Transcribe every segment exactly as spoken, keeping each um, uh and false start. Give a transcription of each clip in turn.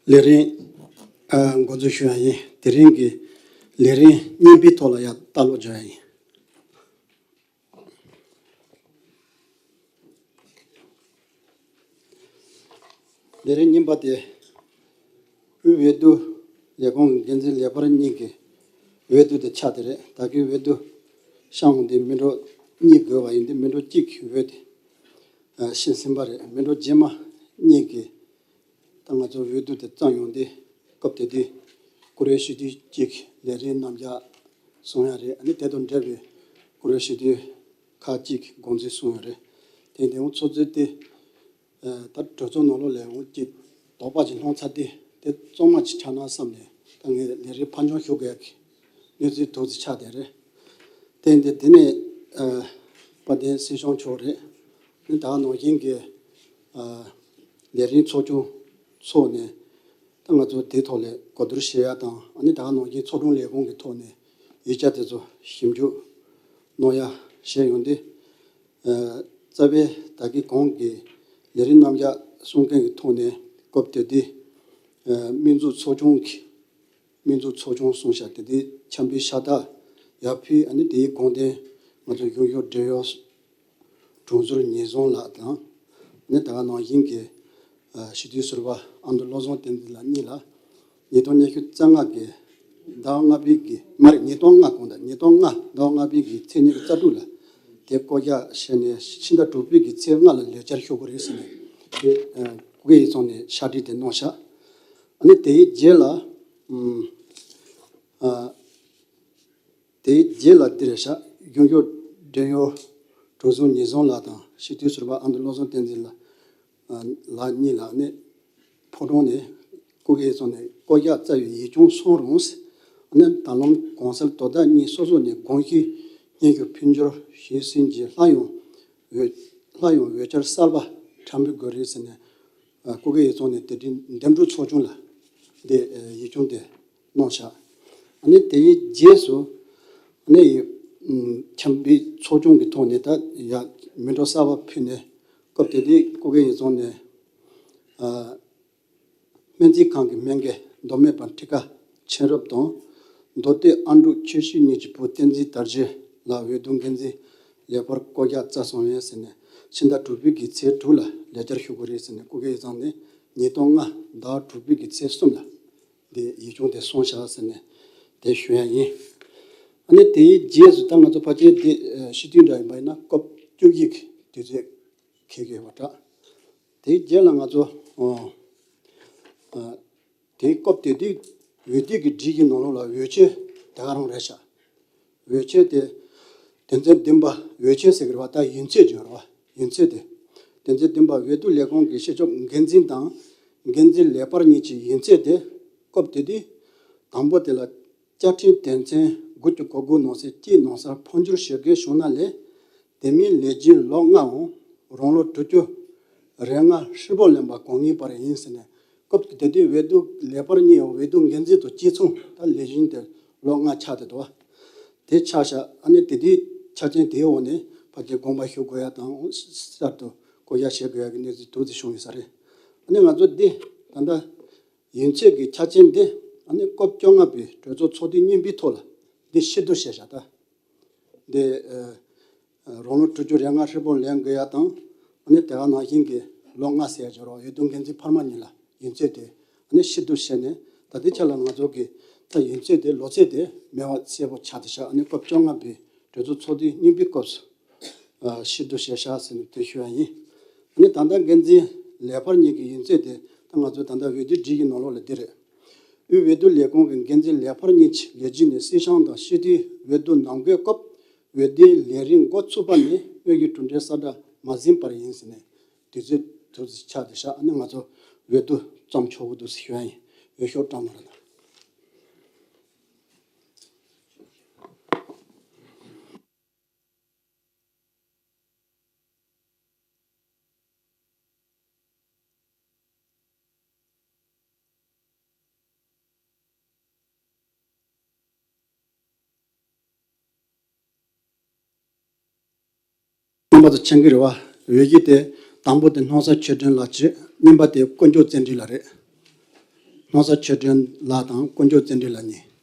ལས་རིམ་ཨ་འགོ་འཛུགས་ཞུ་ཡ་ཡིན། དེ་རིང་གི་ལས་རིམ་གཉིས་པའི་ཐོག་ལ་ཡང་ལྟ་ཀློག་བྱ་ཡ་ཡིན། ལས་རིམ་གཉིས་པ་དེ། དབུས་འོས་བསྡུ་ལས་ཁུངས་ཀྱི་འགན་འཛིན་ལས་འཕར་གཉིས་ཀྱི་འོས་བསྡུ་དེ་ཆགས་དེ་རེད། ད་གིན་འོས་བསྡུ་བཤམས་འོང་དེ་མི་འགྲོ་གཉིས་དགོས་པ་ཡིན་དུས་མི་འགྲོ་གཅིག་གི་འོས་དེ་ཨ་ཕྱིན་ཟིན་པ་རེད། མི་འགྲོ་རྗེས་མ་གཉིས་ཀྱི་ད་ང་ཚོ་འོས་བསྡུ་དེ་བརྩམས་ཡོང་དུས་སྐབས་དེ་དུས་བཀུར་འོས་སྤྱི་འཐུས་གཅིག་ལས་རིམ་རྣམ་གཞག་གསུང་ཡ་རེད། ཨ་ནི་དེ་དང་འབྲེལ་བའི་བཀུར་འོས་སྤྱི་འཐུས་ཁག་ཅིག་དགོངས་ཚུལ་གསུང་ཡ་རེད། དེ་དེ་འོང་ཚོགས་གཙོས་དེ་ཨ་ད་གྲོས་ཚོགས་ནང་ལོགས་ལས་འོང་གཅིག་དོགས་པ་ཅིག་སློང་ཚར་དུས་དེ་གཙང་མ་ཅིག་ཆགས་ན་བསམ་ནས་ད་ངས་ལས་རིམ་ཕར་འགྱངས་ཞུ་དགོས་ཡ་གི་གནས་ཚུལ་ཏོག་ཙམ་ཆགས་བསྡད་རེད། དེ་འདི་དེ་ནས་ཨ་དཔལ་ལྡན་སྲིད་སྐྱོང་མཆོག་རེད། ཨ་ནི་ད་ག་ནང་བཞིན་གྱི་ཨ་ལས་རིམ་ཚོགས་ཆུང་ཚོགས་ནས་ད་ང་ཚོ་དེའི་ཐོག་ལ་གོ་བསྡུར་བྱེད་ཡ་དང་། ཨ་ནི་ད་ག་ནང་བཞིན་ཚོགས་དྲུང་ལས་ཁུངས་ཀྱི་ཐོག་ནས་ཡིག་ཆ་དེ་ཚོ་ཞིབ་འཇུག་གནང་ཡ་བྱས་ཡོང་དུས། ཨ་རྩ་བའི་ད་གིན་གོང་གི་ལས་རིམ་རྣམ་གཞག་གསུང་མཁན་གྱི་ཐོག་ནས་སྐབས་དེ་དུས་ཨ་སྨན་རྩིས་ཚོགས་ཆུང་གི་སྨན་རྩིས་ཚོགས་ཆུང་གསུངས་བཞག་དེ་དུས་འཆམ་པའི་ཤ་སྟག་ཡར་ཕུལ། ཨ་ནི་དེའི་དགོངས་དོན་ང་ཚོ་གཞུང་ཞབས་བགྲེས་གཡོག་དྲུང་ཟུར་ཉི་བཟང་ལགས་དང་། ཨ་ནི་ད་ག་ནང་བཞིན་གྱི་ཨ་སྤྱི་འཐུས་ཟུར་པ་ཨ་མདོ་བློ་བཟང་བསྟན་འཛིན་ལགས་གཉིས་ལ་ཉིས་སྟོང་ཉི་ཤུ་རྩ་ལྔ་གི་ཟླ་བ་ལྔ་པའི་གི་མ་རེད། ཉིས་སྟོང་ལྔ་གོང་ད་ཉིས་སྟོང་ལྔ་ཟླ་བ་ལྔ་པའི་གི་ཚེས་ཉི་ཤུ་རྩ་དྲུག་ལ་དེ་བསྐོ་གཞག་བྱས་ནས་ཕྱི་ཟླ་དྲུག་པའི་གི་ཚེས་ལྔ་ལ་ལས་བཅར་ཞུ་དགོས་རེད་ཟེར་ནས་དེ་ཨ་སྐུ་སྒེར་ཡིག་ཚང་ནས་ཕྱག་བྲིས་དེ་གནང་བཞག་ཨ་ནི་དེའི་རྗེས་ལ་ཨམ་ཨ་དེའི་རྗེས་ལ་འདི་རེད་ཤག་གཞུང་ཞབས་བགྲེས་གཡོག་དྲུང་ཟུར་ཉི་བཟང་ལགས་དང་སྤྱི་འཐུས་ཟུར་པ་ཨ་མདོ་བློ་བཟང་བསྟན་འཛིན་ལགས་ལགས་གཉིས་ལ་ནི་ཕོ་བྲང་ནས་སྐུ་སྒེར་ཚོ་ནས་བསྐོ་གཞག་བསྩལ་བའི་ཡིག་ཆུང་སོང་རུང་། ཨ་ནི་ད་ལམ་གོང་གསལ་དོ་བདག་གཉིས་སོ་སོ་ནས་དགོངས་གཞི་སྙན་ཞུ་ཕུལ་འབྱོར་ཞུས་ཟིན་རྗེས་སླར་ཡང་འོས་སླར་ཡང་འོས་འཆར་གསར་པ་འཁྲབ་འབུལ་དགོས་རེད་ཟེར་ནས་སྐུ་སྒེར་ཡིག་ཚང་ནས་དེ་འདྲའི་འདེམས་སྒྲུག་ཚོགས་ཆུང་ལ་འདི་ཡིག་ཆུང་དེ་གནང་བཞག་ཨ་ནི་དེའི་རྗེས་སུ་ཨ་ནི་ཡི་ཨམ་འཆམ་པའི་ཚོགས་ཆུང་གི་ཐོག་ནས་ད་ཡ་མི་འགྲོ་གསར་པ་ཕུལ་ནས་སྐབས་དེ་དུས་སྐུ་སྒེར་ཡིག་ཚང་ནས་ཨ་སྨན་རྩིས་ཁང་གི་སྨན་རྒན་མདོ་སྨད་པ་ཁྲི་ཀ་མཁྱེན་རབ་དང་། མདོ་སྟོད་ཨ་འབྲུག་ཆོས་སྲིད་གཉིས་ཀྱི་བུ་བསྟན་འཛིན་དར་རྒྱས་ལ་འོས་བསྡུ་འགན་འཛིན་ལས་འཕར་བསྐོ་གཞག་བསྩལ་སོང་ཡོད་ཟེར་ནས་ཕྱི་ཟླ་དྲུག་པའི་གི་ཚེས་དྲུག་ལ་ལས་བཅར་ཞུ་དགོས་རེད་ཟེར་ནས་སྐུ་སྒེར་ཡིག་ཚང་ནས་ཉིས་སྟོང་ལྔ་ཟླ་དྲུག་པའི་གི་ཚེས་གསུམ་ལ། དེ་ཡིག་ཆུང་དེ་སོང་བཞག་ཟེར་ནས་དེ་ཞུ་ཡ་ཡིན། ཨ་ནི་དེའི་རྗེས་སུ་ད་ང་ཚོ་ཕལ་ཆེར་དེ་ཨ་སྤྱི་འཐུས་འདྲ་ཡིན་པ་ཡིན་ན་སྐབས་བཅུ་བཞི་གི་དུས་ཚོད་འཁེལ་གི་ཡོད་པ་འདྲ། དེའི་རྗེས་ལ་ང་ཚོ་ཨ་ཨ་དེའི་སྐབས་དེ་དུས་འོས་བསྡུ་གི་སྒྲིག་གཞི་ནང་ལོགས་ལ་འོས་ཆོས་དེ་ག་རང་རེད་ཤག་འོས་ཆོས་དེ་དོན་ཚན་བདུན་པ་འོས་ཆོས་ཟེར་གི་རེད་བ། ད་ཡུན་ཚད་ཅིག་ཡོད་རེད་བ། ཡུན་ཚད་དེ་དོན་ཚན་བདུན་པ་འོས་བསྡུ་ལས་ཁུངས་ཀྱི་སྤྱི་ཁྱབ་འགན་འཛིན་དང་འགན་འཛིན་ལས་འཕར་གཉིས་ཀྱི་ཡུན་ཚད་དེ་སྐབས་དེ་དུས་དང་པོ་དེ་ལ་བཅའ་ཁྲིམས་དོན་ཚན་དགུ་བཅུ་གོ་དགུ་ནང་གསེས་གཅིག་ནང་གསར་འཕོ་འགྱུར་བྱེད་དགོས་བྱུང་ན་ལས་དེ་མིན་ལས་བྱེད་ལོ་ལྔའམ་རང་ལོ་དྲུག་ཅུ་རེ་ལྔ་ཧྲིལ་པོ་ལོན་པ་གང་ཡིན་པ་རེ་ཡིན་ཟེར་ནས། སྐབས་དེ་དུས་འོས་བསྡུ་ལས་འཕར་གཉིས་འོས་བསྡུ་འགན་འཛིན་དང་གཅིག་མཚུངས་ད་ལས་བྱེད་དེ་ལོ་ལྔ་ཆགས་བསྡད་འདུག་བ། དེ་ཆགས་ཤག་ཨ་ནི་དེ་དུས་ཆ་རྐྱེན་དེའི་འོག་ནས་ཕལ་ཆེར་དགོངས་པ་ཞུ་དགོས་ཡ་དང་གསར་དུ་བསྐོ་གཞག་བྱེད་དགོས་ཡ་གི་གནས་ཚུལ་ཏོག་ཙམ་བྱུང་ཡོད་ས་རེད། ཨ་ནི་ང་ཚོ་འདི་ད་ལྟ་ཡུན་ཚད་ཀྱི་ཆ་རྐྱེན་འདི་ཨ་ནི་སྐབས་བཅོ་ལྔ་པའི་གྲོས་ཚོགས་ཚོགས་དུས་གཉིས་པའི་ཐོག་ལ་འདི་ཕྱིར་བསྡུ་བྱས་ཤག་ད་འདི་ཨ་རང་ལོ་དྲུག་ཅུ་རེ་ལྔ་ཧྲིལ་པོ་ལོན་དགོས་ཡ་དང་། ཨ་ནི་དེ་ག་ནང་བཞིན་གྱི་ལོ་ལྔ་ཟེར་ཡ་སྦྱོར་བ་འོས་བསྡུ་འགན་འཛིན་འཕར་མ་གཉིས་ལ་ཡུན་ཚད་དེ་ཨ་ནི་ཕྱིར་བསྡུ་བྱས་ནས་ད་ལྟའི་ཆ་ལ་ང་ཚོ་གི་ད་ཡུན་ཚད་དེ་ལོ་ཚད་དེ་མེད་པ་གསལ་པོ་ཆགས་བསྡད་ཤག་ཨ་ནི་སྐབས་བཅོ་ལྔ་པའི་གྲོས་ཚོགས་ཚོགས་དུས་གཉིས་པའི་སྐབས་སུ་ཨ་ཕྱིར་བསྡུ་བྱས་ཤག་ཟེར་ནས་དེ་ཞུ་བ་ཡིན། ཨ་ནི་ད་ལྟ་འགན་འཛིན་ལས་འཕར་གཉིས་ཀྱི་ཡུན་ཚད་དེ་ད་ང་ཚོ་ད་ལྟ་འོས་བསྡུ་སྒྲིག་གཞི་ནང་ལོགས་ལ་འདི་རེད། དབུས་འོས་བསྡུ་ལས་ཁུངས་ཀྱི་འགན་འཛིན་ལས་འཕར་གཉིས་ཀྱི་ལས་བྱེད་ནས་སྲིད་སྐྱོང་དང་སྤྱི་འཐུས་འོས་བསྡུ་ནང་འཁོད་སྐབས་འོས་བསྡུའི་ལས་རིམ་འགོ་ཚུགས་པ་ནས་དབུས་ཀྱི་གྲུབ་འབྲས་གསལ་བསྒྲགས་མ་ཟིན་པར་ཡིན་ཟེར་ནས་དུས་ཚོད་དུས་ཚོད་ཆགས་བསྡད་ཤག་ཨ་ནི་ང་ཚོ་འོས་བསྡུ་བརྩམས་ཆོག་གི་འདུག་ཟེར་ཞུ་ཡ་ཡིན། འོས་ཤོག་བཀྲམ་གནང་རོགས་གནང་། རྣམ་པ་ཚོ་མཁྱེན་གྱི་རེད་བ། འོས་གཞི་དེ་དང་པོ་དེ་སྣང་ས་ཆོས་སྒྲོན་ལགས་བྱས། གཉིས་པ་དེ་དཀོན་མཆོག་བརྩོན་འགྲུས་ལགས་རེད། ནོར་བཟང་ཆོས་སྒྲོན་ལགས་དང་དཀོན་མཆོག་བརྩོན་འགྲུས་ལགས་གཉིས།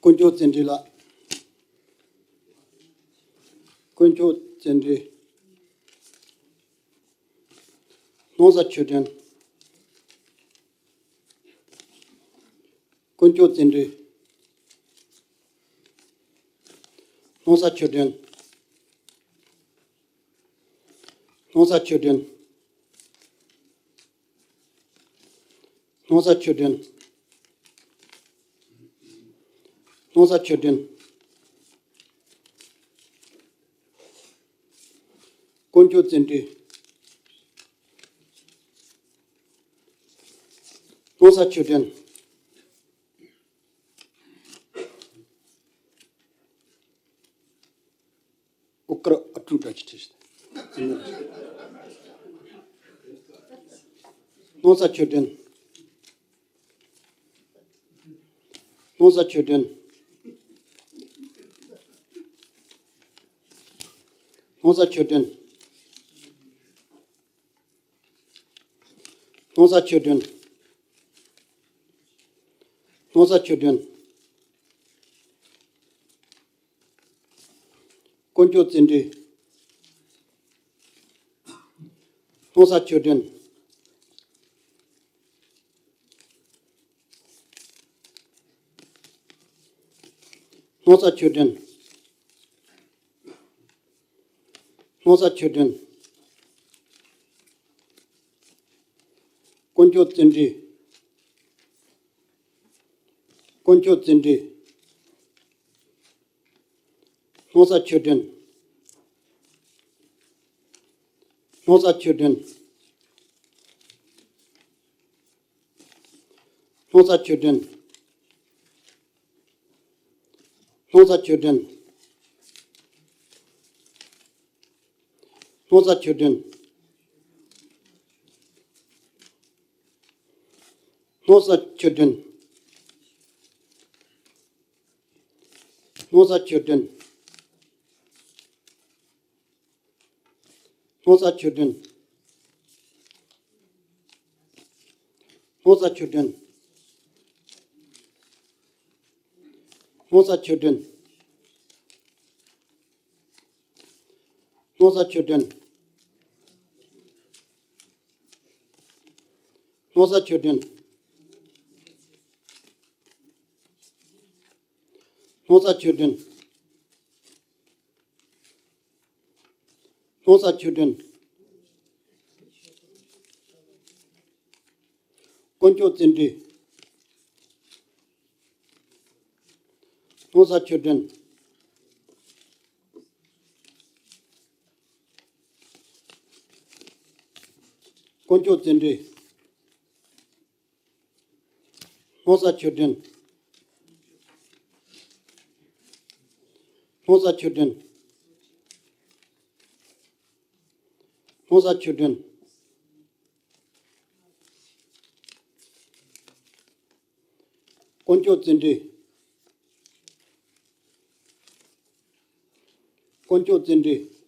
དཀོན་མཆོག་བརྩོན་འགྲུས་ལགས། དཀོན་མཆོག་བརྩོན་འགྲུས། ནོར་བཟང་ཆོས་སྒྲོན། དཀོན་མཆོག་བརྩོན་འགྲུས། ནོར་བཟང་ཆོས་སྒྲོན། ནོར་བཟང་ཆོས་སྒྲོན། ནོར་བཟང་ཆོས་སྒྲོན། ནོར་བཟང་ཆོས་སྒྲོན། དཀོན་མཆོག་བརྩོན་འགྲུས། ནོར་བཟང་ཆོས་སྒྲོན། ཨོ་ཀར་ཨ་ཀྲུག་འདྲ་ཅིག་བྲིས། ནོར་བཟང་ཆོས་སྒྲོན། ནོར་བཟང་ཆོས་སྒྲོན། ནོར་བཟང་ཆོས་སྒྲོན། ནོར་བཟང་ཆོས་སྒྲོན། ནོར་བཟང་ཆོས་སྒྲོན། དཀོན་མཆོག་བརྩོན་འགྲུས། ནོར་བཟང་ཆོས་སྒྲོན། སྔོ་ཚལ་ཆོས་སྒྲོན། སྔོ་ཚལ་ཆོས་སྒྲོན། དཀོན་མཆོག་བརྩོན་འགྲུས། དཀོན་མཆོག་བརྩོན་འགྲུས། སྔོ་ཚལ་ཆོས་སྒྲོན། སྔོ་ཚལ་ཆོས་སྒྲོན། སྔོ་ཚལ་ཆོས་སྒྲོན། སྔོ་ཚལ་ཆོས་སྒྲོན། སྔོ་ཚལ་ཆོས་སྒྲོན། སྔོ་ཚལ་ཆོས་སྒྲོན། སྔོ་ཚལ་ཆོས་སྒྲོན། སྔོ་ཚལ་ཆོས་སྒྲོན། སྔོ་ཚལ་ཆོས་སྒྲོན། སྔོ་ཚལ་ཆོས་སྒྲོན། སྔོ་ཚལ་ཆོས་སྒྲོན། སྔོ་ཚལ་ཆོས་སྒྲོན། སྔོ་ཚལ་ཆོས་སྒྲོན། སྔོ་ཚལ་ཆོས་སྒྲོན། དཀོན་མཆོག་བརྩོན་འགྲུས། སྔོ་ཚལ་ཆོས་སྒྲོན། དཀོན་མཆོག་བརྩོན་འགྲུས། སྔོ་ཚལ་ཆོས་སྒྲོན། སྔོ་ཚལ་ཆོས་སྒྲོན། སྔོ་ཚལ་ཆོས་སྒྲོན། དཀོན་མཆོག་བརྩོན་འགྲུས། དཀོན་མཆོག་བརྩོན་འགྲུས།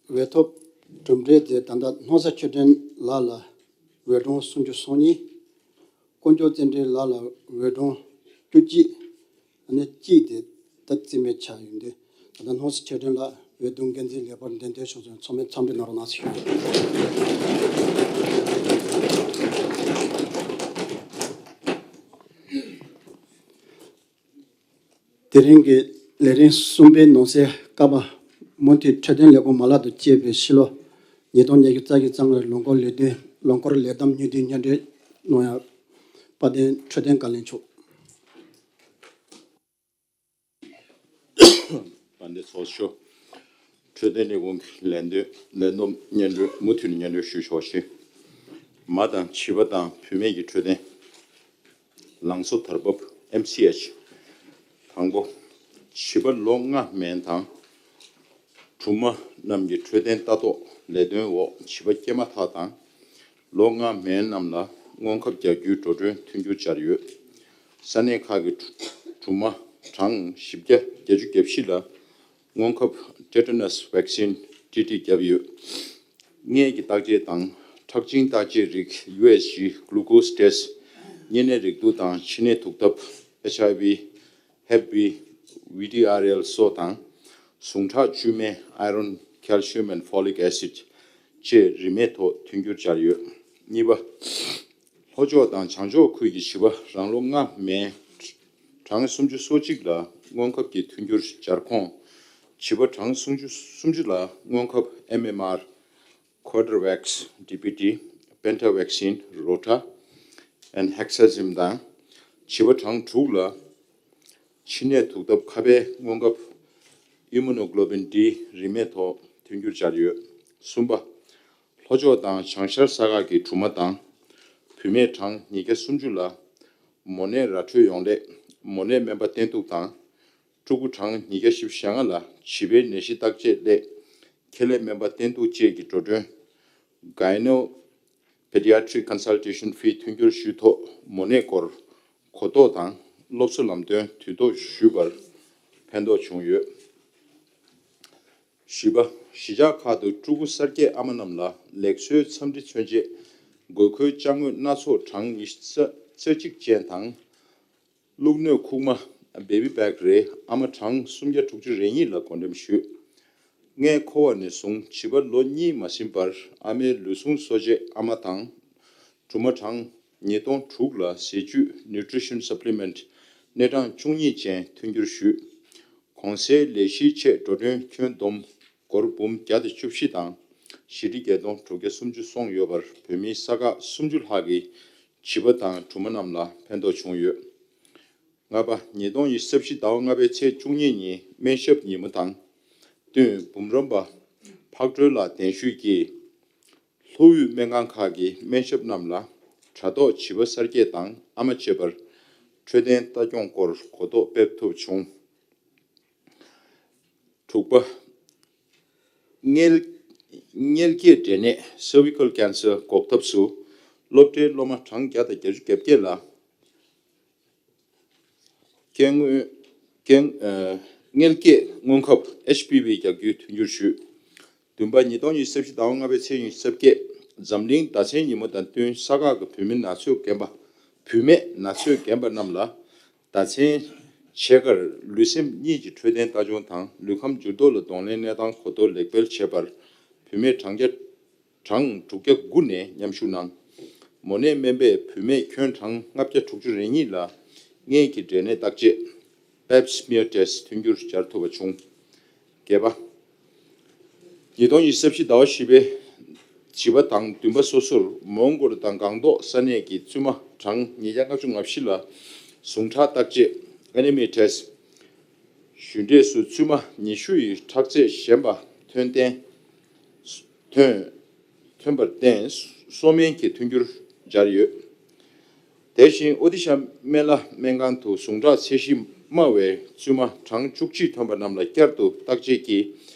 འོས་ཐོབ་གྲུབ་འབྲས་དེ་ད་ལྟ་སྔོ་ཚལ་ཆོས་སྒྲོན་ལགས་ལ་འོས་སྒྲོན་སུམ་ཅུ་སོ་གཉིས། དཀོན་མཆོག་བརྩོན་འགྲུས་ལགས་ལ་འོས་སྒྲོན་བཅུ་གཅིག། ཨ་ནི་གཅིག་དེ་ད་རྩིས་མེད་ཆགས་ཡོང་དུས། ད་ལྟ་སྔོ་ཚལ་ཆོས་སྒྲོན་ལགས་འོས་བསྡུ་འགན་འཛིན་ལེགས་པར་འདེམས་ཐོན་བྱུང་སོང་། ཚང་མས་འཚམས་འདྲི་གནང་རོགས་གནང་ཞུ། དེ་རིང་གི་ལས་རིམ་གསུམ་པའི་ནང་གསལ་ཀ་པ་མུ་མཐུད་འཕྲོད་བསྟེན་ལས་ཁུངས་མ་ལག་ཏུ་སྤྱད་པའི་ཕྱི་ལོ་ཉིས་སྟོང་ཉི་ཤུ་རྩ་བཞི་རྩ་ལྔ་ལོ་འཁོར་ལས་དོན་ལོ་འཁོར་ལས་བསྡོམས་སྙིང་བསྡུས་སྙན་སྒྲོན་གནང་ཡག་དཔལ་ལྡན་འཕྲོད་བསྟེན་བཀའ་བློན་མཆོག་དཔལ་ལྡན་ཚོགས་གཙོ། འཕྲོད་བསྟེན་ལས་ཁུངས་ཀྱི་ལས་དོན་ལས་བསྡོམས་སྙན་སྒྲོན་མུ་མཐུད་ནས་སྙན་སྒྲོན་ཞུ་ཆོག་ཤིང་། མ་དང་བྱིས་པ་དང་བུད་མེད་ཀྱི་འཕྲོད་བསྟེན། ལང་ཚོ་དར་བབ། ཨེམ་སི་ཨེཆ། དང་པོ། བྱིས་པ་ལོ་ལྔ་མན་དང་། སྦྲུམ་མ་རྣམས་ཀྱི་འཕྲོད་བསྟེན་ལྟ་རྟོག་ལས་དོན་འོག་བྱིས་པ་སྐྱེས་མ་ཐག་དང་། ལོ་ལྔ་མན་རྣམས་ལ་སྔོན་ཁབ་རྒྱག་རྒྱུའི་འགྲོ་གྲོན་མཐུན་འགྱུར་སྦྱར་ཡོད། ས་གནས་ཁག་གི་སྦྲུམ་མ་གྲངས་བཞི་བརྒྱ་བརྒྱད་ཅུ་གྱ་བཞི་ལ་སྔོན་ཁབ་Tetanus Vaccine ཊི་ཊི་བརྒྱབ་ཡོད། མངལ་གྱི་བརྟག་དཔྱད་དང་ཁྲག་འབྱིན་བརྟག་དཔྱད་རིགས་ཡུ་ཨེས་ཇི། Glucose Test། གཉན་ནད་རེག་དུག་དང་མཆིན་ནད་དུག་ཐབས་ཨེཆ་ཨའི་ཝི། Hep B། ཝི་ཌི་ཨར་ཨེལ་སོགས་དང་། ཟུངས་ཁྲག་བཅུད་སྨན་Iron, Calcium and Folic Acid བཅས་རིན་མེད་ཐོག་མཐུན་འགྱུར་སྦྱར་ཡོད། གཉིས་པ། ལྷོ་ཕྱོགས་དང་བྱང་ཕྱོགས་ཁུལ་གྱི་བྱིས་པ་རང་ལོ་ལྔ་མན་གྲངས་སུམ་ཅུ་སོ་གཅིག་ལ་སྔོན་ཁབ་ཀྱི་མཐུན་འགྱུར་སྦྱར་ཁོངས། བྱིས་པ་གྲངས་སུམ་ཅུ་སུམ་ཅུ་ལ་སྔོན་ཁབ་ཨེམ་ཨེམ་ཨར། Quadravax། ཌི་པི་ཊི། Pentavaccine། Rota and Hexazim དང་། བྱིས་པ་གྲངས་དྲུག་ལ་མཆིན་ནད་དུག་ཐབས་ཁ་པའི་སྔོན་ཁབ་Immunoglobulin D རིན་མེད་ཐོག་མཐུན་འགྱུར་སྦྱར་ཡོད། གསུམ་པ། ལྷོ་ཕྱོགས་དང་བྱང་ཤར་ས་ཁག་གི་སྦྲུམ་མ་དང་བུད་མེད་གྲངས་ཉིས་བརྒྱ་སུམ་ཅུ་ལ་མོ་ནད་ར་འཕྲོད་ཡོང་སླད་མོ་ནད་སྨན་པ་བསྟེན་གཏུག་དང་། ཕྲུ་གུ་གྲངས་ཉིས་བརྒྱ་བཞི་བཅུ་ཞེ་ལྔ་ལ་བྱིས་པའི་ནད་གཞི་བརྟག་དཔྱད་སླད་ཁྱད་ལས་སྨན་པ་བསྟེན་གཏུག་བཅས་ཀྱི་འགྲོ་གྲོན་Gyno Pediatric Consultation Fee མཐུན་འགྱུར་ཞུས་ཐོག་མོ་ནད་སྐོར་གོ་རྟོགས་དང་སློབ་གསོ་ལམ་སྟོན་དུས་ཐོག་ཞུས་པར་ཕན་ཐོགས་བྱུང་ཡོད། བཞི་པ། གཞིས་ཆགས་ཁག་ཏུ་ཕྲུ་གུ་གསར་སྐྱེས་ཨ་མ་རྣམས་ལ་ལེགས་གསོའི་འཚམས་འདྲི་མཚོན་ཆེད་དགོས་མཁོའི་ཅ་དངོས་སྣ་ཚོགས་གྲངས་ཉི་ཤུ་རྩ་གཅིག་ཅན་དང་། བླུགས་སྣོད་ཁུག་མ་Baby Bag རེ་ཨ་མ་གྲངས་སུམ་བརྒྱ་དྲུག་ཅུ་རེ་གཉིས་ལ་བགོ་འགྲེམས་ཞུས། མངལ་འཁོར་བ་ནས་བཟུང་བྱིས་པ་ལོ་གཉིས་མ་ཟིན་བར་ཨ་མའི་ལུས་ཟུངས་གསོ་དཔྱད་ཨ་མ་དང་། སྦྲུམ་མ་གྲངས་ཉིས་སྟོང་དྲུག་ལ་ཟས་བཅུད་Nutrition Supplement སྣེ་གྲངས་བཅུ་གཉིས་ཅན་མཐུན་འགྱུར་ཞུས། གོང་གསལ་ལས་གཞིའི་ཆེད་འགྲོ་གྲོན་ཁྱོན་བསྡོམས་སྒོར་འབུམ་བརྒྱ་དང་བཅུ་བཞི་དང་བཞི་ཁྲི་བརྒྱད་སྟོང་དྲུག་བརྒྱ་སུམ་ཅུ་སོང་ཡོད་པར་བོད་མིའི་ས་ཁག་སུམ་ཅུ་ལྷག་གི་བྱིས་པ་དང་སྦྲུམ་མ་རྣམས་ལ་ཕན་ཐོགས་བྱུང་ཡོད། ལྔ་པ། ཉིས་སྟོང་ཉི་ཤུ་རྩ་བཞི་ཟླ་བ་ལྔ་པའི་ཚེས་བཅུ་གཉིས་ཉིན་སྨན་ཞབས་ཉིན་མོ་དང་བསྟུན་འབུམ་རམས་པ་ཕག་སྒྲོལ་ལགས་གདན་ཞུས་ཀྱིས་ལྷོ་དབུས་སྨན་ཁང་ཁག་གི་སྨན་ཞབས་རྣམས་ལ་དྲ་ཐོག་བྱིས་པ་གསར་སྐྱེས་དང་ཨ་མ་བཅས་པར་འཕྲོད་བསྟེན་ལྟ་སྐྱོང་སྐོར་གོ་རྟོགས་སྤེལ་ཐུབ་བྱུང་། དྲུག་པ། མངལ་མངལ་སྐྱེས་འབྲས་ནད་Cervical Cancer འགོག་ཐབས་སུ་སློབ་གྲྭའི་སློབ་མ་གྲངས་བརྒྱ་དང་བརྒྱད་ཅུ་གྱ་བརྒྱད་ལ་སྐྱེ་དངོས་སྐྱེ་ཨ་མངལ་སྐྱེས་སྔོན་ཁབ་ཨེཆ་པི་ཝི་རྒྱག་རྒྱུའི་མཐུན་འགྱུར་ཞུས། བདུན་པ། ཉིས་སྟོང་ཉི་ཤུ་རྩ་བཞི་ཟླ་བ་ལྔ་པའི་ཚེས་ཉི་ཤུ་རྩ་བརྒྱད། འཛམ་གླིང་ཟླ་མཚན་ཉིན་མོ་དང་བསྟུན་ས་ཁག་གི་བུད་མེད་ན་ཚོད་རྒན་པ། བུད་མེད་ན་ཚོད་རྒན་པ་རྣམས་ལ་ཟླ་མཚན་ཕྱེད་ཀར་ལུས་སེམས་གཉིས་ཀྱི་འཕྲོད་བསྟེན་ལྟ་སྐྱོང་དང་ལུས་ཁམས་འགྱུར་ལྡོག་ལ་གདོང་ལེན་གནས་སྟངས་གོ་རྟོགས་ལེགས་སྤེལ་བྱེད་པར་བུད་མེད་གྲངས་བརྒྱ་གྲངས་དྲུག་བརྒྱ་དགུ་ནས་མཉམ་ཞུགས་གནང་། མོ་ནད་སྨན་པས་བུད་མེད་ཁྱོན་གྲངས་ལྔ་བརྒྱ་དྲུག་ཅུ་རེ་གཉིས་ལ་མངལ་གྱི་འབྲས་ནད་བརྟག་དཔྱད་Pap Smear Test མཐུན་འགྱུར་སྦྱར་ཐུབ་པ་བྱུང་། བརྒྱད་པ། ཉིས་སྟོང་ཉི་ཤུ་རྩ་བཞི་ཟླ་བ་བཞི་པའི་བྱིས་པ་དང་བདུན་པ་སོ་སོར་མོན་གྷོ་དང་སྒང་ཏོག་ས་གནས་ཀྱི་བཙུན་མ་གྲངས་ཉིས་བརྒྱ་ལྔ་བཅུ་ང་བཞི་ལ་ཟུངས་ཁྲག་བརྟག་དཔྱད་Anemia Test བཞུགས་གྲལ་སུ་བཙུན་མ་ཉི་ཤུ་ཡི་ཁྲག་ཚད་ཞན་པ་ཐོན་བརྟེན། ཐོན། ཐོན་པར་བརྟེན་གསོ་སྨན་གྱི་མཐུན་འགྱུར་སྦྱར་ཡོད། དེ་བཞིན་ཨོ་ཏི་ཤ་སྨན་བླ་སྨན་ཁང་དུ་ཟུངས་ཁྲག་ཚད་གཞི་དམའ་བའི་བཙུན་མ་གྲངས་བཅུ་གཅིག་ཐོན་པ་རྣམས་ལ་བསྐྱར་དུ་བརྟག་དཔྱད་ཀྱིས་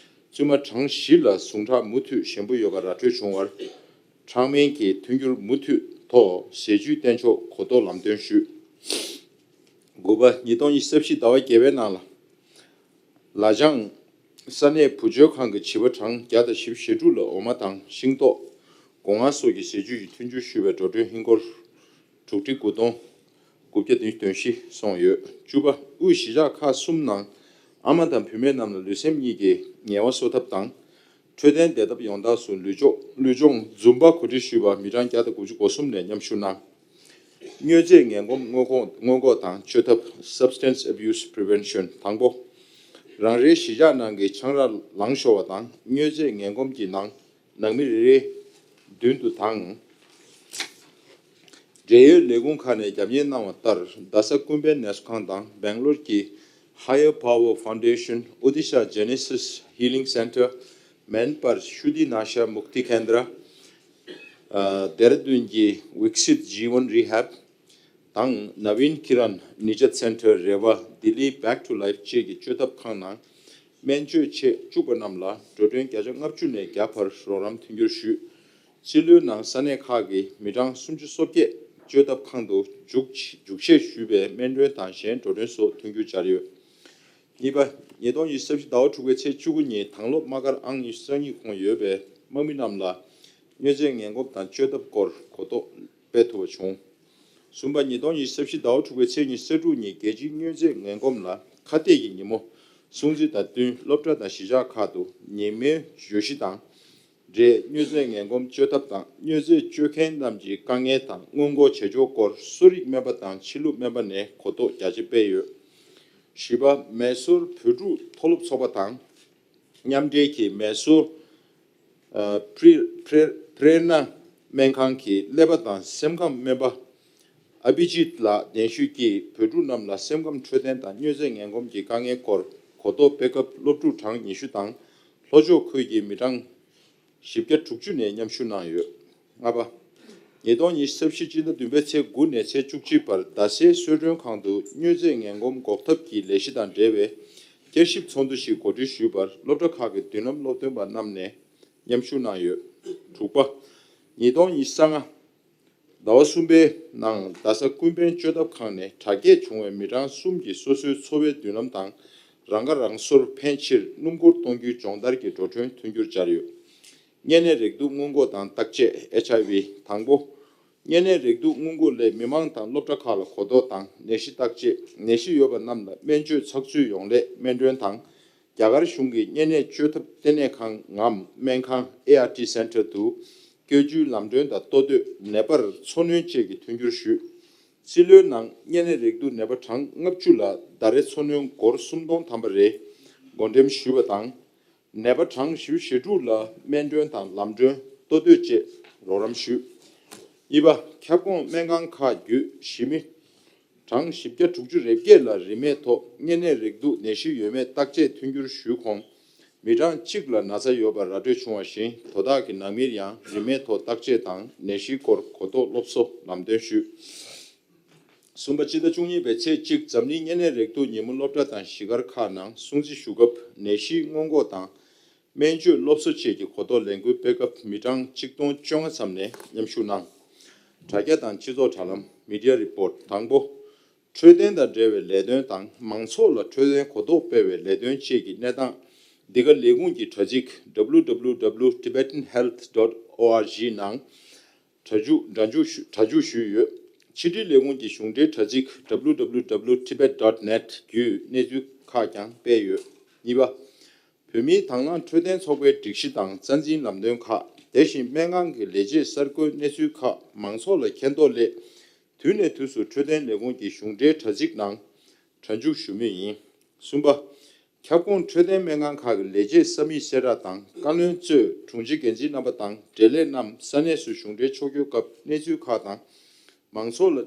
བཙུན་མ་གྲངས་བཞི་ལ་ཟུངས་ཁྲག་མུ་མཐུད་ཞན་པོ་ཡོད་པ་ར་འཕྲོད་བྱུང་བར་ཁྲག་སྨན་གྱི་མཐུན་འགྱུར་མུ་མཐུད་ཐོག་ཟས་བཅུད་བསྟེན་ཆོག་གོ་རྟོགས་ལམ་སྟོན་ཞུས། དགུ་པ། ཉིས་སྟོང་ཉི་ཤུ་རྩ་བཞི་ཟླ་བ་བརྒྱད་པའི་ནང་ལ། ལ་ལྗང་ས་གནས་བུ་བཅོལ་ཁང་གི་བྱིས་པ་གྲངས་བརྒྱ་དང་བཞི་བཅུ་ཞེ་དྲུག་ལ་འོ་མ་དང་ཤིང་ཏོག་སྒོ་ང་སོགས་ཀྱི་ཟས་བཅུད་ཀྱི་མཐུན་འགྱུར་ཞུས་པའི་འགྲོ་གྲོན་ཧིན་སྒོར་དྲུག་ཁྲི་དགུ་སྟོང་དགུ་བརྒྱ་བདུན་ཅུ་དོན་བཞི་སོང་ཡོད། བཅུ་པ། དབུས་གཞིས་ཆགས་ཁག་གསུམ་ནང་ཨ་མ་དང་བུད་མེད་རྣམས་ལ་ལུས་སེམས་གཉིས་ཀྱི་ངལ་བ་གསོ་ཐབས་དང་། འཕྲོད་བསྟེན་བདེ་ཐབས་ཡོང་ཐབས་སུ་ལུས་སྦྱོང་ལུས་སྦྱོང་Zumba གོ་སྒྲིག་ཞུས་པ་མི་གྲངས་བརྒྱ་དང་དགུ་བཅུ་གོ་གསུམ་ནས་མཉམ་ཞུགས་གནང་། དངོས་རྫས་ངན་གོམས་སྔོན་འགོག་སྔོན་འགོག་དང་བཅོས་ཐབས་Substance Abuse Prevention དང་པོ། རང་རེའི་གཞིས་ཆགས་ནང་གི་ཆང་རག་ལངས་ཤོར་བ་དང་དངོས་རྫས་ངན་གོམས་ཀྱི་ནང་ནང་མི་རེ་རེའི་མདུན་དུ་དང་། འབྲེལ་ཡོད་ལས་ཁུངས་ཁག་ནས་རྒྱབ་གཉེར་གནང་བ་ལྟར་རྡ་ས་ཀུན་ཕན་ནད་གསོ་ཁང་དང་སྦེང་ལོར་གྱི་Higher Power Foundation Odisha Genesis Healing Center མན་པར་Shuddhi Nasha Mukti Kendra ཨ་ལྡེ་ར་ལྡུན་གྱི་Viksit Jeevan Rehab དང་Naveen Kiran Nija Center རེ་བ་ལྡི་ལི་Back to Life བཅས་ཀྱི་བཅོས་ཐབས་ཁང་ནང་སྨན་བཅོས་ཆེད་བཅུག་པ་རྣམས་ལ་འགྲོ་གྲོན་བརྒྱ་ཆ་ལྔ་བཅུ་ནས་བརྒྱ་བར་རོགས་རམ་མཐུན་འགྱུར་ཞུས། སྤྱི་ལོའི་ནང་ས་གནས་ཁག་གི་མི་གྲངས་སུམ་ཅུ་སོ་བརྒྱད་ བཅོས་ཐབས་ཁང་དུ་འཇུག་འཇུག་བཞེས་ཞུས་པའི་སྨན་གྲོན་དང་གཞན་འགྲོ་གྲོན་སོགས་ཐོན་རྒྱུ་སྦྱར་ཡོད། གཉིས་པ། ཉིས་སྟོང་ཉི་ཤུ་རྩ་བཞི་ཟླ་བ་དྲུག་པའི་ཚེས་བཅུ་དགུ་ཉིན་དྭང་སློབ་དམག་སྒར་ཨང་ཉི་ཤུ་རྩ་གཉིས་ཁོངས་ཡོད་པའི་དམག་མི་རྣམས་ལ་མྱོས་རྫས་ངན་གོམས་དང་བཅོས་ཐབས་སྐོར་གོ་རྟོགས་སྤེལ་ཐུབ་པ་བྱུང་། གསུམ་པ། ཉིས་སྟོང་ཉི་ཤུ་རྩ་བཞི་ཟླ་བ་དྲུག་པའི་ཚེས་ཉི་ཤུ་རྩ་དྲུག་ཉིན་རྒྱལ་སྤྱིའི་མྱོས་རྫས་ངན་གོམས་ལ་ཁ་གཏད་ཀྱི་ཉིན་མོ་སྲུང་བརྩི་དང་བསྟུན་སློབ་གྲྭ་དང་གཞིས་ཆགས་ཁག་ཏུ་ཉིན་མོའི་བརྗོད་གཞི་དང་འབྲེལ་མྱོས་རྫས་ངན་གོམས་བཅོས་ཐབས་དང་མྱོས་རྫས་སྤྱོད་མཁན་རྣམས་ཀྱི་དཀའ་ངལ་དང་སྔོན་འགོག་བྱེད་ཕྱོགས་སྐོར་གསོ་རིག་སྨན་པ་དང་ཕྱི་ལུགས་སྨན་པ་ནས་གོ་རྟོགས་རྒྱ་ཆེ་སྤེལ་ཡོད། བཞི་པ། མེ་སོར་བོད་ཕྲུག་མཐོ་སློབ་ཚོགས་པ་དང་མཉམ་འབྲེལ་གྱིས་མེ་སོར་ཨ་པྲེ་པྲེ་པྲེ་ར་ན་སྨན་ཁང་གི་ཀླད་པ་དང་སེམས་ཁམས་སྨན་པ་ཨ་བི་ཇིད་ལགས་གདན་ཞུས་ཀྱིས་བོད་ཕྲུག་རྣམས་ལ་སེམས་ཁམས་འཕྲོད་བསྟེན་དང་མྱོས་རྫས་ངན་གོམས་ཀྱི་དཀའ་ངལ་སྐོར་གོ་རྟོགས་སྤེལ་སྐབས་སློབ་ཕྲུག་གྲངས་ཉི་ཤུ་དང་ལྷོ་ཕྱོགས་ཁུལ་གྱི་མི་གྲངས་བཞི་བརྒྱ་དྲུག་ཅུ་ནས་མཉམ་ཞུགས་གནང་ཡོད། ལྔ་པ། ཉིས་སྟོང་ཉི་ཤུ་རྩ་བཞི་སྤྱི་ཟླ་བདུན་པའི་ཚེས་དགུ་ནས་ཚེས་བཅུ་གཅིག་བར་རྡ་སའི་གསོལ་མགྲོན་ཁང་དུ་མྱོས་རྫས་ངན་གོམས་འགོག་ཐབས་ཀྱི་ལས་གཞི་དང་འབྲེལ་བའི་བསྐྱར་ཞིབ་ཚོགས་འདུ་ཞིག་གོ་སྒྲིག་ཞུས་པར་སློབ་གྲྭ་ཁག་གི་མདུན་ལམ་སློབ་སྟོན་པ་རྣམས་ནས་མཉམ་ཞུགས་གནང་ཡོད། དྲུག་པ། ཉིས་སྟོང་ཉི་ཤུ་རྩ་ལྔ་ཟླ་བ་གསུམ་པའི་ནང་རྡ་ས་ཀུན་ཕན་བཅོས་ཐབས་ཁང་ནས་དྲག་སྐྱེད་བྱུང་བའི་མི་གྲངས་གསུམ་གྱིས་སོ་སོའི་འཚོ་བའི་མདུན་ལམ་དང་རང་ཁ་རང་གསོར་ཕན་ཕྱིར་སྣུམ་འཁོར་གཏོང་རྒྱུའི་སྦྱོང་བརྡར་གྱི་འགྲོ་གྲོན་ཐོན་རྒྱུར་སྦྱར་ཡོད། གཉན་ནད་རེག་དུག་སྔོན་འགོག་དང་བརྟག་དཔྱད། ཨེཆ་ཨའི་ཝི། དང་པོ། གཉན་ནད་རེག་དུག་སྔོན་འགོག་སླད་མི་མང་དང་སློབ་གྲྭ་ཁག་ལ་གོ་རྟོགས་དང་ནད་གཞི་བརྟག་དཔྱད། ནད་གཞི་ཡོད་པ་རྣམས་ལ་སྨན་བཅོས་ཚགས་ཚུད་ཡོང་སླད་སྨན་གྲོན་དང་། རྒྱ་གར་གཞུང་གི་གཉན་ནད་བཅོས་ཐབས་ལྟེ་གནས་ཁང་ངམ་སྨན་ཁང་ཨེ་ཨར་ཊི་སེན་ཊར་དུ་བསྐྱོད་རྒྱུའི་ལམ་གྲོན་དང་ལྟོ་སྡོད། ནད་པར་འཚོ་སྣོན་བཅས་ཀྱི་མཐུན་འགྱུར་ཞུས། རྩིས་ལོའི་ནང་གཉན་ནད་རེག་དུག་ནད་པ་གྲངས་ལྔ་བཅུ་ལ་ཟླ་རེ་འཚོ་སྣོན་སྒོར་སུམ་སྟོང་ཐམ་པ་རེ་བགོ་འགྲེམས་ཞུས་པ་དང་། ནད་པ་གྲངས་བཞི་བཅུ་ཞེ་དྲུག་ལ་སྨན་གྲོན་དང་ལམ་གྲོན། ལྟོ་སྡོད་བཅས་རོགས་རམ་ཞུས། གཉིས་པ། ཁྱབ་ཁོངས་སྨན་ཁང་ཁག་བརྒྱུད་གཞིས་མི་གྲངས་བཞི་བརྒྱ་དྲུག་ཅུ་རེ་བརྒྱད་ལ་རིན་མེད་ཐོག་གཉན་ནད་རེག་དུག་ནད་གཞི་ཡོད་མེད་བརྟག་དཔྱད་མཐུན་འགྱུར་ཞུས་ཁོངས། མི་གྲངས་གཅིག་ལ་ན་ཚ་ཡོད་པ་ར་སྤྲོད་བྱུང་བ་བཞིན་དོ་བདག་གི་ནང་མིར་ཡང་རིན་མེད་ཐོག་བརྟག་དཔྱད་དང་ནད་གཞིའི་སྐོར་གོ་རྟོགས་སློབ་གསོ་ལམ་སྟོན་ཞུས། གསུམ་པ། སྤྱི་ཟླ་བཅུ་གཉིས་པའི་ཚེས་གཅིག་འཛམ་གླིང་གཉན་ནད་རེག་དུག་ཉིན་མོ་སློབ་གྲྭ་དང་གཞིས་སྒར་ཁག་ནང་སྲུང་བརྩི་ཞུ་སྐབས་ནད་གཞིའི་སྔོན་འགོག་དང་སྨན་བཅོས་སློབ་གསོ་བཅས་ཀྱི་གོ་རྟོགས་ལས་འགུལ་སྤེལ་སྐབས་མི་གྲངས་གཅིག་སྟོང་བཅོ་ལྔ་ཙམ་ནས་མཉམ་ཞུགས་གནང་། དྲ་རྒྱ་དང་སྤྱི་ཚོགས་དྲ་ལམ། མི་ཌི་ཡ་རི་པོར་ཊི། དང་པོ། འཕྲོད་བསྟེན་དང་འབྲེལ་བའི་ལས་དོན་དང་མང་ཚོགས་ལ་འཕྲོད་བསྟེན་གོ་རྟོགས་སྤེལ་བའི་ལས་དོན་བཅས་ཀྱི་གནས་སྟངས། འདི་ག་ལས་ཁུངས་ཀྱི་དྲ་ཚིགས་www.tibetanhealth.org ནང་སྒྲ་འཇུག་སྒྲ་འཇུག་ཞུ་སྒྲ་འཇུག་ཞུས་ཡོད། ཕྱི་དྲིལ་ལས་ཁུངས་ཀྱི་གཞུང་འབྲེལ་དྲ་ཚིགས་www.tibet.net བརྒྱུད་གནས་ཚུལ་ཁག་ཀྱང་སྤེལ་ཡོད། གཉིས་པ། བོད་མིའི་དང་བླངས་འཕྲོད་བསྟེན་ཚོགས་པའི་སྒྲིག་གཞི་དང་རྩ་འཛིན་ལམ་སྟོན་ཁག་དེ་བཞིན་སྨན་ཁང་གི་ལས་བྱེད་གསར་བསྐོའི་གནས་ཚུལ་ཁག་མང་ཚོགས་ལ་མཁྱེན་རྟོགས་སླད། དུས་ནས་དུས་སུ་འཕྲོད་བསྟེན་ལས་ཁུངས་ཀྱི་གཞུང་འབྲེལ་དྲ་ཚིགས་ནང་སྒྲ་འཇུག་ཞུ་མུས་ཡིན། གསུམ་པ། ཁྱབ་ཁོངས་འཕྲོད་བསྟེན་སྨན་ཁང་ཁག་གི་ལས་བྱེད་ས་མིག་གསལ་བསྒྲགས་དང་བཀའ་བློན་གཙོས་དྲུང་ཆེ་འགན་འཛིན་རྣམ་པ་དང་འབྲེལ་ལས་རྣམས་ས་གནས་སུ་གཞུང་འབྲེལ་ཕྱོགས་བསྐྱོད་སྐབས་གནས་ཚུལ་ཁག་དང་། མང་ཚོགས་ལ་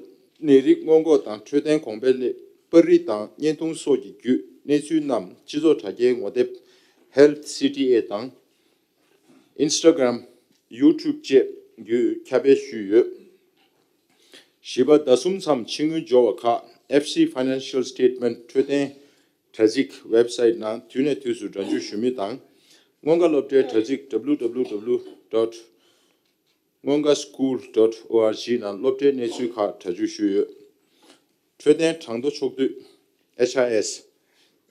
ནད་རིགས་སྔོན་འགོག་དང་འཕྲོད་བསྟེན་གོང་འཕེལ་སླད་པར་རིས་དང་བརྙན་ཐུང་སོགས་ཀྱི་བརྒྱུད་གནས་ཚུལ་རྣམས་སྤྱི་ཚོགས་དྲ་རྒྱའི་ངོ་དེབ་Health C T A དང་། Instagram YouTube བཅས་བརྒྱུད་ཁྱབ་སྤེལ་ཞུས་ཡོད། བཞི་པ། ཟླ་གསུམ་མཚམས་ཕྱི་དངུལ་འབྱོར་བ་ཁག F C Financial Statement འཕྲོད་བསྟེན་དྲ་ཚིགས་website ནང་དུས་ནས་དུས་སུ་སྒྲ་འཇུག་ཞུ་མུས་དང་། སྔོན་ཁ་སློབ་གྲྭའི་དྲ་ཚིགས་www dot ngongaschool dot org ནང་སློབ་གྲྭའི་གནས་ཚུལ་ཁག་སྒྲ་འཇུག་ཞུས་ཡོད། འཕྲོད་བསྟེན་གྲངས་ཐོ་ཕྱོགས་བསྡུས། H I S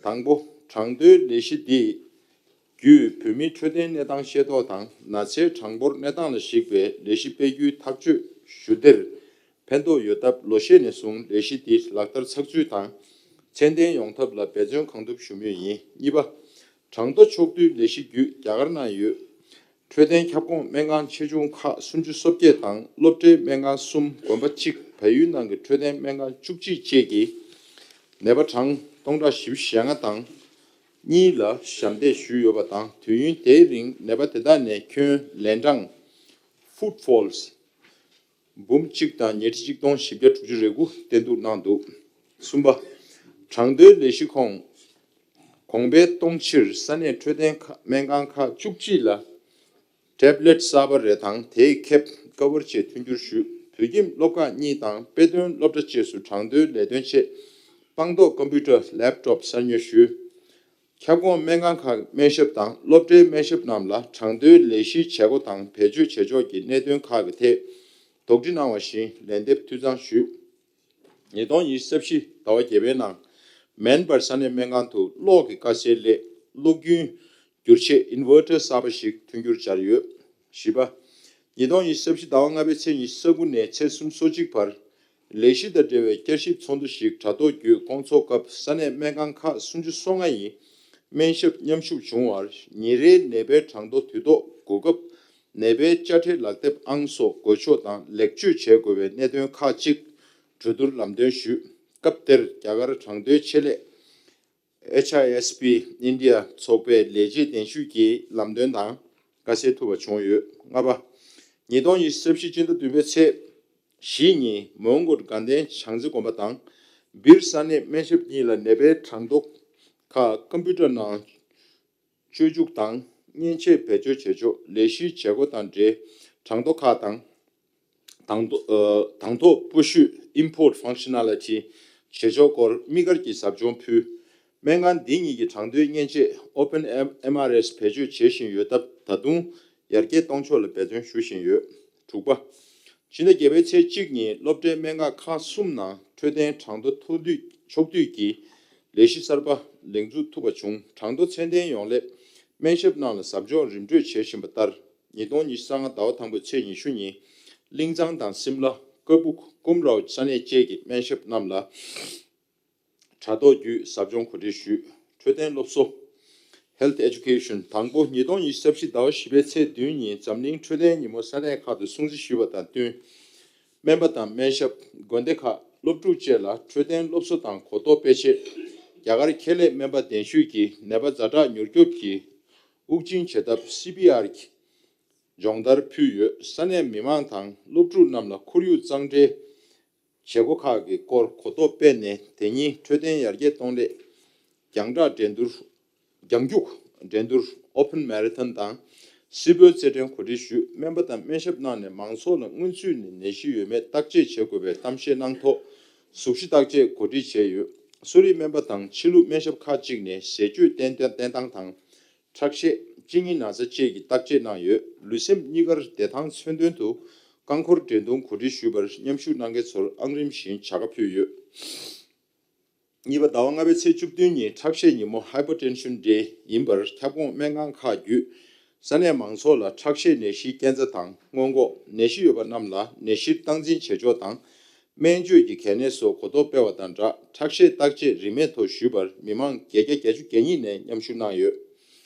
དང་པོ། གྲངས་ཐོའི་ལས་གཞི་འདིས་བརྒྱུད་བོད་མིའི་འཕྲོད་བསྟེན་གནས་སྟངས་ཤེས་རྟོགས་དང་ན་ཚའི་གྲངས་འབོར་གནས་སྟངས་ལ་གཞིགས་པའི་ལས་གཞི་སྤེལ་རྒྱུའི་ཐག་གཅོད་ཞུ་བདེར་ཕན་ཐོགས་ཡོད་སྟབས་ལོ་ཤས་ནས་བཟུང་ལས་གཞི་འདི་ལག་བསྟར་ཚགས་ཚུད་དང་ཚད་ལྡན་ཡོང་ཐབས་ལ་འབད་བརྩོན་གང་ཐུབ་ཞུ་མུས་ཡིན། གཉིས་པ། གྲངས་ཐོ་ཕྱོགས་བསྡུས་ལས་གཞི་བརྒྱུད་རྒྱ་གར་ནང་ཡོད། འཕྲོད་བསྟེན་ཁྱབ་ཁོངས་སྨན་ཁང་ཆེ་ཆུང་ཁག་སུམ་ཅུ་སོ་བརྒྱད་དང་སློབ་གྲྭའི་སྨན་ཁང་གསུམ། དགོན་པ་གཅིག་བལ་ཡུལ་ནང་གི་འཕྲོད་བསྟེན་སྨན་ཁང་བཅུ་གཅིག་བཅས་ཀྱིས་ནད་པ་གྲངས་སྟོང་ཕྲག་བཞི་བཅུ་ཞེ་ལྔ་དང་གཉིས་ལ་ཞབས་འདེགས་ཞུས་ཡོད་པ་དང་། དུས་ཡུན་དེའི་རིང་ནད་པ་དེ་དག་ནས་ཁྱོན་ལན་གྲངས་Footfalls འབུམ་གཅིག་དང་ཉིས་ཁྲི་ཆིག་སྟོང་བཞི་བརྒྱ་དྲུག་ཅུ་རེ་དགུ་བསྟེན་གཏུགས་གནང་འདུག་གསུམ་པ། གྲངས་ཐོའི་ལས་གཞི་ཁོངས། གོང་འཕེལ་གཏོང་ཕྱིར་ས་གནས་འཕྲོད་བསྟེན་ཁ་སྨན་ཁང་ཁག་བཅུ་གཅིག་ལ་ཊེབ་ལེཊ་གསར་པ་རེ་དང་དེའི་ཁེབས་ཀ་བར་བཅས་མཐུན་འགྱུར་ཞུས། བོད་ཁྱིམ་སློབ་ཁག་གཉིས་དང་དཔེ་སྟོན་སློབ་གྲྭ་བཅས་སུ་གྲངས་ཐོའི་ལས་དོན་ཆེད་པང་ཐོག་ཀམ་པུ་ཊར་ལེབ་ཊོབ་གསར་ཉོ་ཞུས། ཁྱབ་ཁོངས་སྨན་ཁང་ཁག་གི་སྨན་ཞབས་དང་སློབ་གྲྭའི་སྨན་ཞབས་རྣམས་ལ་གྲངས་ཐོའི་ལས་གཞིའི་བྱེད་སྒོ་དང་བེད་སྤྱོད་བྱེད་ཕྱོགས་ཀྱི་གནད་དོན་ཁག་གི་ཐད་ དོགས་འདྲི་གནང་བ་བཞིན་ལན་འདེབས་འཐུས་ཚང་ཞུས། ཉིས་སྟོང་ཉི་ཤུ་རྩ་བཞི་ཟླ་བ་བརྒྱད་པའི་ནང་མེན་པར་ས་གནས་སྨན་ཁང་དུ་གློག་གི་དཀའ་སེལ་སླད་གློག་རྒྱུན་བསྒྱུར་ཆེད་inverter་གསར་པ་ཞིག་མཐུན་འགྱུར་སྦྱར་ཡོད། བཞི་པ། ཉིས་སྟོང་ཉི་ཤུ་རྩ་བཞི་ཟླ་བ་ལྔ་པའི་ཚེས་ཉི་ཤུ་རྩ་དགུ་ནས་ཚེས་སུམ་ཅུ་སོ་གཅིག་བར་ལས་གཞི་དང་འབྲེལ་བའི་བསྐྱར་ཞིབ་ཚོགས་འདུ་ཞིག་དྲ་ཐོག་བརྒྱུད་སྐོང་ཚོགས་སྐབས་ས་གནས་སྨན་ཁང་ཁག་སུམ་ཅུ་སོ་ལྔ་ཡི་སྨན་ཞབས་མཉམ་ཞུགས་བྱུང་བར་ཉིན་རེའི་ནད་པའི་གྲངས་ཐོ་དུས་ཐོག་འགོད་སྐབས་ནད་པའི་དཔྱ་ཁྲལ་ལག་དེབ་ཨང་སོགས་འགོད་ཕྱོགས་དང་ལེགས་བཅོས་བྱེད་དགོས་པའི་གནད་དོན་ཁག་ཅིག་གྲོས་བསྡུར་ལམ་སྟོན་ཞུས། སྐབས་དེར་རྒྱ་གར་གྲངས་ཐོའི་ཆེད་ལས་H I S P India་ཚོགས་པའི་ལས་བྱེད་གདན་ཞུས་ཀྱིས་ལམ་སྟོན་དང་དཀའ་སེལ་ཐུབ་པ་བྱུང་ཡོད། ལྔ་པ། ཉིས་སྟོང་ཉི་ཤུ་རྩ་བཞི་སྤྱི་ཟླ་བདུན་པའི་ཚེས་བཞི་ཉིན་མོན་གྷོ་དགའ་ལྡན་བྱང་རྩེ་དགོན་པ་དང་སྦིར་ས་གནས་སྨན་ཞབས་གཉིས་ལ་ནད་པའི་གྲངས་ཐོ་ཁག་ཀམ་པུ་ཊར་ནང་སྤྱོད་འཇུག་དང་མཉེན་ཆས་བེད་སྤྱོད་བྱེད་ཕྱོགས་ལས་གཞིའི་བྱེད་སྒོ་དང་འབྲེལ་གྲངས་ཐོ་ཁག་དང་དང་ཐོག་ཨ་དང་ཐོག་སྤོ་བཤུད་import functionality་བྱེད་ཕྱོགས་སྐོར་དམིགས་བཀར་གྱི་ཟབ་སྦྱོང་ཕུལ། སྨན་ཁང་འདི་གཉིས་ཀྱི་གྲངས་ཐོའི་མཉེན་ཆས་Open M R S་བེད་སྤྱོད་བྱེད་བཞིན་ཡོད་སྟབས་ད་དུང་ཡར་རྒྱས་གཏོང་ཕྱོགས་ལ་འབད་བརྩོན་ཞུ་བཞིན་ཡོད། དྲུག་པ། ཕྱི་ཟླ་བརྒྱད་པའི་ཚེས་གཅིག་ཉིན་སློབ་གྲྭའི་སྨན་ཁང་ཁག་གསུམ་ནང་འཕྲོད་བསྟེན་གྲངས་ཐོ་ཐོ་འདུས་ཕྱོགས་བསྡུས་ཀྱི་ལས་གཞི་གསར་པ་ལེགས་འཛུགས་ཐུབ་པ་བྱུང་། གྲངས་ཐོ་ཚད་ལྡན་ཡོང་སླད་སྨན་ཞབས་རྣམས་ལ་ཟབ་སྦྱོང་རིམ་གྲོས་བྱེད་བཞིན་པ་ལྟར། ཉིས་སྟོང་ཉི་ཤུ་རྩ་ལྔ་ཟླ་བ་དང་པོའི་ཚེས་ཉི་ཤུ་ཉིན་གླིང་ཚང་དང་སིམ་ལ། ཀ་སྦུག་ཀུམ་རའོ་ས་གནས་བཅས་ཀྱི་སྨན་ཞབས་རྣམས་ལ་དྲ་ཐོག་བརྒྱུད་ཟབ་སྦྱོང་གོ་སྒྲིག་ཞུས། འཕྲོད་བསྟེན་སློབ་གསོ། Health Education། དང་པོ། ཉིས་སྟོང་ཉི་ཤུ་རྩ་བཞི་ཟླ་བ་བཞི་པའི་ཚེས་བདུན་ཉིན་འཛམ་གླིང་འཕྲོད་བསྟེན་ཉིན་མོ་ས་གནས་ཁག་ཏུ་སྲུང་བརྩི་ཞུས་པ་དང་བསྟུན། སྨན་པ་དང་སྨན་ཞབས། དགོན་སྡེ་ཁག་སློབ་ཕྲུག་བཅས་ལ་འཕྲོད་བསྟེན་སློབ་གསོ་དང་གོ་རྟོགས་སྤེལ་ཆེད་རྒྱ་གར་ཁྱད་ལས་སྨན་པ་གདན་ཞུས་ཀྱིས་ནད་པ་ཛ་དྲག་མྱུར་སྐྱོབ་ཀྱི་དབུགས་འབྱིན་བྱེད་ཐབས་C P R་གྱི་སྦྱོང་བརྡར་ཕུལ་ཡོད། ས་གནས་མི་མང་དང་སློབ་ཕྲུག་རྣམས་ལ་ཁོར་ཡུག་གཙང་སྦྲའི་བྱེད་སྒོ་ཁག་གི་སྐོར་གོ་རྟོགས་སྤེལ་ནས། དེ་ཉིན་འཕྲོད་བསྟེན་ཡར་རྒྱས་གཏོང་སླད་རྒྱང་བསྒྲགས་འགྲན་བསྡུར། རྒྱང་རྒྱུག་འགྲན་བསྡུར་Open Marathon་དང་སིལ་སྤོལ་རྩེད་འགྲན་གོ་སྒྲིག་ཞུས། སྨན་པ་དང་སྨན་ཞབས་རྣམས་ནས་མང་ཚོགས་ལ་སྔོན་ཚུད་ནས་ནད་གཞི་ཡོད་མེད་བརྟག་དཔྱད་བྱེད་དགོས་པའི་གཏམ་བཤད་གནང་ཐོག་གཟུགས་གཞི་བརྟག་དཔྱད་གོ་སྒྲིག་བྱས་ཡོད། གསོ་རིག་སྨན་པ་དང་ཕྱི་ལུགས་སྨན་ཞབས་ཁག་ཅིག་ནས་ཟས་སྤྱོད་བསྟེན་བསྟེན་སྟངས་དང་། ཁྲག་ཤེད། གཅིན་སྙི་ན་ཚ་བཅས་ཀྱི་བརྟག་དཔྱད་གནང་ཡོད། ལུས་སེམས་གཉིས་ཀར་བདེ་ཐང་མཚོན་དོན་དུ་རྐང་འཁོར་འགྲན་བསྡུར་གོ་སྒྲིག་ཞུས་པར་མཉམ་ཞུགས་གནང་མཁན་ཚོར་ཨང་རིམ་བཞིན་བྱ་དགའ་ཕུལ་ཡོད། གཉིས་པ། ཟླ་བ་ལྔ་པའི་ཚེས་བཅུ་བདུན་ཉིན་ཁྲག་ཤེད་ཉིན་མོ་Hypertension Day་ཡིན་པར་ཁྱབ་ཁོངས་སྨན་ཁང་ཁག་བརྒྱུད་ས་གནས་མང་ཚོགས་ལ་ཁྲག་ཤེད་ནད་གཞིའི་སྐས་འཛེག་དང་སྔོན་འགོག་ནད་གཞི་ཡོད་པ་རྣམས་ལ་ནད་གཞིར་སྟངས་འཛིན་བྱེད་ཕྱོགས་དང་སྨན་བཅོས་ཀྱི་གལ་གནད་སོགས་གོ་རྟོགས་སྤེལ་བ་དང་སྦྲགས་ཁྲག་ཤེད་བརྟག་དཔྱད་རིན་མེད་ཐོག་ཞུས་པར་མི་མང་བརྒྱད་བརྒྱ་བརྒྱད་ཅུ་གྱ་གཉིས་ནས་མཉམ་ཞུགས་གནང་ཡོད།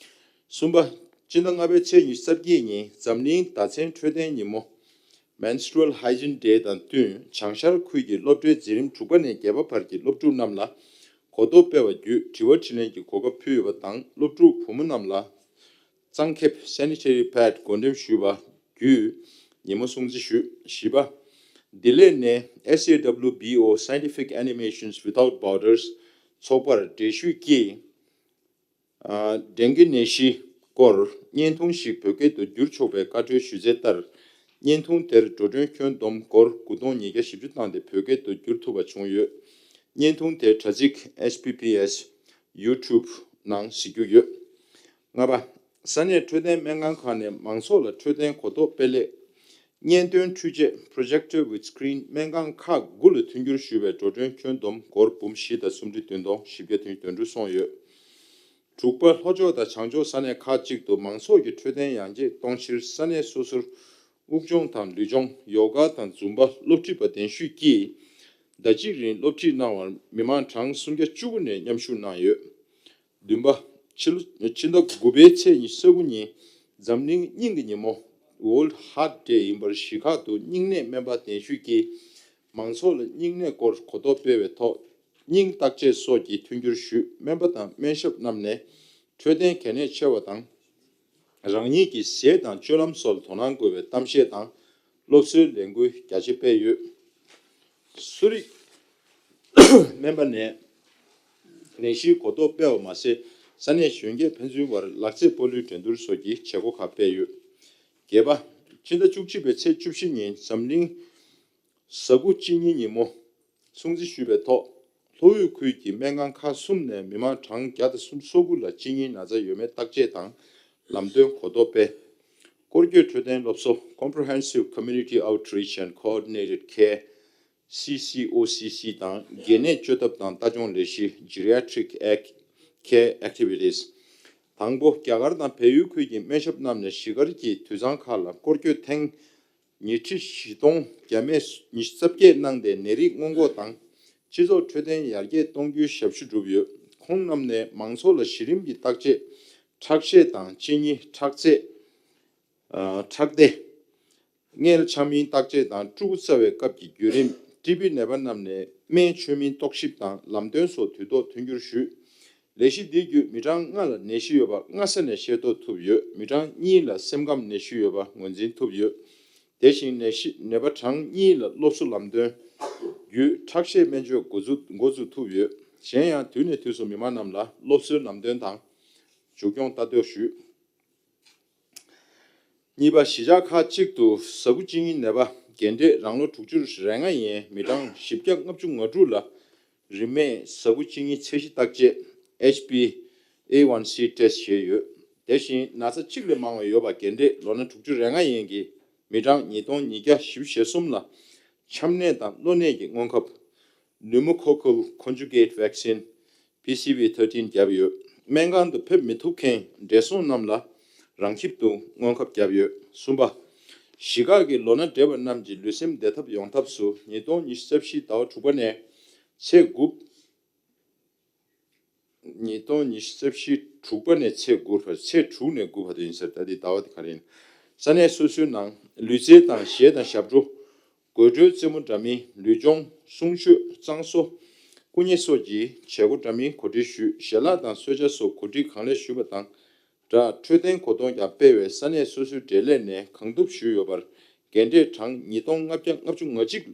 གསུམ་པ། སྤྱི་ཟླ་ལྔ་པའི་ཚེས་ཉི་ཤུ་རྩ་བརྒྱད་ཉིན་འཛམ་གླིང་ཟླ་མཚན་འཕྲོད་བསྟེན་ཉིན་མོ་Menstrual Hygiene Day་དང་བསྟུན་བྱང་ཤར་ཁུལ་གྱི་སློབ་གྲྭའི་འཛིན་རིམ་དྲུག་པ་ནས་བརྒྱད་པ་བར་གྱི་སློབ་ཕྲུག་རྣམས་ལ་གོ་རྟོགས་སྤེལ་བ་བརྒྱུད་དྲི་བ་དྲིས་ལན་གྱི་གོ་སྐབས་ཕུལ་ཡོད་པ་དང་། སློབ་ཕྲུག་བུ་མོ་རྣམས་ལ་གཙང་ཁེབས་Sanitary Pad་བགོ་འགྲེམས་ཞུས་པ་བརྒྱུད་ཉིན་མོ་སྲུང་བརྩི་ཞུས། བཞི་པ། ལྡི་ལི་ནས་S A W B O Scientific Animations Without Borders་ཚོགས་པར་འགྲེལ་བཤད་ཀྱིས། ཨ། ཌེང་གི་ནད་གཞིའི་སྐོར་བརྙན་ཐུང་ཞིག་བོད་སྐད་དུ་བསྒྱུར་ཆོག་པའི་བཀའ་འཁྲོལ་ཞུས་ཚུལ་ལྟར། བརྙན་ཐུང་དེར་འགྲོ་གྲོན་ཁྱོན་བསྡོམས་སྒོར་དགུ་སྟོང་ཉིས་བརྒྱ་བཞི་བཅུ་བཏང་སྟེ་བོད་སྐད་དུ་བསྒྱུར་ཐུབ་པ་བྱུང་ཡོད། བརྙན་ཐུང་དེ་དྲ་ཚིགས་H P P S YouTube་ནང་གཟིགས་རྒྱུ་ཡོད། ལྔ་པ། ས་གནས་འཕྲོད་བསྟེན་སྨན་ཁང་ཁག་ནས་མང་ཚོགས་ལ་འཕྲོད་བསྟེན་གོ་རྟོགས་སྤེལ་སླད། བརྙན་སྟོན་འཕྲུལ་ཆས་Projector with Screen་སྨན་ཁང་ཁག་དགུ་ལ་མཐུན་འགྱུར་ཞུས་པའི་འགྲོ་གྲོན་ཁྱོན་བསྡོམས་སྒོར་འབུམ་བཞི་དང་སུམ་ཁྲི་བདུན་སྟོང་བཞི་བརྒྱ་དོན་དྲུག་སོང་ཡོད། དྲུག་པ། ལྷོ་ཕྱོགས་དང་བྱང་ཕྱོགས་ས་གནས་ཁག་ཅིག་ཏུ་མང་ཚོགས་ཀྱི་འཕྲོད་བསྟེན་ཡར་རྒྱས་གཏོང་ཕྱིར་ས་གནས་སོ་སོར་དབུགས་སྦྱོང་དང་ལུས་སྦྱོང་། ཡོ་ག་དང་ཛུམ་པ་སློབ་ཁྲིད་པ་གདན་ཞུས་ཀྱིས་ཟླ་གཅིག་རིང་སློབ་ཁྲིད་གནང་བར་མི་མང་གྲངས་སུམ་བརྒྱ་བཅུ་དགུ་ནས་མཉམ་ཞུགས་གནང་ཡོད། བདུན་པ། ཕྱི་ལོ་ཕྱི་ཟླ་དགུ་པའི་ཚེས་ཉི་ཤུ་རྩ་དགུ་ཉིན་འཛམ་གླིང་སྙིང་གི་ཉིན་མོ་World Heart Day་ཡིན་པར་གཞིས་ཁག་ཏུ་སྙིང་ནད་སྨན་པ་གདན་ཞུས་ཀྱིས་མང་ཚོགས་ལ་སྙིང་ནད་སྐོར་གོ་རྟོགས་སྤེལ་བའི་ཐོག་སྙིང་བརྟག་དཔྱད་སོགས་ཀྱི་མཐུན་འགྱུར་ཞུས། སྨན་པ་དང་སྨན་ཞབས་རྣམས་ནས་འཕྲོད་བསྟེན་གལ་གནད་ཆེ་བ་དང་། རང་ཉིད་ཀྱི་ཟས་དང་སྤྱོད་ལམ་སོགས་ལ་དོ་སྣང་དགོས་པའི་གཏམ་བཤད་དང་སློབ་གསོའི་ལས་འགུལ་རྒྱ་ཆེ་སྤེལ་ཡོད། གསོ་རིག་སྨན་པ་ནས་ནད་གཞིའི་གོ་རྟོགས་སྤེལ་བ་མ་ཟད། ས་གནས་གཞོན་སྐྱེས་ཕན་ཚུན་བར་ལག་རྩེད་སྤོ་ལོའི་འགྲན་བསྡུར་སོགས་ཀྱི་བྱེད་སྒོ་ཁག་སྤེལ་ཡོད། བརྒྱད་པ། ཕྱི་ཟླ་བཅུ་གཅིག་པའི་ཚེས་བཅུ་བཞི་ཉིན་འཛམ་གླིང་གཟའ་འཁོར་གཅིན་སྙི་ཉིན་མོ་སྲུང་བརྩི་ཞུས་པའི་ཐོག་ལྷོ་དབུས་ཁུལ་གྱི་སྨན་ཁང་ཁག་གསུམ་ནས་མི་མང་གྲངས་བརྒྱ་དང་སུམ་ཅུ་སོ་དགུ་ལ་གཅིན་སྙིའི་ན་ཚ་ཡོད་མེད་བརྟག་དཔྱད་དང་ལམ་སྟོན་གོ་རྟོགས་སྤེལ། སྐོར་སྐྱོད་འཕྲོད་བསྟེན་སློབ་གསོ། Comprehensive Community Outreach and Coordinated Care, C C O C C དང་། འགན་གནས་བཅོལ་ཐབས་དང་ལྟ་སྐྱོང་ལས་གཞི། Geriatric Ac- Care Activities། དང་པོ། རྒྱ་གར་དང་བལ་ཡུལ་ཁུལ་གྱི་སྨན་ཞབས་རྣམས་ནས་གཞིས་སྒར་གྱི་དུད་ཚང་ཁག་ལ་སྐོར་སྐྱོད་ཐེངས་ཉིས་ཁྲི་བཞི་སྟོང་བརྒྱ་མེད་ཉི་ཤུ་རྩ་བརྒྱད་གནང་སྟེ། ནད་རིགས་སྔོན་འགོག་དང་སྤྱི་ཚོགས་འཕྲོད་བསྟེན་ཡར་རྒྱས་གཏོང་རྒྱུའི་ཞབས་ཞུ་བསྒྲུབས་ཡོད། ཁོང་རྣམས་ནས་མང་ཚོགས་ལ་གཞི་རིམ་གྱི་བརྟག་དཔྱད། ཁྲག་ཤེད་དང་གཅིན་སྙི། ཁྲག་ཚད། ཁྲག་སྡེ། མངལ་ཆགས་མིན་བརྟག་དཔྱད་དང་ཕྲུ་གུ་བཙའ་བའི་སྐབས་ཀྱི་བརྒྱུད་རིམ། ཊི་བི་ནད་པ་རྣམས་ནས་སྨན་མཆོད་མེའི་རྟོག་ཞིབ་དང་ལམ་སྟོན་སོགས་དུས་ཐོག་མཐུན་འགྱུར་ཞུས། ལས་གཞི་འདི་བརྒྱུད་མི་གྲངས་ལྔ་ལ་ནད་གཞི་ཡོད་པ་སྔ་ས་ནས་ཤེས་རྟོགས་ཐུབ་ཡོད། མི་གྲངས་གཉིས་ལ་སེམས་ཁམས་ནད་གཞི་ཡོད་པ་ངོས་འཛིན་ཐུབ་ཡོད། དེ་བཞིན་ནད་གཞི་ནད་པ་གྲངས་གཉིས་ལ་སློབ་གསོ་ལམ་སྟོན་བརྒྱུད་ཁྲག་ཤེད་སྨན་བཅོས་འགོ་འཛུགས་འགོ་འཛུགས་ཐུབ་ཡོད། གཞན་ཡང་དུས་ནས་དུས་སུ་མི་མང་རྣམས་ལ་སློབ་གསོའི་ལམ་སྟོན་དང་། མཇུག་སྐྱོང་ལྟ་རྟོག་ཞུས། གཉིས་པ། གཞིས་ཆགས་ཁག་ཅིག་ཏུ་ཟ་ཁུ་གཅིན་སྙི་ནད་པ་རྒན་གྲས་རང་ལོ་དྲུག་ཅུ་རེ་ལྔ་ཡན་མི་གྲངས་བཞི་བརྒྱ་ལྔ་བཅུ་ང་དྲུག་ལ་རིན་མེད་ཟ་ཁུ་གཅིན་སྙི་ཚད་གཞི་བརྟག་དཔྱད་H b A one C test བྱས་ཡོད། དེ་བཞིན་ན་ཚ་གཅིག་ལས་མང་བ་ཡོད་པ་རྒན་གྲས་ལོ་ན་དྲུག་ཅུ་རེ་ལྔ་ཡན་གྱི་མི་གྲངས་ཉིས་སྟོང་ཉིས་བརྒྱ་བཞི་བཅུ་ཞེ་གསུམ་ལ་ཆམ་ནད་དང་གློ་ནད་ཀྱི་སྔོན་ཁབ། Pneumococcal Conjugate Vaccine P C V thirteen བརྒྱབ་ཡོད། སྨན་ཁང་དུ་ཕེབས་མི་ཐུབ་མཁན་བགྲེས་སོང་རྣམས་ལ་རང་ཁྱིམ་དུ་སྔོན་ཁབ་བརྒྱབ་ཡོད། གསུམ་པ། གཞིས་ཁག་གི་ལོ་ན་བགྲེས་པ་རྣམས་ཀྱི་ལུས་སེམས་བདེ་ཐབས་ཡོང་ཐབས་སུ་ཉིས་སྟོང་ཉི་ཤུ་རྩ་བཞི་ཟླ་བ་དྲུག་པ་ནས་ཚེས་དགུ། ཉིས་སྟོང་ཉི་ཤུ་རྩ་བཞི་དྲུག་པ་ནས་ཚེས་དགུ་བར། ཚེས་དྲུག་ནས་དགུ་བར་དུ་ཡིན་ཟེར། ད་འདི་ཟླ་བ་འདི་ག་རེ་ཡིན། ས་གནས་སོ་སོའི་ནང་ལུས་རྩལ་དང་གཞས་དང་ཞབས་བྲོ། དགོད་བྲོའི་རྩེད་མོ་འདྲ་མིན། ལུས་སྦྱོང་། གསུང་ཆོས། གཙང་བཟོ། སྐུ་ཉིད་སོགས་ཀྱི་བྱེད་སྒོ་འདྲ་མིན་གོ་སྒྲིག་ཞུས། ཞལ་ལག་དང་གསོལ་ཇ་སོགས་གོ་སྒྲིག་གང་ལེགས་ཞུས་པ་དང་སྦྲགས། འཕྲོད་བསྟེན་གོ་རྟོགས་ཀྱང་སྤེལ་བས། ས་གནས་སོ་སོའི་འབྲེལ་ལས་ནས་གང་ཐུབ་ཞུས་ཡོད་པར། རྒན་གྲས་གྲངས་ཉིས་སྟོང་ལྔ་བརྒྱ་ལྔ་བཅུ་ང་གཅིག་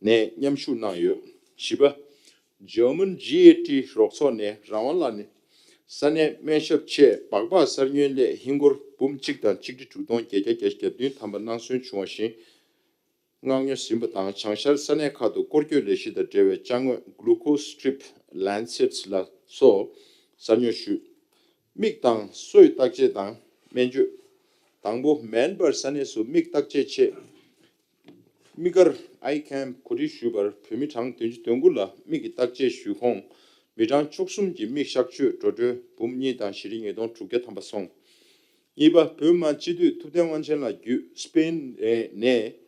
ནས་མཉམ་ཞུགས་གནང་ཡོད། བཞི་པ། German G A T རོགས་ཚོགས་ནས་རང་དབང་ལ་ནི་ས་གནས་སྨན་ཞབས་ཆེད་སྦག་སྦག་གསར་ཉོའི་སླད་ཧིན་སྒོར་འབུམ་གཅིག་དང་ཆིག་ཁྲི་དྲུག་སྟོང་བརྒྱད་བརྒྱ་བརྒྱད་ཅུ་གྱ་བདུན་ཐམ་པ་གནང་སོན་བྱུང་བ་བཞིན། མངགས་ཉོ་ཟིན་པ་དང་། བྱང་ཤར་ས་གནས་ཁག་ཏུ་སྐོར་སྐྱོད་ལས་གཞི་དང་འབྲེལ་བའི་ཅ་དངོས་Glucose Strip Lancets ལ་སོགས་གསར་ཉོ་ཞུས། མིག་དང་སོའི་བརྟག་དཔྱད་དང་སྨན་བཅོས། དང་པོ། མེལ་བྷོན་ས་གནས་སུ་མིག་བརྟག་དཔྱད་ཆེད་མིག་སྒར་Eye Camp གོ་སྒྲིག་ཞུས་པར། བོད་མི་གྲངས་བདུན་ཅུ་དོན་དགུ་ལ་མིག་གི་བརྟག་དཔྱད་ཞུས་ཁོངས་མི་གྲངས་བཅུ་གསུམ་གྱིས་མིག་གཤག་བཅོས་འགྲོ་གྲོན་འབུམ་གཉིས་དང་བཞི་ཁྲི་ཉིས་སྟོང་དྲུག་བརྒྱ་ཐམ་པ་སོང་། གཉིས་པ། བོད་མི་མང་སྤྱི་འཐུས་ཐུབ་བསྟན་དབང་ཆེན་ལགས་བརྒྱུད་སྤེན་ནས་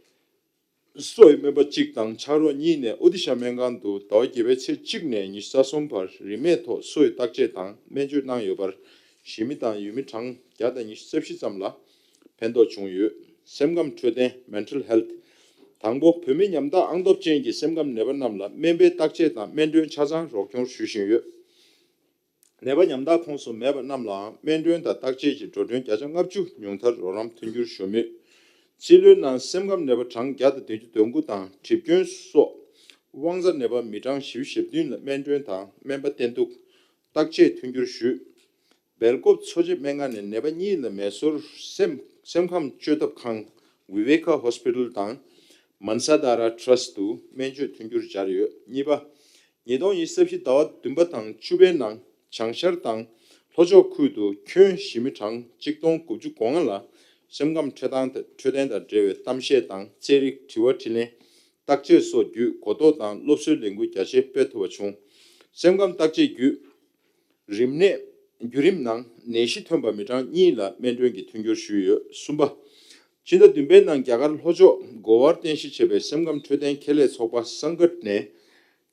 སོའི་སྨན་པ་གཅིག་དང་ཕྱག་རོགས་གཉིས་ནས་ཨོ་ཏི་ཤ་སྨན་ཁང་དུ་ཟླ་བ་བརྒྱད་པའི་ཚེས་གཅིག་ནས་ཉི་ཤུ་རྩ་གསུམ་བར་རིན་མེད་ཐོག་སོའི་བརྟག་དཔྱད་དང་སྨན་བཅོས་གནང་ཡོད་པར། གཞིས་མི་དང་ཡུལ་མི་གྲངས་བརྒྱ་དང་ཉི་ཤུ་རྩ་བཞི་ཙམ་ལ་ཕན་ཐོགས་བྱུང་ཡོད། སེམས་ཁམས་འཕྲོད་བསྟེན། Mental Health། དང་པོ། བོད་མི་ཉམ་ཐག་ཨང་སྟོབས་ཅན་གྱི་སེམས་ཁམས་ནད་པ་རྣམས་ལ་སྨན་པའི་བརྟག་དཔྱད་དང་སྨན་གྲོན་ཆ་ཚང་རོགས་སྐྱོར་ཞུ་བཞིན་ཡོད། ནད་པ་ཉམ་ཐག་ཁོངས་སུ་མེད་པ་རྣམས་ལའང་སྨན་གྲོན་དང་བརྟག་དཔྱད་ཀྱི་འགྲོ་གྲོན་བརྒྱ་ཆ་ལྔ་བཅུ་ཉུང་མཐར་རོགས་རམ་མཐུན་འགྱུར་ཞུ་མུས། རྩིས་ལོའི་ནང་སེམས་ཁམས་ནད་པ་གྲངས་བརྒྱ་དང་བདུན་ཅུ་དོན་དགུ་དང་གྲིབ་སྐྱོན་སོགས་དབང་རྩ་ནད་པ་མི་གྲངས་བཞི་བཅུ་ཞེ་བདུན་ལ་སྨན་གྲོན་དང་སྨན་པ་བསྟེན་གཏུག་བརྟག་དཔྱད་མཐུན་འགྱུར་ཞུས། སྦེལ་ཀོབ་འཚོ་བྱེད་སྨན་ཁང་ནས་ནད་པ་གཉིས་ལ་མེ་སོར་སེམས་སེམས་ཁམས་བཅོས་ཐབས་ཁང་Viveka Hospital དང་Mansadhara Trust དུ་སྨན་བཅོས་མཐུན་འགྱུར་སྦྱར་ཡོད། གཉིས་པ། ཉིས་སྟོང་ཉི་ཤུ་རྩ་བཞི་ཟླ་བ་བདུན་པ་དང་བཅུ་པའི་ནང་བྱང་ཤར་དང་ལྷོ་ཕྱོགས་ཁུལ་དུ་ཁྱོན་གཞིས་མི་གྲངས་གཅིག་སྟོང་དགུ་བཅུ་གོ་ལྔ་ལ་སེམས་ཁམས་འཕྲོད་སྟངས་དང་འཕྲོད་བསྟེན་དང་འབྲེལ་བའི་གཏམ་བཤད་དང་རྩེད་རིགས། དྲི་བ་དྲིས་ལན། བརྟག་དཔྱད་སོགས་བརྒྱུད་གོ་རྟོགས་དང་སློབ་གསོའི་ལས་འགུལ་རྒྱ་ཆེ་སྤེལ་ཐུབ་པ་བྱུང་། སེམས་ཁམས་བརྟག་དཔྱད་བརྒྱུད་རིམས་ནད་བརྒྱུད་རིམ་ནང་ནད་གཞི་ཐོན་པ་མི་གྲངས་གཉིས་ལ་སྨན་གྲོན་གྱི་མཐུན་འགྱུར་ཞུས་ཡོད། གསུམ་པ། ཕྱི་ཟླ་བདུན་པའི་ནང་རྒྱ་གར་ལྷོ་ཕྱོགས་གོ་བར་རྟེན་གཞི་བྱས་པའི་སེམས་ཁམས་འཕྲོད་བསྟེན་ཁེ་ལས་ཚོགས་པ་སང་གཏ་ནས་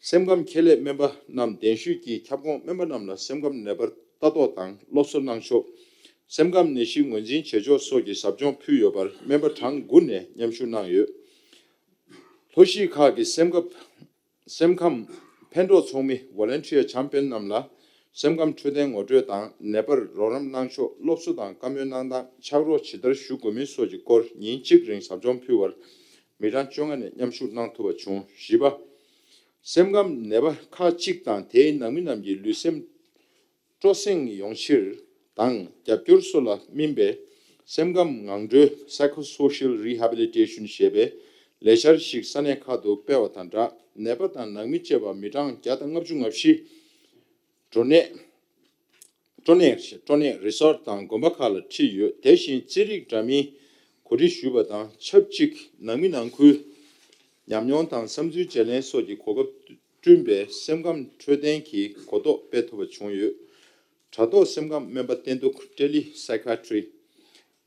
སེམས་ཁམས་ཁེ་ལས་སྨན་པ་རྣམས་གདན་ཞུས་ཀྱིས་ཁྱབ་ཁོངས་སྨན་པ་རྣམས་ལ་སེམས་ཁམས་ནད་པར་ལྟ་རྟོག་དང་སློབ་གསོ་གནང་ཕྱོགས། སེམས་ཁམས་ནད་གཞི་ངོས་འཛིན་བྱེད་ཕྱོགས་སོགས་ཀྱི་ཟབ་སྦྱོང་ཕུལ་ཡོད་པར་སྨན་པ་གྲངས་དགུ་ནས་མཉམ་ཞུགས་གནང་ཡོད། ལྷོ་གཞིས་ཁག་གི་སེམས་ཁམས་སེམས་ཁམས་ཕན་གྲོགས་ཚོགས་མི་Volunteer Champion རྣམས་ལ་སེམས་ཁམས་འཕྲོད་བསྟེན་ངོ་སྤྲོད་དང་ནད་པར་རོགས་རམ་གནང་ཕྱོགས། སློབ་གསོ་དང་བཀའ་མོལ་གནང་སྟངས། ཕྱག་རོགས་ཇི་ལྟར་ཞུ་དགོས་མིན་སོགས་ཀྱི་སྐོར་ཉིན་གཅིག་རིང་ཟབ་སྦྱོང་ཕུལ་བར་མི་གྲངས་བཅོ་ལྔ་ནས་མཉམ་ཞུགས་གནང་ཐུབ་པ་བྱུང་། བཞི་པ། སེམས་ཁམས་ནད་པ་ཁག་ཅིག་དང་དེའི་ནང་མི་རྣམས་ཀྱི་ལུས་སེམས་སྤྲོ་གསེང་ཡོང་ཕྱིར་དང་རྒྱབ་སྐྱོར་སོགས་ལ་སྨིན་པའི་སེམས་ཁམས་ངང་སྒྲོལ་Psychosocial Rehabilitation ཞེས་པའི་ལས་འཆར་ཞིག་ས་གནས་ཁག་ཏུ་སྤེལ་བ་དང་སྦྲགས། ནད་པ་དང་ནང་མི་བཅས་པ་མི་གྲངས་བརྒྱ་དང་ལྔ་བཅུ་ང་བཞི་སྤྲོ་གནས་སྤྲོ་གནས་སྤྲོ་གནས་Resort དང་དགོན་པ་ཁག་ལ་ཁྲིད་ཡོད། དེ་བཞིན་རྩེད་རིགས་འདྲ་མིན་ གོ་སྒྲིག་ཞུས་པ་དང་ཆབས་ཅིག་ནང་མི་ནང་ཁུལ་ཉམས་མྱོང་དང་བསམ་ཚུལ་བརྗེ་ལེན་སོགས་ཀྱི་གོ་སྐབས་བསྐྲུན་པའི་སེམས་ཁམས་འཕྲོད་བསྟེན་གྱི་གོ་རྟོགས་སྤེལ་ཐུབ་པ་བྱུང་ཡོད། དྲ་ཐོག་སེམས་ཁམས་སྨན་པ་བསྟེན་གཏུག Tele Psychiatry།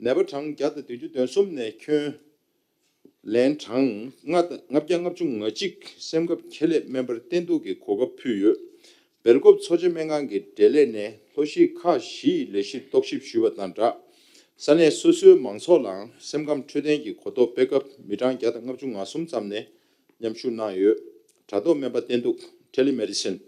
ནད་པ་གྲངས་བརྒྱ་དང་བདུན་ཅུ་དོན་གསུམ་ནས་ཁྱོན་ལན་གྲངས་ལྔ་དང་ལྔ་བརྒྱ་ལྔ་བཅུ་ང་གཅིག་སེམས་ཁམས་ཁྱད་ལས་སྨན་པར་བསྟེན་གཏུག་གི་གོ་སྐབས་ཕུལ་ཡོད། སྦེལ་ཀོབ་འཚོ་བྱེད་སྨན་ཁང་གི་འབྲེལ་ལས་ནས་ལྷོ་གཞིས་ཁག་བཞིའི་ལས་གཞིར་རྟོག་ཞིབ་ཞུས་པ་དང་སྦྲགས། ས་གནས་སོ་སོའི་མང་ཚོགས་ལའང་སེམས་ཁམས་འཕྲོད་བསྟེན་གྱི་གོ་རྟོགས་སྤེལ་སྐབས་མི་གྲངས་བརྒྱ་དང་ལྔ་བཅུ་ང་གསུམ་ཙམ་ནས་མཉམ་ཞུགས་གནང་ཡོད། དྲ་ཐོག་སྨན་པ་བསྟེན་གཏུག Telemedicine།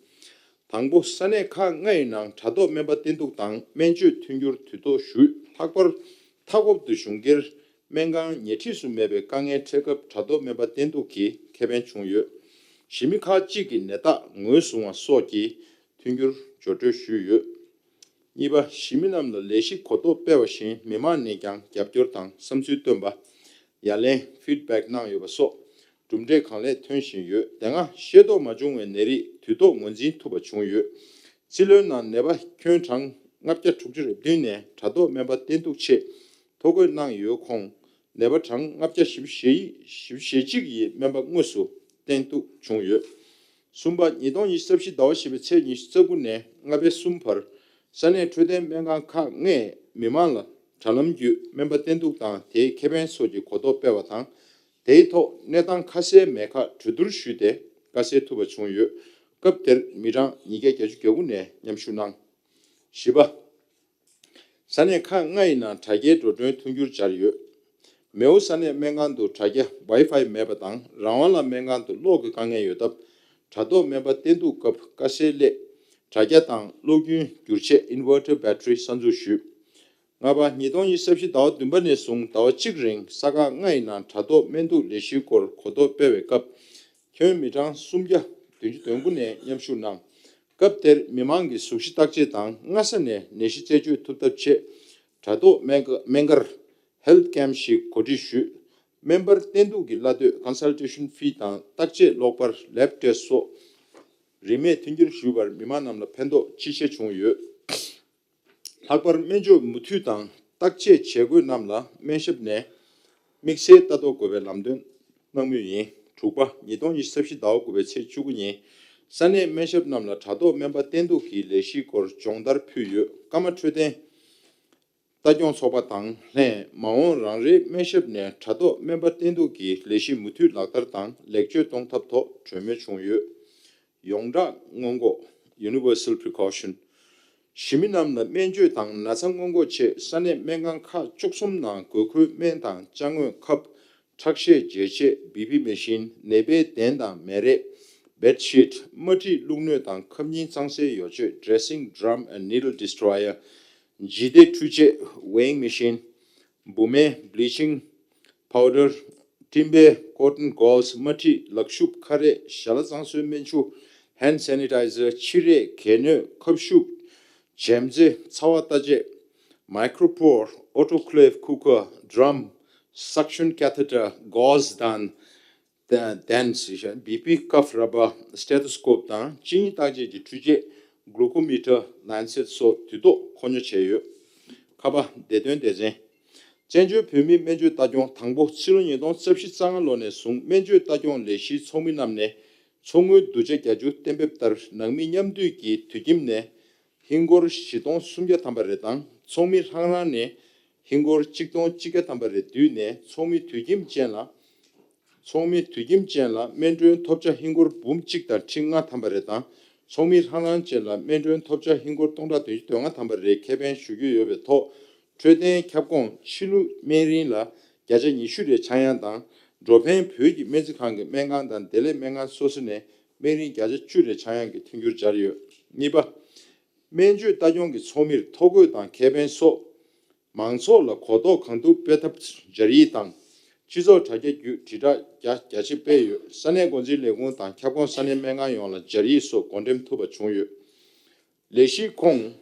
དང་པོ་ས་གནས་ཁག་ལྔ་ཡི་ནང་དྲ་ཐོག་སྨན་པ་བསྟེན་གཏུག་དང་སྨན་བཅོས་མཐུན་འགྱུར་དུས་ཐོག་ཞུས། ལྷག་པར་མཐའ་འཁོབ་ཏུ་གཞུང་སྒེར་སྨན་ཁང་ཉེ་འཁྲིས་སུ་མེད་པའི་དཀའ་ངལ་འཕྲད་སྐབས་དྲ་ཐོག་སྨན་པ་བསྟེན་གཏུག་གིས་ཁེ་ཕན་བྱུང་ཡོད། གཞིས་མི་ཁག་ཅིག་གི་ནད་རྟགས་ངོས་བཟུང་བ་སོགས་ཀྱི་མཐུན་འགྱུར་སྦྱོར་སྤྲོད་ཞུས་ཡོད། གཉིས་པ། གཞིས་མི་རྣམས་ལ་ལས་གཞི་གོ་རྟོགས་སྤེལ་བ་བཞིན་མི་མང་ནས་ཀྱང་རྒྱབ་སྐྱོར་དང་བསམ་ཚུལ་བཏོན་པ། ཡ་ལན་Feedback གནང་ཡོད་པ་སོགས་གྲུབ་འབྲས་གང་ལེགས་ཐོན་བཞིན་ཡོད། དེ་སྔ་ཤེས་རྟོགས་མ་བྱུང་བའི་ནད་རིགས་དུས་ཐོག་ངོས་འཛིན་ཐུབ་པ་བྱུང་ཡོད། སྲིད་བློན་ནང་ནད་པ་ཁྱོན་གྲངས་ལྔ་བརྒྱ་དྲུག་ཅུ་རེ་བདུན་ནས་དྲ་ཐོག་སྨན་པ་བསྟེན་གཏུག་ཆེད་ཐོ་འགོད་གནང་ཡོད་ཁོངས་ནད་པ་གྲངས་ལྔ་བརྒྱ་བཞི་བཅུ་ཞེ་གཅིག་ཡི་སྨན་པ་དངོས་སུ་བསྟེན་གཏུག་བྱུང་ཡོད། གསུམ་པ། ཉིས་སྟོང་ཉི་ཤུ་རྩ་བཞི་ཟླ་བ་བཞི་པའི་ཚེས་ཉི་ཤུ་རྩ་དགུ་ནས་ལྔ་པའི་གསུམ་བར་ས་གནས་འཕྲོད་བསྟེན་སྨན་ཁང་ཁག་ལྔས་མི་མང་ལ་དྲ་ལམ་བརྒྱུད་སྨན་པ་བསྟེན་གཏུག་དང་དེའི་ཁེ་ཕན་སོགས་ཀྱི་གོ་རྟོགས་སྤེལ་བ་དང་། དེའི་ཐོག་གནས་སྟངས་ཁ་གསལ་མེད་ཁག་གྲོས་བསྡུར་ཞུས་ཏེ་དཀའ་སེལ་ཐུབ་པ་བྱུང་ཡོད། སྐབས་དེར་མི་གྲངས་ཉིས་བརྒྱ་བརྒྱད་ཅུ་གྱ་དགུ་ནས་མཉམ་ཞུགས་གནང་། བཞི་པ། ས་གནས་ཁག་ལྔ་ཡི་ནང་དྲ་རྒྱའི་འགྲོ་གྲོན་མཐུན་འགྱུར་སྦྱར་ཡོད། མེའོ་ས་གནས་སྨན་ཁང་དུ་དྲ་རྒྱ་Wi-Fi མེད་པ་དང་རང་དབང་ལ་སྨན་ཁང་དུ་གློག་གི་དཀའ་ངལ་ཡོད་སྟབས། དྲ་ཐོག་སྨན་པ་བསྟེན་གཏུག་སྐབས་དཀའ་སེལ་སླད། དྲ་རྒྱ་དང་གློག་རྒྱུན་བསྒྱུར་ཆེད་Inverter Battery གསར་འཛུགས་ཞུས། ལྔ་པ། ཉིས་སྟོང་ཉི་ཤུ་རྩ་བཞི་ཟླ་བ་བདུན་པ་ནས་བཟུང་ཟླ་བ་གཅིག་རིང་ས་ཁག་ལྔ་ཡི་ནང་དྲ་ཐོག་སྨན་གཏུག་ལས་གཞིའི་སྐོར་གོ་རྟོགས་སྤེལ་བའི་སྐབས། ཁྱོན་མི་གྲངས་སུམ་བརྒྱ་བདུན་ཅུ་དོན་དགུ་ནས་མཉམ་ཞུགས་གནང་། སྐབས་དེར་མི་མང་གི་གཟུགས་གཞི་བརྟག་དཔྱད་དང་སྔ་ས་ནས་ནད་གཞི་རྩད་གཅོད་ཐུབ་ཐབས་ཆེད་དྲ་ཐོག་སྨན་ཁ་སྨན་སྒར་Health Camp ཞིག་གོ་སྒྲིག་ཞུས། སྨན་པར་བསྟེན་གཏུག་གི་གླ་སྡོད་Consultation Fee དང་བརྟག་དཔྱད་གློག་པར་Lab Test སོགས་རིན་མེད་མཐུན་འགྱུར་ཞུས་པར་མི་མང་རྣམས་ལ་ཕན་ཐོགས་ཅི་ཆེ་བྱུང་ཡོད། ལྷག་པར་སྨན་བཅོས་མུ་མཐུད་དང་བརྟག་དཔྱད་བྱེད་དགོས་རྣམས་ལ་སྨན་ཞབས་ནས་དམིགས་བསལ་ལྟ་རྟོག་དགོས་པའི་ལམ་སྟོན་གནང་མུས་ཡིན། དྲུག་པ། ཉིས་སྟོང་ཉི་ཤུ་རྩ་བཞི་ཟླ་བ་དགུ་པའི་ཚེས་བཅུ་དགུ་ཉིན་ས་གནས་སྨན་ཞབས་རྣམས་ལ་དྲ་ཐོག་སྨན་པ་བསྟེན་གཏུག་གི་ལས་གཞིའི་སྐོར་སྦྱོང་བརྡར་ཕུལ་ཡོད། ཀརྨ་འཕྲོད་བསྟེན་ལྟ་སྐྱོང་ཚོགས་པ་དང་ལྷན་མ་འོངས་རང་རེའི་སྨན་ཞབས་ནས་དྲ་ཐོག་སྨན་པ་བསྟེན་གཏུག་གི་ལས་གཞི་མུ་མཐུད་ལག་བསྟར་དང་ལེགས་བཅོས་གཏོང་ཐབས་ཐོག་གྲོས་མོལ་བྱུང་ཡོད། ཡོངས་གྲགས་སྔོན་འགོག Universal Precaution། གཞིས་མི་རྣམས་ལ་སྨན་བཅོས་དང་ན་ཚ་སྔོན་འགོག་ཆེད་ས་གནས་སྨན་ཁང་ཁག་བཅུ་གསུམ་ནང་དགོས་མཁོའི་སྨན་དང་ཅ་དངོས་ཁབ། ཁྲག་ཤེད་འཇལ་ཆས་B P machine། ནད་པའི་གདན་དང་མལ་རས། Bed Sheet། དམར་ཁྲིད་བླུགས་སྣོད་དང་ཁབ་རྙིང་གཙང་སེལ་ཡོ་བཅོས་Dressing Drum and Needle Destroyer། ལྗིད་ལྡན་འཕྲུལ་ཆས་Weighing Machine། འབུ་སྨན་Bleaching Powder། སྤྲིན་པའི་Cotton Gauze། དམར་ཁྲིད་ལག་ཤུབས་ཁ་རས། ཞལ་ལག་གཙང་བཟོའི་སྨན་ཆུ་Hand Sanitizer། ཕྱི་རས་གད་སྣོད་ཁབ་ཤུབས། འཇམ་རྩི་ཚ་བ་ལྟ་དཔྱད། Micropore Autoclave Cooker Drum Suction Catheter Gauze དང་དན་ཟེར་ཤག B P Cuff Rubber Stethoscope དང་གཅིན་སྙི་བརྟག་དཔྱད་ཀྱི་འཕྲུལ་ཆས་Glucometer Lancet སོགས་དུས་ཐོག་མཁོ་སྙོ་བྱས་ཡོད། ཁ་པ་བདེ་དོན་སྡེ་ཚན། བཙན་བྱོལ་བོད་མིའི་སྨན་བཅོས་ལྟ་སྐྱོང་དང་པོ། ཕྱི་ལོ་ཉིས་སྟོང་རྩ་བཞི་རྩ་ལྔ་ལོ་ནས་བཟུང་སྨན་བཅོས་ལྟ་སྐྱོང་ལས་གཞིའི་ཚོགས་མི་རྣམས་ནས་ཚོགས་དངུལ་བསྡུ་ཆ་བརྒྱད་ཅུ་གཏན་འབེབས་ལྟར་ནང་མི་མཉམ་འདུས་ཀྱིས་དུད་ཁྱིམ་ནས་ཧིན་སྒོར་བཞི་སྟོང་སུམ་བརྒྱ་ཐམ་པ་རེ་དང་ཚོགས་མི་རང་རང་ནས་ཧིན་སྒོར་གཅིག་སྟོང་གཅིག་བརྒྱ་ཐམ་པ་རེ་བསྡུས་ནས་ཚོགས་མི་དུད་ཁྱིམ་ཅན་ལ། ཚོགས་མི་དུད་ཁྱིམ་ཅན་ལ་སྨན་གྲོན་ཐོབ་ཆ་ཧིན་སྒོར་འབུམ་གཅིག་དང་ཁྲི་ལྔ་ཐམ་པ་རེ་དང་། ཚོགས་མི་རང་རང་ཅན་ལ་སྨན་གྲོན་ཐོབ་ཆ་ཧིན་སྒོར་སྟོང་ཕྲག་བདུན་ཅུ་དོན་ལྔ་ཐམ་པ་རེ་ཁེ་ཕན་ཞུ་རྒྱུ་ཡོད་པའི་ཐོག་འཕྲོད་བསྟེན་ཁྱབ་ཁོངས་ཕྱི་ལུགས་སྨན་རིན་ལ་བརྒྱ་ཆ་ཉི་ཤུ་རེ་ཆག་ཡང་དང་། འགྲོ་ཕན་བོད་ཀྱི་སྨན་རྩིས་ཁང་གི་སྨན་ཁང་དང་བདེ་ལེགས་སྨན་ཁང་སོ་སོ་ནས་སྨན་རིན་བརྒྱ་ཆ་བཅུ་རེ་ཆག་ཡང་གི་མཐུན་འགྱུར་སྦྱར་ཡོད། གཉིས་པ། སྨན་བཅོས་ལྟ་སྐྱོང་གི་ཚོགས་མིར་ཐོ་འགོད་དང་ཁེ་ཕན་སོགས། མང་ཚོགས་ལ་གོ་རྟོགས་གང་ཐུབ་སྤེལ་ཐབས་སྦྱར་ཡིག་དང་། སྤྱི་ཚོགས་དྲ་རྒྱ་བརྒྱུད་དྲིལ་བསྒྲགས་རྒྱ་རྒྱ་ཆེ་སྤེལ་ཡོད། ས་གནས་འགོ་འཛིན་ལས་ཁུངས་དང་ཁྱབ་ཁོངས་ས་གནས་སྨན་ཁང་ཡོངས་ལ་སྦྱར་ཡིག་སོགས་བགོ་འགྲེམས་ཐུབ་པ་བྱུང་ཡོད། ལས་གཞིའི་ཁོངས།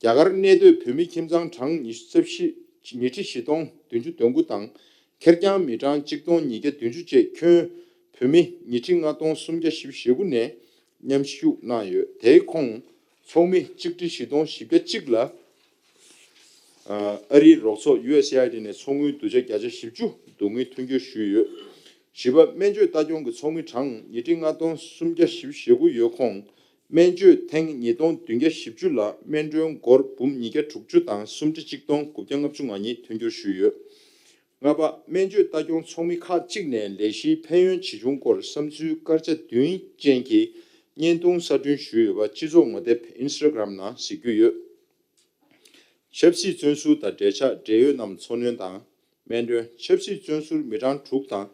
རྒྱ་གར་གནས་སྡོད་བོད་མི་ཁྱིམ་ཚང་གྲངས་ཉི་ཤུ་རྩ་བཞི། ཉིས་ཁྲི་བཞི་སྟོང་བདུན་ཅུ་དོན་དགུ་དང་། ཁེར་རྐྱང་མི་གྲངས་གཅིག་སྟོང་ཉིས་བརྒྱ་བདུན་ཅུ་བཅས་ཁྱོན་བོད་མི་ཉིས་ཁྲི་ལྔ་སྟོང་སུམ་བརྒྱ་བཞི་བཅུ་ཞེ་དགུ་ནས་མཉམ་ཞུགས་གནང་ཡོད། དེའི་ཁོངས་ཚོགས་མི་གཅིག་ཁྲི་བཞི་སྟོང་བཞི་བརྒྱ་གཅིག་ལ། ཨ་རིའི་རོགས་ཚོགས་ཡུ་ཨེས་ཨེ་ཨའི་ཌི་ནས་ཚོགས་དངུལ་བསྡུ་ཆ་བརྒྱ་ཆ་བཞི་བཅུ་བསྡུ་དངུལ་མཐུན་འགྱུར་ཞུས་ཡོད། བཞི་པ། སྨན་བཅོས་ལྟ་སྐྱོང་གི་ཚོགས་མི་གྲངས་ཉིས་ཁྲི་ལྔ་སྟོང་སུམ་བརྒྱ་བཞི་བཅུ་ཞེ་དགུ་ཡོད་ཁོངས། སྨན་བཅོས་ཐེངས་ཉིས་སྟོང་བདུན་བརྒྱ་བཞི་བཅུ་ལ་སྨན་གྲོན་སྒོར་འབུམ་ཉིས་བརྒྱ་དྲུག་ཅུ་དང་སུམ་ཁྲི་གཅིག་སྟོང་དགུ་བརྒྱ་ལྔ་བཅུ་ང་གཉིས་མཐུན་འགྱུར་ཞུས་ཡོད། ལྔ་པ། སྨན་བཅོས་ལྟ་སྐྱོང་ཚོགས་མི་ཁག་ཅིག་ནས་ལས་གཞིའི་ཕན་ཡོན་ཇི་བྱུང་སྐོར་བསམ་ཚུལ་སྐར་ཆ་བདུན་ཅན་གྱི་བརྙན་ཐུང་གསར་སྐྲུན་ཞུས་ཡོད་པ་སྤྱི་ཚོགས་ངོ་དེབ་ཨིན་སི་ཊ་གྷ་རམ་ནང་གཟིགས་རྒྱུ་ཡོད། ཆབ་སྲིད་བཙོན་ཟུར་དང་འབྲེལ་ཆགས་འབྲེལ་ཡོད་རྣམས་འཚོ་སྣོན་དང་། སྨན་གྲོན། ཆབ་སྲིད་བཙོན་ཟུར་མི་གྲངས་དྲུག་དང་།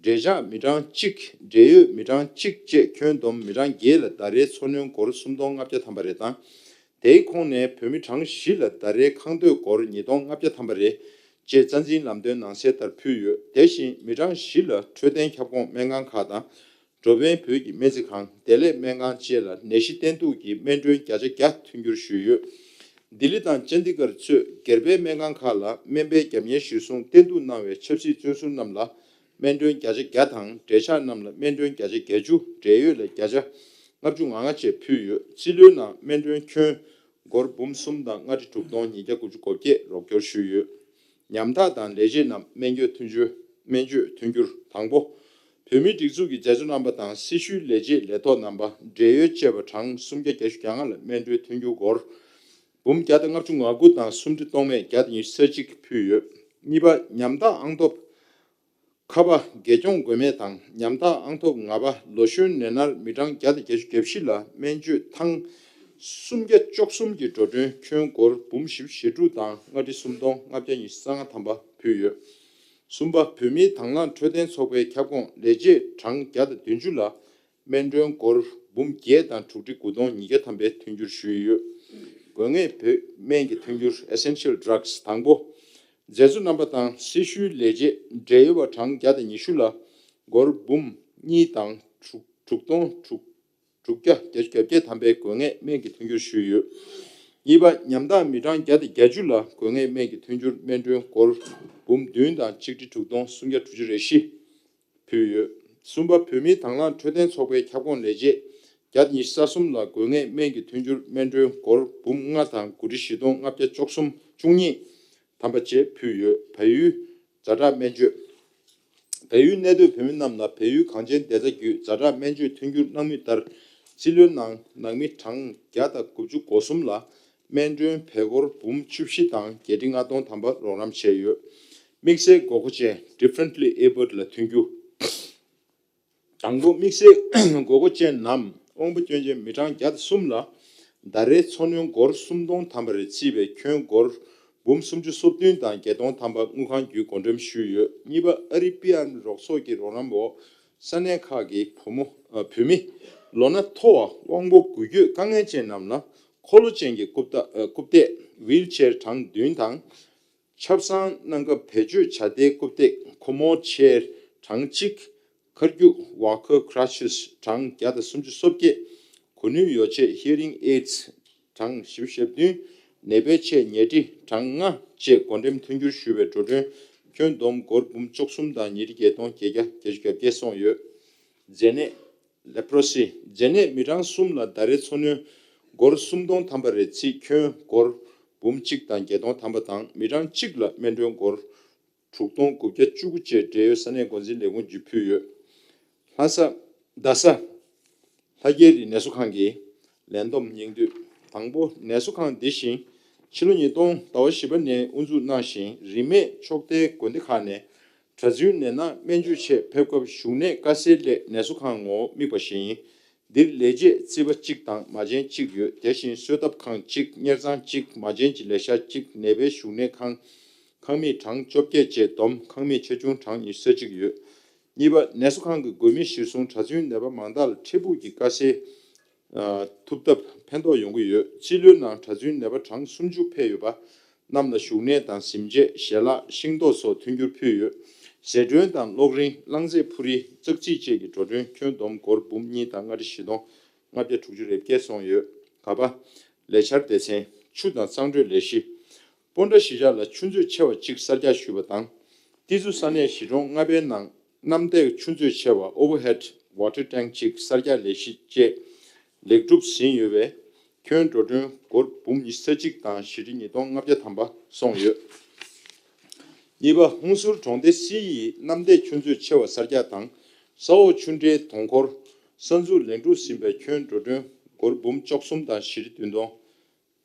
འབྲེལ་ཆགས་མི་གྲངས་གཅིག་འབྲེལ་ཡོད་མི་གྲངས་གཅིག་བཅས་ཁྱོན་བསྡོམས་མི་གྲངས་བརྒྱད་ལ་ཟླ་རེའི་འཚོ་སྣོན་སྒོར་སུམ་སྟོང་ལྔ་བརྒྱ་ཐམ་པ་རེ་དང་། དེའི་ཁོངས་ནས་བོད་མི་གྲངས་བཞི་ལ་ཟླ་རེའི་ཁང་སྡོད་སྒོར་ཉིས་སྟོང་ལྔ་བརྒྱ་ཐམ་པ་རེ་བཅས་རྩ་འཛིན་ལམ་སྟོན་ནང་གསལ་ལྟར་ཕུལ་ཡོད། དེ་བཞིན་མི་གྲངས་བཞི་ལ་འཕྲོད་བསྟེན་ཁྱབ་ཁོངས་སྨན་ཁང་ཁག་དང་། འགྲོ་ཕན་བོད་ཀྱི་སྨན་རྩིས་ཁང་། བདེ་ལེགས་སྨན་ཁང་བཅས་ལ་ནད་གཞི་བསྟེན་གཏུག་གི་སྨན་གྲོན་བརྒྱ་ཆ་བརྒྱ་མཐུན་འགྱུར་ཞུས་ཡོད། ལྡི་ལི་དང་ཅན་དི་གར་གཙོས་སྒེར་པའི་སྨན་ཁང་ཁག་ལ་སྨན་པའི་རྒྱབ་གཉེར་གཞིར་བཟུང་བསྟེན་གཏུག་གནང་བའི་ཆབ་སྲིད་བཙོན་ཟུར་རྣམས་ལ་སྨན་གྲོན་བརྒྱ་ཆ་བརྒྱ་དང་། འབྲེལ་ཆགས་རྣམས་ལ་སྨན་གྲོན་བརྒྱ་ཆ་བརྒྱད་ཅུ། འབྲེལ་ཡོད་ལ་བརྒྱ་ཆ་ལྔ་བཅུ་ང་ལྔ་བཅས་ཕུལ་ཡོད། རྩིས་ལོའི་ནང་སྨན་གྲོན་ཁྱོན་སྒོར་འབུམ་གསུམ་དང་ལྔ་ཁྲི་དྲུག་སྟོང་ཉིས་བརྒྱ་དགུ་བཅུ་གོ་བརྒྱད་རོགས་སྐྱོར་ཞུས་ཡོད། ཉམ་ཐག་དང་ལས་བྱེད་རྣམས་སྨན་བཅོས་མཐུན་འགྱུར། སྨན་བཅོས་མཐུན་འགྱུར། དང་པོ། བོད་མིའི་སྒྲིག་འཛུགས་ཀྱི་མཛད་གཙོ་རྣམ་པ་དང་སྲི་ཞུའི་ལས་བྱེད་ལས་ཐོག་རྣམ་པ། འབྲེལ་ཡོད་བཅས་པ་གྲངས་སུམ་བརྒྱ་བརྒྱད་ཅུ་གྱ་ལྔ་ལ་སྨན་གྲོན་མཐུན་འགྱུར་སྒོར་འབུམ་བརྒྱ་དང་ལྔ་བཅུ་ང་དགུ་དང་སུམ་ཁྲི་སྟོང་མེད་བརྒྱ་དང་ཉི་ཤུ་རྩ་གཅིག་ཕུལ་ཡོད། གཉིས་པ། ཉམ་ཐག་ཨང་ཐོབ་ཁ་པ་དགེ་སྐྱོང་མགོན་མེད་དང་ཉམ་ཐག་ཨང་ཐོབ་ང་པ་ལོ་གཞོན་ནད་མནར་མི་གྲངས་བརྒྱ་དང་བརྒྱད་ཅུ་གྱ་བཞི་ལ་སྨན་བཅོས་ཐེངས་སུམ་བརྒྱ་བཅུ་གསུམ་གྱི་འགྲོ་གྲོན་ཁྱོན་སྒོར་འབུམ་བཞི་བཅུ་ཞེ་དྲུག་དང་ལྔ་ཁྲི་སུམ་སྟོང་ལྔ་བརྒྱ་ཉི་ཤུ་རྩ་ལྔ་ཐམ་པ་ཕུལ་ཡོད། གསུམ་པ། བོད་མིའི་དང་བླངས་འཕྲོད་བསྟེན་ཚོགས་པའི་ཁྱབ་ཁོངས་ལས་བྱེད་གྲངས་བརྒྱ་དང་བདུན་ཅུ་ལ་སྨན་གྲོན་སྒོར་འབུམ་བརྒྱད་དང་དྲུག་ཁྲི་དགུ་སྟོང་ཉིས་བརྒྱ་ཐམ་པའི་མཐུན་འགྱུར་ཞུས་ཡོད། དགོས་ངེས་བོད་སྨན་གྱི་མཐུན་འགྱུར། Essential Drugs། དང་པོ། མཛད་གཙོ་རྣམ་པ་དང་སྲི་ཞུའི་ལས་བྱེད་འབྲེལ་ཡོད་པ་གྲངས་བརྒྱ་དང་ཉི་ཤུ་ལ་སྒོར་འབུམ་གཉིས་དང་དྲུག་དྲུག་སྟོང་དྲུག་དྲུག་བརྒྱ་བརྒྱད་ཅུ་གྱ་བརྒྱད་ཐམ་པའི་དགོས་ངེས་སྨན་གྱི་མཐུན་འགྱུར་ཞུས་ཡོད། གཉིས་པ། ཉམ་ཐག་མི་གྲངས་བརྒྱ་དང་བརྒྱད་ཅུ་ལ་དགོས་ངེས་སྨན་གྱི་མཐུན་འགྱུར་སྨན་གྲོན་སྒོར་འབུམ་བདུན་དང་ཆིག་ཁྲི་དྲུག་སྟོང་སུམ་བརྒྱ་དྲུག་ཅུ་རེ་བཞི་ཕུལ་ཡོད། གསུམ་པ། བོད་མིའི་དང་བླངས་འཕྲོད་བསྟེན་ཚོགས་པའི་ཁྱབ་ཁོངས་ལས་བྱེད་བརྒྱ་དང་ཉི་ཤུ་རྩ་གསུམ་ལ་དགོས་ངེས་སྨན་གྱི་མཐུན་འགྱུར་སྨན་གྲོན་སྒོར་འབུམ་ལྔ་དང་དགུ་ཁྲི་བཞི་སྟོང་ལྔ་བརྒྱ་བཅུ་གསུམ་བཅུ་གཉིས་ཐམ་པ་བཅས་ཕུལ་ཡོད། བལ་ཡུལ་ཛ་དྲག་སྨན་བཅོས། བལ་ཡུལ་གནས་སྡོད་བོད་མི་རྣམས་ལ་བལ་ཡུལ་གངས་ཅན་བདེ་རྩ་བརྒྱུད་ཛ་དྲག་སྨན་བཅོས་མཐུན་འགྱུར་གནང་མུས་ལྟར། རྩིས་ལོའི་ནང་ནང་མི་གྲངས་བརྒྱ་དང་དགུ་བཅུ་གོ་གསུམ་ལ་སྨན་གྲོན་བལ་སྒོར་འབུམ་བཅུ་བཞི་དང་བརྒྱད་ཁྲི་ལྔ་སྟོང་ཐམ་པ་རོགས་རམ་བྱས་ཡོད། དམིགས་བསལ་དགོས་མཁོ་ཅན། Differently Abled ལ་མཐུན་འགྱུར། དང་པོ། དམིགས་བསལ་དགོས་མཁོ་ཅན་ནམ་དབང་པོ་སྐྱོན་ཅན་མི་གྲངས་བརྒྱ་དང་གསུམ་ལ་ཟླ་རེའི་འཚོ་སྣོན་སྒོར་སུམ་སྟོང་ཐམ་པ་རེ་བརྩིས་པའི་ཁྱོན་སྒོར་འབུམ་སུམ་ཅུ་སོ་བདུན་དང་བརྒྱད་སྟོང་ཐམ་པ་དངུལ་ཁང་བརྒྱུད་བགོ་འགྲེམས་ཞུས་ཡོད། གཉིས་པ། ཨ་རིའི་པི་ཨར་རོགས་ཚོགས་ཀྱི་རོགས་རམ་འོག་ས་གནས་ཁག་གི་བུ་མོ་ཨ་བུད་མེད་ལོ་ན་མཐོ་བ་དབང་པོ་འགུལ་སྐྱོད་དཀའ་ངལ་ཅན་རྣམས་ལ་འཁོར་ལོ་ཅན་གྱི་རྐུབ་སྟེགས་ཨ་རྐུབ་སྟེགས་Wheelchair གྲངས་བདུན་དང་། ཆབ་གསང་གནང་སྐབས་བེད་སྤྱོད་བྱ་ལྡན་རྐུབ་སྟེགས་Commod Chair གྲངས་གཅིག་མཁར་རྒྱུག་Walker Crutches གྲངས་བརྒྱ་དང་སུམ་ཅུ་སོ་བརྒྱད། གོ་ནུས་ཡོ་བྱད་Hearing Aids གྲངས་བཞི་བཅུ་ཞེ་བདུན། ནད་པའི་ཆེད་ཉལ་ཁྲི་གྲངས་ལྔ་བཅས་བགོ་འགྲེམས་མཐུན་འགྱུར་ཞུས་པའི་འགྲོ་གྲོན་ཁྱོན་བསྡོམས་སྒོར་འབུམ་བཅུ་གསུམ་དང་ཉིས་ཁྲི་བརྒྱད་སྟོང་བརྒྱད་བརྒྱ་བརྒྱད་ཅུ་གྱ་བརྒྱད་སོང་ཡོད། མཛེ་ནད། Leprosy། མཛེ་ནད་མི་གྲངས་གསུམ་ལ་ཟླ་རེའི་འཚོ་སྣོན་སྒོར་སུམ་སྟོང་ཐམ་པ་རེ་བརྩིས་ཁྱོན་སྒོར་འབུམ་གཅིག་དང་བརྒྱད་སྟོང་ཐམ་པ་དང་མི་གྲངས་གཅིག་ལ་སྨན་གྲོན་སྒོར་དྲུག་སྟོང་དགུ་བརྒྱ་བཅུ་དགུ་བཅས་འབྲེལ་ཡོད་ས་གནས་འགོ་འཛིན་ལས་ཁུངས་བརྒྱུད་ཕུལ་ཡོད། ལྷ་ས། རྡ་ས། ལྷ་རྒྱལ་རི་ནད་གསོ་ཁང་གི་ལས་བསྡོམས་སྙིང་བསྡུས། དང་པོ། ནད་གསོ་ཁང་འདི་བཞིན་ཕྱི་ལོ་ཉིས་སྟོང་ཟླ་བ་བཞི་པ་ནས་དབུ་འཛུགས་གནང་ཞིང་། རིན་མེད་ཕྱོགས་མཐའི་དགོན་སྡེ་ཁག་ནས་གྲྭ་བཙུན་ནད་མནར་སྨན་བཅོས་ཆེད་ཕེབས་སྐབས་བཞུགས་གནས་དཀའ་སེལ་སླད་ནད་གསོ་ཁང་ངོ་དམིགས་པ་ཞིག་ཡིན། འདིར་ལས་བྱེད་རྩིས་པ་གཅིག་དང་མ་བྱན་གཅིག་ཡོད། དེ་བཞིན་གསོལ་ཐབ་ཁང་གཅིག་གཉེར་ཚང་གཅིག་མ་བྱན་གྱི་ལས་ཤག་གཅིག་ནད་པའི་བཞུགས་གནས་ཁང་། ཁང་མིག་གྲངས་བཅོ་བརྒྱད་བཅས་བསྡོམས་ཁང་མིག་ཆེ་ཆུང་གྲངས་ཉི་ཤུ་རྩ་གཅིག་ཡོད། གཉིས་པ། ནད་གསོ་ཁང་གི་དགོས་དམིགས་གཞིར་བཟུང་གྲྭ་བཙུན་ནད་པ་མང་དག་ལ་འཕྲལ་ཕུགས་ཀྱི་དཀའ་སེལ་ཐུབ་ཐབས་ཕན་ཐོགས་ཡོང་གི་ཡོད། རྩིས་ལོའི་ནང་གྲྭ་བཙུན་ནད་པ་གྲངས་སུམ་ཅུ་ཕེབས་ཡོད་པ་རྣམས་ལ་བཞུགས་གནས་དང་གཟིམ་ཆས་ཞལ་ལག་ཤིང་ཏོག་སོགས་མཐུན་འགྱུར་ཕུལ་ཡོད། ཟས་བསྲོན་དང་གློག་རིན་རླངས་རྫས་འཕུར་རིས་ཙག་ཙིག་བཅས་ཀྱི་འགྲོ་གྲོན་ཁྱོན་བསྡོམས་སྒོར་འབུམ་གཉིས་དང་ལྔ་ཁྲི་བཞི་སྟོང་ལྔ་བརྒྱ་དྲུག་ཅུ་རེ་བརྒྱད་སོང་ཡོད། ག་པ། ལས་འཆར་སྡེ་ཚན། ཆུ་དང་གཙང་སྤྲོད་ལས་གཞི། སྤོན་ཊ་གཞིས་ཆགས་ལ་ཆུ་མཛོད་ཆེ་བ་གཅིག་གསར་རྒྱག་ཞུས་པ་དང་། ཏི་ཛུ་ས་གནས་གཞིས་གྲོང་ལྔ་པའི་ནང་གནམ་བདེ་ཆུ་མཛོད་ཆེ་བ་Overhead Water Tank གཅིག་གསར་རྒྱག་ལས་གཞི་བཅས་ལེགས་གྲུབ་ཟིན་ཡོད་པས། ཁྱོན་འགྲོ་གྲོན་སྒོར་འབུམ་ཉི་ཤུ་རྩ་གཅིག་དང་བཞི་ཁྲི་ཉིས་སྟོང་ལྔ་བརྒྱ་ཐམ་པ་སོང་ཡོད། གཉིས་པ། ཧུན་སུར་གྲོང་སྡེ་སི་ཡི་གནམ་བདེ་ཆུ་མཛོད་ཆེ་བ་གསར་རྒྱག་དང་ས་འོག་ཆུ་འདྲེན་དོང་འཁོར་གསར་འཛུགས་ལས་འགྲུབ་ཟིན་པའི་ཁྱོན་འགྲོ་གྲོན་སྒོར་འབུམ་བཅུ་གསུམ་དང་བཞི་ཁྲི་བདུན་སྟོང་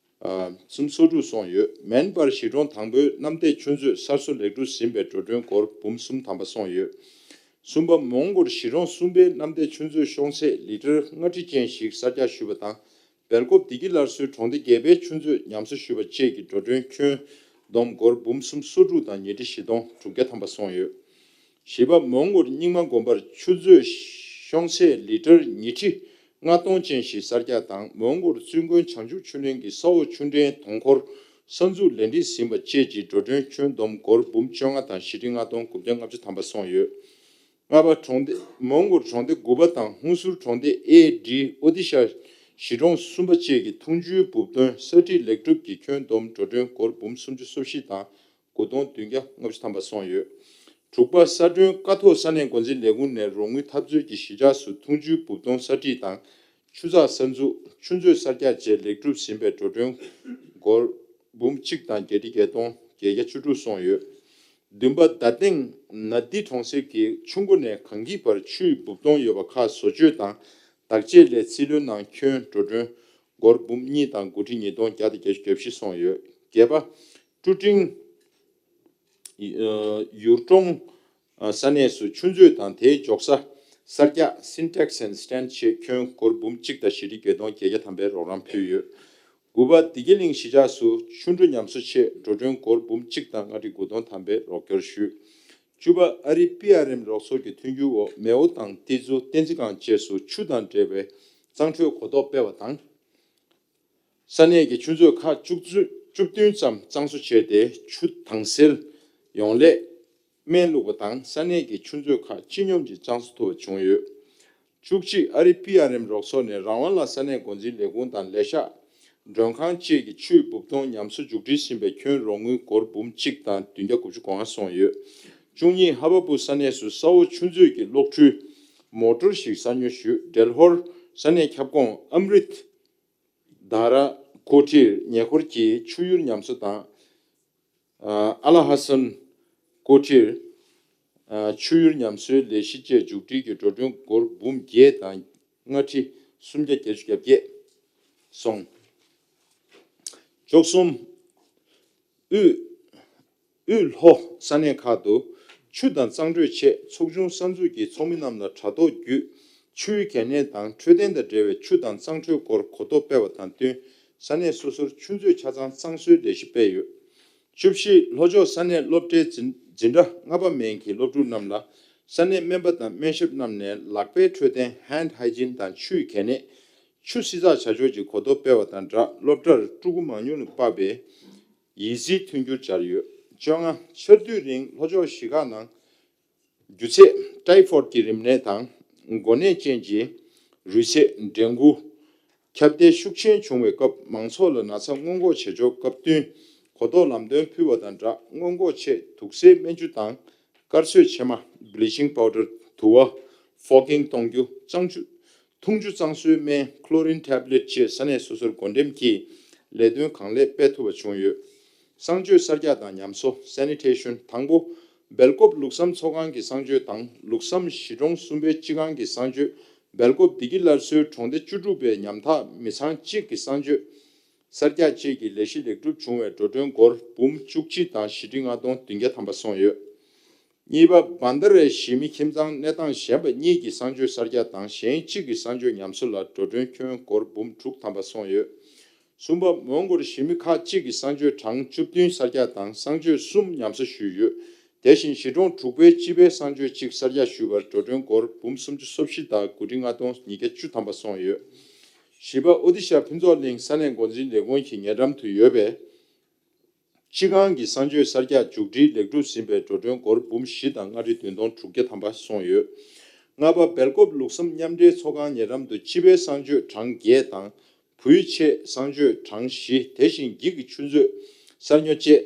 གསུམ་སོ་དྲུག་སོང་ཡོད། མན་པར་གཞིས་གྲོང་དང་པོའི་གནམ་བདེ་ཆུ་མཛོད་གསར་བཟོ་ལེགས་གྲུབ་ཟིན་པའི་འགྲོ་གྲོན་སྒོར་འབུམ་གསུམ་ཐམ་པ་སོང་ཡོད། གསུམ་པ། མོན་གྷོར་གཞིས་གྲོང་གསུམ་པའི་གནམ་བདེ་ཆུ་མཛོད་ཤོང་ཚད་ལི་ཊར་ལྔ་ཁྲི་ཅན་ཞིག་གསར་རྒྱག་ཞུས་པ་དང་། སྦེལ་ཀོབ་བདེ་སྐྱིད་སླར་གསོའི་གྲོང་སྡེ་བརྒྱད་པའི་ཆུ་མཛོད་ཉམས་གསོ་ཞུས་པ་བཅས་ཀྱི་འགྲོ་གྲོན་ཁྱོན་བསྡོམས་སྒོར་འབུམ་སུམ་སོ་དྲུག་དང་ཉིས་ཁྲི་བཞི་སྟོང་དྲུག་བརྒྱ་ཐམ་པ་སོང་ཡོད། བཞི་པ། མོན་གྷོར་རྙིང་མ་དགོན་པར་ཆུ་མཛོད་ཤོང་ཚད་ལི་ཊར་ཉིས་ཁྲི་ལྔ་སྟོང་ཅན་ཞིག་གསར་རྒྱག་དང་། མོན་གྷོར་བཙུན་དགོན་བྱང་ཆུབ་ཆོས་གླིང་གི་ས་འོག་ཆུ་འདྲེན་དོང་འཁོར་གསར་འཛུགས་ལས་འགྲིག་ཟིན་པ་བཅས་ཀྱི་འགྲོ་གྲོན་ཁྱོན་བསྡོམས་སྒོར་འབུམ་བཅོ་ལྔ་དང་བཞི་ཁྲི་ལྔ་སྟོང་དགུ་བརྒྱ་ལྔ་བཅུ་ཐམ་པ་སོང་ཡོད། ལྔ་པ། གྲོང་སྡེ། མོན་གྷོར་གྲོང་སྡེ་དགུ་པ་དང་ཧུན་སུར་གྲོང་སྡེ་ཨེ་ཌི་ཨོ་ཏི་ཤ་གཞིས་གྲོང་གསུམ་པ་བཅས་ཀྱི་འཐུང་ཆུའི་སྦུབ་ཐོན་ས་ཁྲིད་ལེགས་གྲུབ་ཀྱི་ཁྱོན་བསྡོམས་འགྲོ་གྲོན་སྒོར་འབུམ་སུམ་ཅུ་སོ་བཞི་དང་དགུ་སྟོང་བདུན་བརྒྱ་ལྔ་བཅུ་ཐམ་པ་སོང་ཡོད། དྲུག་པ། ས་སྒྲོན་ཀ་ཐོག་ས་གནས་འགོ་འཛིན་ལས་ཁུངས་ནས་རོགས་དངུལ་འཐབ་རྩོད་ཀྱི་གཞིས་ཆགས་སུ་འཐུང་ཆུའི་སྦུབ་ཐོན་ས་ཁྲིད་དང་། ཆུ་ཚགས་གསར་འཛུགས། ཆུ་མཛོད་གསར་རྒྱག་བཅས་ལེགས་གྲུབ་ཟིན་པའི་འགྲོ་གྲོན་སྒོར་འབུམ་གཅིག་དང་བརྒྱད་ཁྲི་བརྒྱད་སྟོང་བརྒྱད་བརྒྱ་བཅུ་དྲུག་སོང་ཡོད། བདུན་པ། རྡ་སྟེང་ན་དི་གྲོང་གསེབ་ཀྱི་ཆུ་མགོ་ནས་གངས་སྐྱིད་བར་ཆུའི་སྦུབ་ཐོན་ཡོད་པ་ཁག་བཟོ་བཅོས་དང་བདག་གཅེས་ལས་རྩིས་ལེན་ནང་ཁྱོན་འགྲོ་གྲོན་སྒོར་འབུམ་གཉིས་དང་དགུ་ཁྲི་ཉིས་སྟོང་བརྒྱ་དང་བརྒྱད་ཅུ་གྱ་བཞི་སོང་ཡོད། བརྒྱད་པ། ཀྲུ་ཀྲིང་ཡུར་ཀྲོང་ས་གནས་སུ་ཆུ་མཛོད་དང་དེའི་འཇོག་ས་གསར་རྒྱག Sintex and Stand ཆེད་ཁྱོན་སྒོར་འབུམ་གཅིག་དང་བཞི་ཁྲི་བརྒྱད་སྟོང་བརྒྱད་བརྒྱ་ཐམ་པའི་རོགས་རམ་ཕུལ་ཡོད། དགུ་པ། བདེ་སྐྱིད་གླིང་གཞིས་ཆགས་སུ་ཆུ་འགྲོ་ཉམས་གསོ་ཆེད་འགྲོ་གྲོན་སྒོར་འབུམ་གཅིག་དང་ལྔ་ཁྲི་དགུ་སྟོང་ཐམ་པའི་རོགས་སྐྱོར་ཞུས། བཅུ་པ། ཨ་རིའི་པི་ཨར་ཨེམ་རོགས་ཚོགས་ཀྱི་མཐུན་འགྱུར་འོག་མེའོ་དང་ཏི་ཛུ་བསྟན་འཛིན་སྒང་བཅས་སུ་ཆུ་དང་འབྲེལ་བའི་གཙང་འཕྲོད་གོ་རྟོགས་སྤེལ་བ་དང་། ས་གནས་ཀྱི་ཆུ་མཛོད་ཁག་བཅུ་བཅུ་བདུན་ཙམ་གཙང་བཟོ་བྱས་ཏེ་ཆུ་དྭངས་གསལ་ཡོང་སླད་སྨན་བླུགས་པ་དང་ས་གནས་ཀྱི་ཆུ་མཛོད་ཁག་སྤྱི་སྙོམས་ཀྱིས་གཙང་བཟོ་ཐུབ་པ་བྱུང་ཡོད། བཅུ་གཅིག། ཨ་རིའི་པི་ཨར་ཨེམ་རོགས་ཚོགས་ནས་རང་དབང་ལ་ས་གནས་འགོ་འཛིན་ལས་ཁུངས་དང་ལས་ཤག་མགྲོན་ཁང་བཅས་ཀྱི་ཆུའི་སྦུབ་ཐོན་ཉམས་གསོ་མཇུག་སྒྲིལ་ཟིན་པའི་ཁྱོན་རོགས་དངུལ་སྒོར་འབུམ་གཅིག་དང་བདུན་བརྒྱ་དགུ་བཅུ་གོ་ལྔ་སོང་ཡོད། བཅུ་གཉིས། ཧ་བ་པུ་ས་གནས་སུ་ས་འོག་ཆུ་མཛོད་ཀྱི་གློག་འཕྲུལ་མོ་ཊོར་ཞིག་གསར་ཉོ་ཞུས། འབྲེལ་ཧོར་ས་གནས་ཁྱབ་ཁོངས་ཨམ་རིད། དྷ་ར་ཀོ་ཊིར་ཉེ་འཁོར་གྱི་ཆུ་ཡུར་ཉམས་གསོ་དང་། ཨ་ལ་ཧ་སན་ཀོ་ཊིར་ཆུ་ཡུར་ཉམས་གསོའི་ལས་གཞི་བཅས་མཇུག་སྒྲིལ་གྱི་འགྲོ་གྲོན་སྒོར་འབུམ་བརྒྱད་དང་ལྔ་ཁྲི་སུམ་བརྒྱ་བརྒྱད་ཅུ་གྱ་བརྒྱད་སོང་། བཅུ་གསུམ། དབུས། དབུས་ལྷོ་ས་གནས་ཁག་ཏུ་ཆུ་དང་གཙང་འཕྲོད་ཆེད་ཚོགས་ཆུང་གསར་འཛུགས་ཀྱིས་ཚོགས་མི་རྣམས་ལ་དྲ་ཐོག་བརྒྱུད་ཆུའི་གལ་གནད་དང་འཕྲོད་བསྟེན་དང་འབྲེལ་བའི་ཆུ་དང་གཙང་འཕྲོད་སྐོར་གོ་རྟོགས་སྤེལ་བ་དང་བསྟུན་ས་གནས་སོ་སོར་ཆུ་མཛོད་ཆ་ཚང་གཙང་བཟོའི་ལས་གཞི་སྤེལ་ཡོད། བཅུ་བཞི། ལྷོ་ཕྱོགས་ས་གནས་སློབ་གྲྭའི་འཛིན་འཛིན་གྲྭ་ལྔ་པ་མན་གྱི་སློབ་ཕྲུག་རྣམས་ལ་ས་གནས་སྨན་པ་དང་སྨན་ཞབས་རྣམས་ནས་ལག་པའི་འཕྲོད་བསྟེན་Hand Hygiene དང་ཆུའི་གལ་གནད། ཆུ་བསྲི་ཚགས་བྱ་ཕྱོགས་ཀྱི་གོ་རྟོགས་སྤེལ་བ་དང་སྦྲགས་སློབ་གྲྭར་ཕྲུ་གུ་མང་ཉུང་ལ་དཔག་པའི་ཡི་ཙི་མཐུན་འགྱུར་སྦྱར་ཡོད། བཅོ་ལྔ། ཆར་དུས་རིང་ལྷོ་ཕྱོགས་བཞི་ཁག་ནང་རྒྱུ་ཚད་ཊའི་ཕོཌ་ཀྱི་རིམས་ནད་དང་འགོ་ནད་ཅན་གྱི་རུས་ཚད་འགྲན་འགུལ་ཁྱབ་གདལ་ཤུགས་ཆེན་བྱུང་བའི་སྐབས་མང་ཚོགས་ལ་ན་ཚ་སྔོན་འགོག་བྱེད་ཕྱོགས་སྐབས་བསྟུན་གོ་རྟོགས་ལམ་སྟོན་ཕུལ་བ་དང་སྦྲགས་སྔོན་འགོག་ཆེད་དུག་སེལ་སྨན་ཆུ་དང་། དཀར་ཚོད་ཕྱེ་མ། Bleaching Powder དུ་བ། Fogging གཏོང་རྒྱུ། གཙང་ཆུ། འཐུང་ཆུ་གཙང་བཟོའི་སྨན་Chlorine Tablet བཅས་ས་གནས་སོ་སོར་བགོ་འགྲེམས་ཀྱིས་ལས་དོན་གང་ལེགས་སྤེལ་ཐུབ་པ་བྱུང་ཡོད། གསང་སྤྱོད་གསར་རྒྱག་དང་ཉམས་གསོ། Sanitation དང་པོ། སྦེལ་ཀོབ་ལུགས་བསམ་ཚོགས་ཁང་གི་གསང་སྤྱོད་དང་ལུགས་བསམ་གཞིས་གྲོང་གསུམ་པའི་སྤྱི་ཁང་གི་གསང་སྤྱོད། སྦེལ་ཀོབ་བདེ་སྐྱིད་སླར་གསོའི་གྲོང་སྡེ་བཅུ་དྲུག་པའི་ཉམ་ཐག་མི་ཚང་གཅིག་གི་གསང་སྤྱོད། གསར་རྒྱག་བཅས་ཀྱི་ལས་གཞི་ལེགས་གྲུབ་བྱུང་བའི་འགྲོ་གྲོན་སྒོར་འབུམ་བཅུ་གཅིག་དང་བཞི་ཁྲི་ལྔ་སྟོང་བདུན་བརྒྱ་ཐམ་པ་སོང་ཡོད། གཉིས་པ། བྷན་དྷ་རའི་གཞིས་མི་ཁྱིམ་ཚང་གནས་སྟངས་ཞན་པ་གཉིས་ཀྱི་གསང་སྤྱོད་གསར་རྒྱག་དང་གཞན་གཅིག་གི་གསང་སྤྱོད་ཉམས་གསོ་ལ་འགྲོ་གྲོན་ཁྱོན་སྒོར་འབུམ་དྲུག་ཐམ་པ་སོང་ཡོད། གསུམ་པ། མོན་གྷོར་གཞིས་མི་ཁག་གཅིག་གི་གསང་སྤྱོད་གྲངས་བཅུ་བདུན་གསར་རྒྱག་དང་གསང་སྤྱོད་གསུམ་ཉམས་གསོ་ཞུས་ཡོད། དེ་བཞིན་གཞིས་གྲོང་དྲུག་པའི་སྤྱི་པའི་གསང་སྤྱོད་གཅིག་གསར་རྒྱག་ཞུས་པར་འགྲོ་གྲོན་སྒོར་འབུམ་སུམ་ཅུ་སོ་བཞི་དང་དགུ་ཁྲི་ལྔ་སྟོང་ཉིས་བརྒྱ་བཅུ་ཐམ་པ་སོང་ཡོད། བཞི་པ། ཨོ་ཏི་ཤ་ཕུན་ཚོགས་གླིང་ས་གནས་འགོ་འཛིན་ལས་ཁུངས་ཀྱི་ཉེ་འགྲམ་དུ་ཡོད་པའི་སྤྱི་ཁང་གི་གསང་སྤྱོད་གསར་རྒྱག་མཇུག་སྒྲིལ་ལེགས་གྲུབ་ཟིན་པའི་འགྲོ་གྲོན་སྒོར་འབུམ་བཞི་དང་ལྔ་ཁྲི་བདུན་སྟོང་དྲུག་བརྒྱ་ཐམ་པ་སོང་ཡོད། ལྔ་པ། སྦེལ་ཀོབ་ལུགས་བསམ་མཉམ་འབྲེལ་ཚོགས་ཁང་ཉེ་འགྲམ་དུ་སྤྱི་པའི་གསང་སྤྱོད་གྲངས་བརྒྱད་དང་། བུའི་ཆེད་གསང་སྤྱོད་གྲངས་བཞི། དེ་བཞིན་འགྱིག་གི་ཆུ་མཛོད་གསར་ཉོ་བཅས།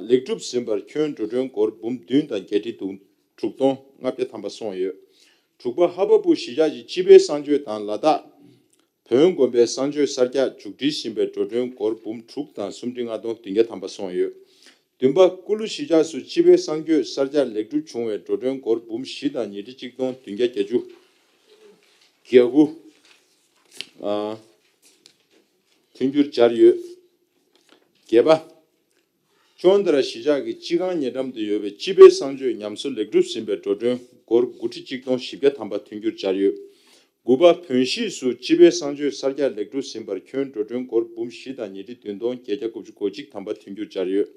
ལེགས་གྲུབ་ཟིན་པར་ཁྱོན་འགྲོ་གྲོན་སྒོར་འབུམ་བདུན་དང་བརྒྱད་ཁྲི་དྲུག་སྟོང་ལྔ་བརྒྱ་ཐམ་པ་སོང་ཡོད། དྲུག་པ། ཧ་བ་པུ་གཞིས་ཆགས་ཀྱི་སྤྱི་པའི་གསང་སྤྱོད་དང་ལ་དྭགས་ བོན་དགོན་པའི་གསང་སྤྱོད་གསར་རྒྱག་མཇུག་སྒྲིལ་ཟིན་པའི་འགྲོ་གྲོན་སྒོར་འབུམ་དྲུག་དང་སུམ་ཁྲི་ལྔ་སྟོང་བདུན་བརྒྱ་ཐམ་པ་སོང་ཡོད། བདུན་པ། ཀུ་ལུ་གཞིས་ཆགས་སུ་སྤྱི་པའི་གསང་སྤྱོད་གསར་རྒྱག་ལེགས་གྲུབ་བྱུང་བའི་འགྲོ་གྲོན་སྒོར་འབུམ་བཞི་དང་ཉིས་ཁྲི་གཅིག་སྟོང་བདུན་བརྒྱ་བརྒྱད་ཅུ་གྱ་དགུ། ཨ། མཐུན་འགྱུར་སྦྱར་ཡོད། བརྒྱད་པ། ཅོན་ཏ་ར་གཞིས་ཆགས་ཀྱི་སྤྱི་ཁང་ཉེ་འགྲམ་དུ་ཡོད་པའི་སྤྱི་པའི་གསང་སྤྱོད་ཉམས་གསོ་ལེགས་གྲུབ་ཟིན་པའི་འགྲོ་གྲོན་སྒོར་དགུ་ཁྲི་གཅིག་སྟོང་བཞི་བརྒྱ་ཐམ་པ་མཐུན་འགྱུར་སྦྱར་ཡོད། དགུ་པ། བོན་གཞིས་སུ་སྤྱི་པའི་གསང་སྤྱོད་གསར་རྒྱག་ལེགས་གྲུབ་ཟིན་པར་ཁྱོན་འགྲོ་གྲོན་སྒོར་འབུམ་བཞི་དང་ཉིས་ཁྲི་བདུན་སྟོང་བརྒྱད་བརྒྱ་དགུ་བཅུ་གོ་གཅིག་ཐམ་པ་མཐུན་འགྱུར་སྦྱར་ཡོད།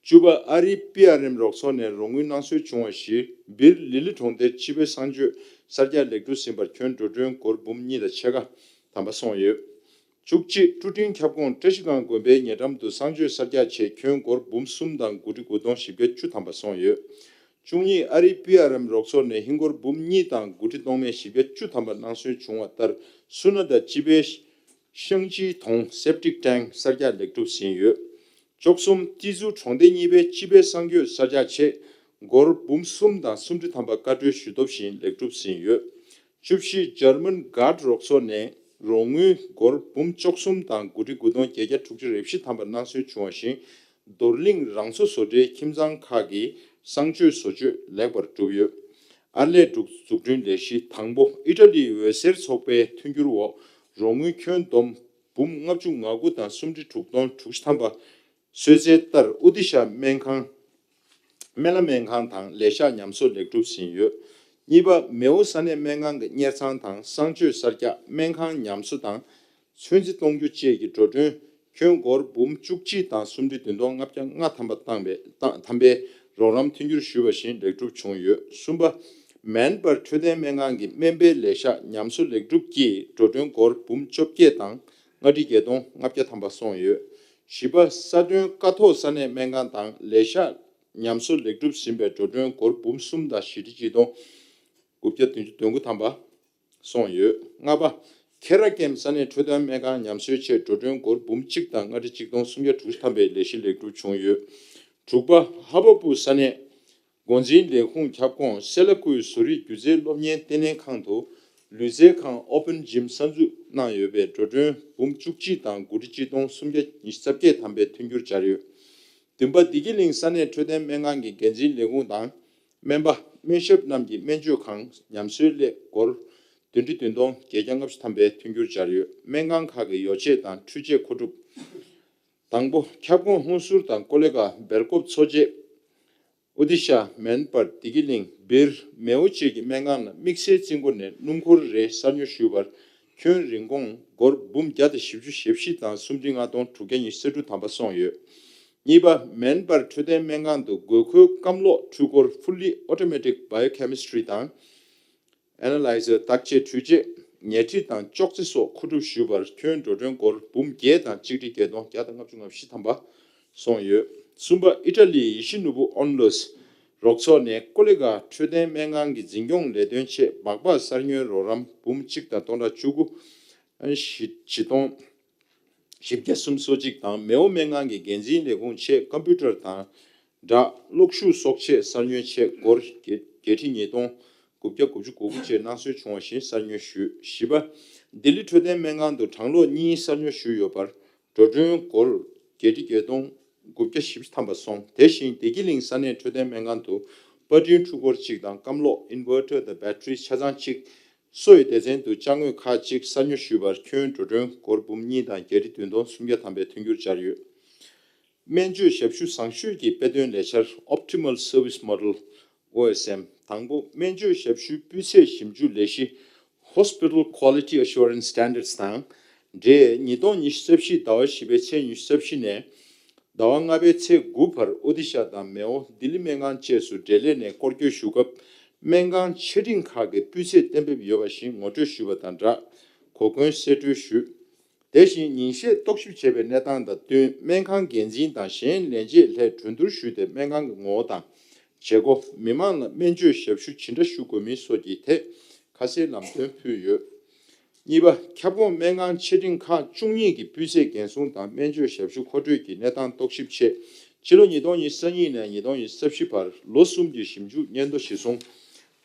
བཅུ་པ། ཨ་རིའི་པི་ཨར་ཨེམ་རོགས་ཚོགས་ནས་རོགས་དངུལ་གནང་སྲོལ་བྱུང་བ་བཞིན་སྦིར་ལི་ལི་གྲོང་རྡལ་སྤྱི་པའི་གསང་སྤྱོད་གསར་རྒྱག་ལེགས་གྲུབ་ཟིན་པར་ཁྱོན་འགྲོ་གྲོན་སྒོར་འབུམ་གཉིས་དང་ཕྱེད་ཀ་ཐམ་པ་སོང་ཡོད། བཅུ་གཅིག། ཀྲུ་ཀྲིང་ཁྱབ་ཁོངས་བཀྲ་ཤིས་སྒང་དགོན་པའི་ཉེ་འགྲམ་དུ་གསང་སྤྱོད་གསར་རྒྱག་ཆེད་ཁྱོན་སྒོར་འབུམ་གསུམ་དང་དགུ་ཁྲི་དགུ་སྟོང་བཞི་བརྒྱ་བཅུ་ཐམ་པ་སོང་ཡོད། བཅུ་གཉིས། ཨ་རིའི་པི་ཨར་ཨེམ་རོགས་ཚོགས་ནས་ཧིན་སྒོར་འབུམ་གཉིས་དང་དགུ་ཁྲི་སྟོང་མེད་བཞི་བརྒྱ་བཅུ་ཐམ་པ་གནང་སྲོལ་བྱུང་བ་ལྟར་སུ་ན་ད་སྤྱི་པའི་ཤང་ཅི་དོང་སེབ་ཏིག་ཊེང་གསར་རྒྱག་ལེགས་གྲུབ་ཟིན་ཡོད། བཅུ་གསུམ། ཏི་ཛུ་གྲོང་སྡེ་གཉིས་པའི་སྤྱི་པའི་གསང་སྤྱོད་གསར་རྒྱག་ཆེད་སྒོར་འབུམ་གསུམ་དང་སུམ་ཁྲི་ཐམ་པ་བཀའ་འཁྲོལ་ཞུ་སྟོབས་བཞིན་ལེགས་གྲུབ་ཟིན་ཡོད། བཅུ་བཞི། འཇར་མན་གྷར་རོགས་ཚོགས་ནས་རོགས་དངུལ་སྒོར་འབུམ་བཅུ་གསུམ་དང་དགུ་ཁྲི་དགུ་སྟོང་བརྒྱད་བརྒྱ་དྲུག་ཅུ་རེ་བཞི་ཐམ་པ་གནང་སྲོལ་བྱུང་བ་བཞིན། རྡོར་གླིང་རང་འཚོ་བཟོ་གྲྭའི་ཁྱིམ་ཚང་ཁག་གི་གསང་སྤྱོད་བཟོ་བཅོས་ལེགས་པར་གྲུབ་ཡོད། ཨར་ལས་འཛུགས་འཛུགས་སྐྲུན་ལས་གཞི་དང་པོ། ཨི་ཊ་ལིའི་འོད་ཟེར་ཚོགས་པའི་མཐུན་འགྱུར་འོག་རོགས་དངུལ་ཁྱོན་བསྡོམས་འབུམ་ལྔ་བཅུ་ང་དགུ་དང་སུམ་ཁྲི་དྲུག་སྟོང་དྲུག་ཅུ་ཐམ་པ། གསོལ་སྩལ་ལྟར་ཨོ་ཏི་ཤ་སྨན་ཁང་། སྨན་བླ་སྨན་ཁང་དང་ལས་ཤག་ཉམས་གསོ་ལེགས་གྲུབ་ཟིན་ཡོད། གཉིས་པ། མེའོ་ས་གནས་སྨན་ཁང་གི་གཉེར་ཚང་དང་གསང་སྤྱོད་གསར་རྒྱག་སྨན་ཁང་ཉམས་གསོ་དང་ཚོད་རྩིས་གཏོང་རྒྱུ་བཅས་ཀྱི་འགྲོ་གྲོན་ཁྱོན་སྒོར་འབུམ་བཅུ་གཅིག་དང་སུམ་ཁྲི་བདུན་སྟོང་ལྔ་བརྒྱ་ལྔ་ཐམ་པ་བཏང་བའི་བཏང་ཐམ་པའི་རོགས་རམ་མཐུན་འགྱུར་ཞུས་པ་བཞིན་ལེགས་གྲུབ་བྱུང་ཡོད། གསུམ་པ། མན་པར་འཕྲོད་བསྟེན་སྨན་ཁང་གི་སྨན་པའི་ལས་ཤག་ཉམས་གསོ་ལེགས་གྲུབ་ཀྱིས་འགྲོ་གྲོན་སྒོར་འབུམ་བཅོ་བརྒྱད་དང་ལྔ་ཁྲི་བརྒྱད་སྟོང་ལྔ་བརྒྱ་ཐམ་པ་སོང་ཡོད། བཞི་པ། ས་དོན་ཀ་ཐོག་ས་གནས་སྨན་ཁང་དང་ལས་ཤག་ཉམས་གསོ་ལེགས་གྲུབ་ཟིན་པའི་འགྲོ་གྲོན་སྒོར་འབུམ་གསུམ་དང་བཞི་ཁྲི་ཆིག་སྟོང་དགུ་བརྒྱ་བདུན་ཅུ་དོན་དགུ་ཐམ་པ་སོང་ཡོད། ལྔ་པ། ཁེ་ར་ཀེམ་ས་གནས་འཕྲོད་བསྟེན་སྨན་ཁང་ཉམས་གསོའི་ཆེད་འགྲོ་གྲོན་སྒོར་འབུམ་གཅིག་དང་ལྔ་ཁྲི་ཆིག་སྟོང་སུམ་བརྒྱ་དྲུག་ཅུ་ཐམ་པའི་ལས་གཞི་ལེགས་གྲུབ་བྱུང་ཡོད། དྲུག་པ། ཧ་བ་པུ་ས་གནས་འགོ་འཛིན་ལས་ཁུངས་ཁྱབ་ཁོངས་སེ་ལ་ཀུའི་བཟོ་རིག་སྒྱུ་རྩལ་སློབ་གཉེར་ལྟེ་གནས་ཁང་དུ་ལུས་རྩལ་ཁང་ཨོ་པན་ཇིམ་གསར་འཛུགས་གནང་ཡོད་པའི་འགྲོ་གྲོན་འབུམ་བཅུ་གཅིག་དང་དགུ་ཁྲི་ཆིག་སྟོང་སུམ་བརྒྱ་ཉི་ཤུ་རྩ་བརྒྱད་ཐམ་པའི་མཐུན་འགྱུར་སྦྱར་ཡོད། བདུན་པ། བདེ་སྐྱིད་གླིང་ས་གནས་འཕྲོད་བསྟེན་སྨན་ཁང་གི་འགན་འཛིན་ལས་ཁུངས་དང་སྨན་པ་སྨན་ཞབས་རྣམས་ཀྱི་སྨན་བཅོས་ཁང་ཉམས་གསོའི་སླད་སྒོར་བདུན་ཁྲི་བདུན་སྟོང་བརྒྱད་བརྒྱ་ལྔ་བཅུ་ཐམ་པའི་མཐུན་འགྱུར་སྦྱར་ཡོད། སྨན་ཁང་ཁག་གི་ཡོ་བྱད་དང་འཕྲུལ་ཆས་མཁོ་སྒྲུབ། དང་པོ། ཁྱབ་ཁོངས་ཧུན་སུར་དང་ཀོ་ལེ་གྷལ་སྦེལ་ཀོབ་མཚོ་བྱེ། ཨོ་ཏི་ཤ། མན་པར། བདེ་སྐྱིད་གླིང་། སྦིར། མེའོ་བཅས་ཀྱི་སྨན་ཁང་ལ་དམིགས་བསལ་རྩིས་འགོ་ནས་སྣུམ་འཁོར་རེའི་གསར་ཉོ་ཞུས་པར་ཁྱོན་རིན་གོང་སྒོར་འབུམ་བརྒྱ་དང་བཞི་བཅུ་ཞེ་བཞི་དང་སུམ་ཁྲི་ལྔ་སྟོང་དྲུག་བརྒྱ་ཉི་ཤུ་རྩ་དྲུག་ཐམ་པ་སོང་ཡོད། གཉིས་པ། མན་པར་འཕྲོད་བསྟེན་སྨན་ཁང་དུ་དགོས་མཁོའི་སྐམ་གློག་འཕྲུལ་འཁོར་Fully Automatic Biochemistry དང་Analyzer། བརྟག་དཔྱད་འཕྲུལ་ཆས། ཉལ་ཁྲི་དང་ཅོག་ཙེ་སོགས་མཁོ་སྒྲུབ་ཞུས་པར་ཁྱོན་འགྲོ་གྲོན་སྒོར་འབུམ་བརྒྱད་དང་ཆིག་ཁྲི་བརྒྱད་སྟོང་བརྒྱ་དང་ལྔ་བཅུ་ང་བཞི་ཐམ་པ་སོང་ཡོད། གསུམ་པ། ཨི་ཊ་ལིའི་ཡེ་ཤུ་ནོར་བུ་ཨོན་ལོས་རོགས་ཚོགས་ནས་ཀོ་ལི་གྷལ་འཕྲོད་བསྟེན་སྨན་ཁང་གི་འཛིན་སྐྱོང་ལས་དོན་ཆེད་སྦག་སྦག་གསར་ཉོའི་རོགས་རམ་འབུམ་གཅིག་དང་སྟོང་ཕྲག་བཅུ་དགུ་བཞི་བཞི་སྟོང་བཞི་བརྒྱ་སུམ་ཅུ་སོ་གཅིག་དང་མེའོ་སྨན་ཁང་གི་འགན་འཛིན་ལས་ཁུངས་ཆེད་ཀམ་པུ་ཊར་དང་སྦྲགས་གློག་ཤུགས་གསོག་ཆས་གསར་ཉོའི་ཆེད་སྒོར་བརྒྱད་བརྒྱད་ཁྲི་ཉིས་སྟོང་དགུ་བརྒྱ་དགུ་བཅུ་གོ་དགུ་བཅས་གནང་སྲོལ་བྱུང་བ་བཞིན་གསར་ཉོ་ཞུས། བཞི་པ། ལྡི་ལི་འཕྲོད་བསྟེན་སྨན་ཁང་དུ་གྲང་གློག་གཉིས་གསར་ཉོ་ཞུས་ཡོད་པར་འགྲོ་གྲོན་སྒོར་བརྒྱད་ཁྲི་བརྒྱད་སྟོང་དགུ་བརྒྱ་བཞི་བཅུ་ཐམ་པ་སོང་། དེ་བཞིན་བདེ་སྐྱིད་གླིང་ས་གནས་འཕྲོད་བསྟེན་སྨན་ཁང་དུ་པར་སྐྲུན་འཕྲུལ་འཁོར་གཅིག་དང་སྐམ་གློག་ཨིན་ཝར་ཊར་དང་བེ་ཊ་རི་ཆ་ཚང་གཅིག་སོ་ཡི་སྡེ་ཚན་དུ་ཅ་དངོས་ཁག་ཅིག་གསར་ཉོ་ཞུས་པར་ཁྱོན་འགྲོ་གྲོན་སྒོར་འབུམ་གཉིས་དང་བརྒྱད་ཁྲི་བདུན་སྟོང་སུམ་བརྒྱ་ཐམ་པའི་མཐུན་འགྱུར་སྦྱར་ཡོད། སྨན་བཅོས་ཞབས་ཞུ་བཟང་ཤོས་ཀྱི་དཔེ་སྟོན་ལས་འཆར་Optimal Service Model། ཨོ་ཨེསི་ཨེམ། དང་པོ། སྨན་བཅོས་ཞབས་ཞུའི་སྤུས་ཚད་ཞིབ་འཇུག་ལས་གཞི་Hospital Quality Assurance Standards དང་འབྲེལ། ཉིས་སྟོང་ཉི་ཤུ་རྩ་བཞི་ཟླ་བ་བཞི་པའི་ཚེས་ཉི་ཤུ་རྩ་བཞི་ནས་ཟླ་བ་ལྔ་པའི་ཚེས་དགུ་བར་ཨོ་ཏི་ཤ་དང་མེའོ། ལྡི་ལི་སྨན་ཁང་བཅས་སུ་འབྲེལ་ལས་ནས་སྐོར་སྐྱོད་ཞུ་སྐབས་སྨན་ཁང་ཆེ་འབྲིང་ཁག་གི་སྤུས་ཚད་གཏན་འབེབས་ཡོད་པ་བཞིན་ངོ་སྤྲོད་ཞུས་པ་དང་སྦྲགས་གོ་སྐོན་གསལ་སྤྲོད་ཞུས། དེ་བཞིན་ཉིན་ཤས་རྟོག་ཞིབ་བྱས་པའི་གནས་སྟངས་དང་བསྟུན་སྨན་ཁང་འགན་འཛིན་དང་གཞན་ལས་བྱེད་ལྷན་གྲོས་བསྡུར་ཞུས་ཏེ་སྨན་ཁང་གི་ངོ་བོ་དང་བྱེད་སྒོ། མི་མང་ལ་སྨན་བཅོས་ཞབས་ཞུ་ཇི་འདྲ་ཞུ་དགོས་མིན་སོགས་ཀྱི་ཐད་ཁ་གསལ་ལམ་སྟོན་ཕུལ་ཡོད། གཉིས་པ། ཁྱབ་ཁོངས་སྨན་ཁང་ཆེ་འབྲིང་ཁག་བཅུ་གཉིས་ཀྱི་སྤུས་ཚད་འགན་སྲུང་དང་སྨན་བཅོས་ཞབས་ཞུ་མཁོ་སྤྲོད་ཀྱི་གནས་སྟངས་རྟོག་ཞིབ་ཆེད་ཕྱི་ལོ་ཉིས་སྟོང་ཉི་ཤུ་རྩ་གཉིས་ནས་ཉིས་སྟོང་ཉི་ཤུ་རྩ་བཞི་བར་ལོ་གསུམ་གྱི་ཞིབ་འཇུག་སྙན་ཐོ་གཞིར་བཟུང་།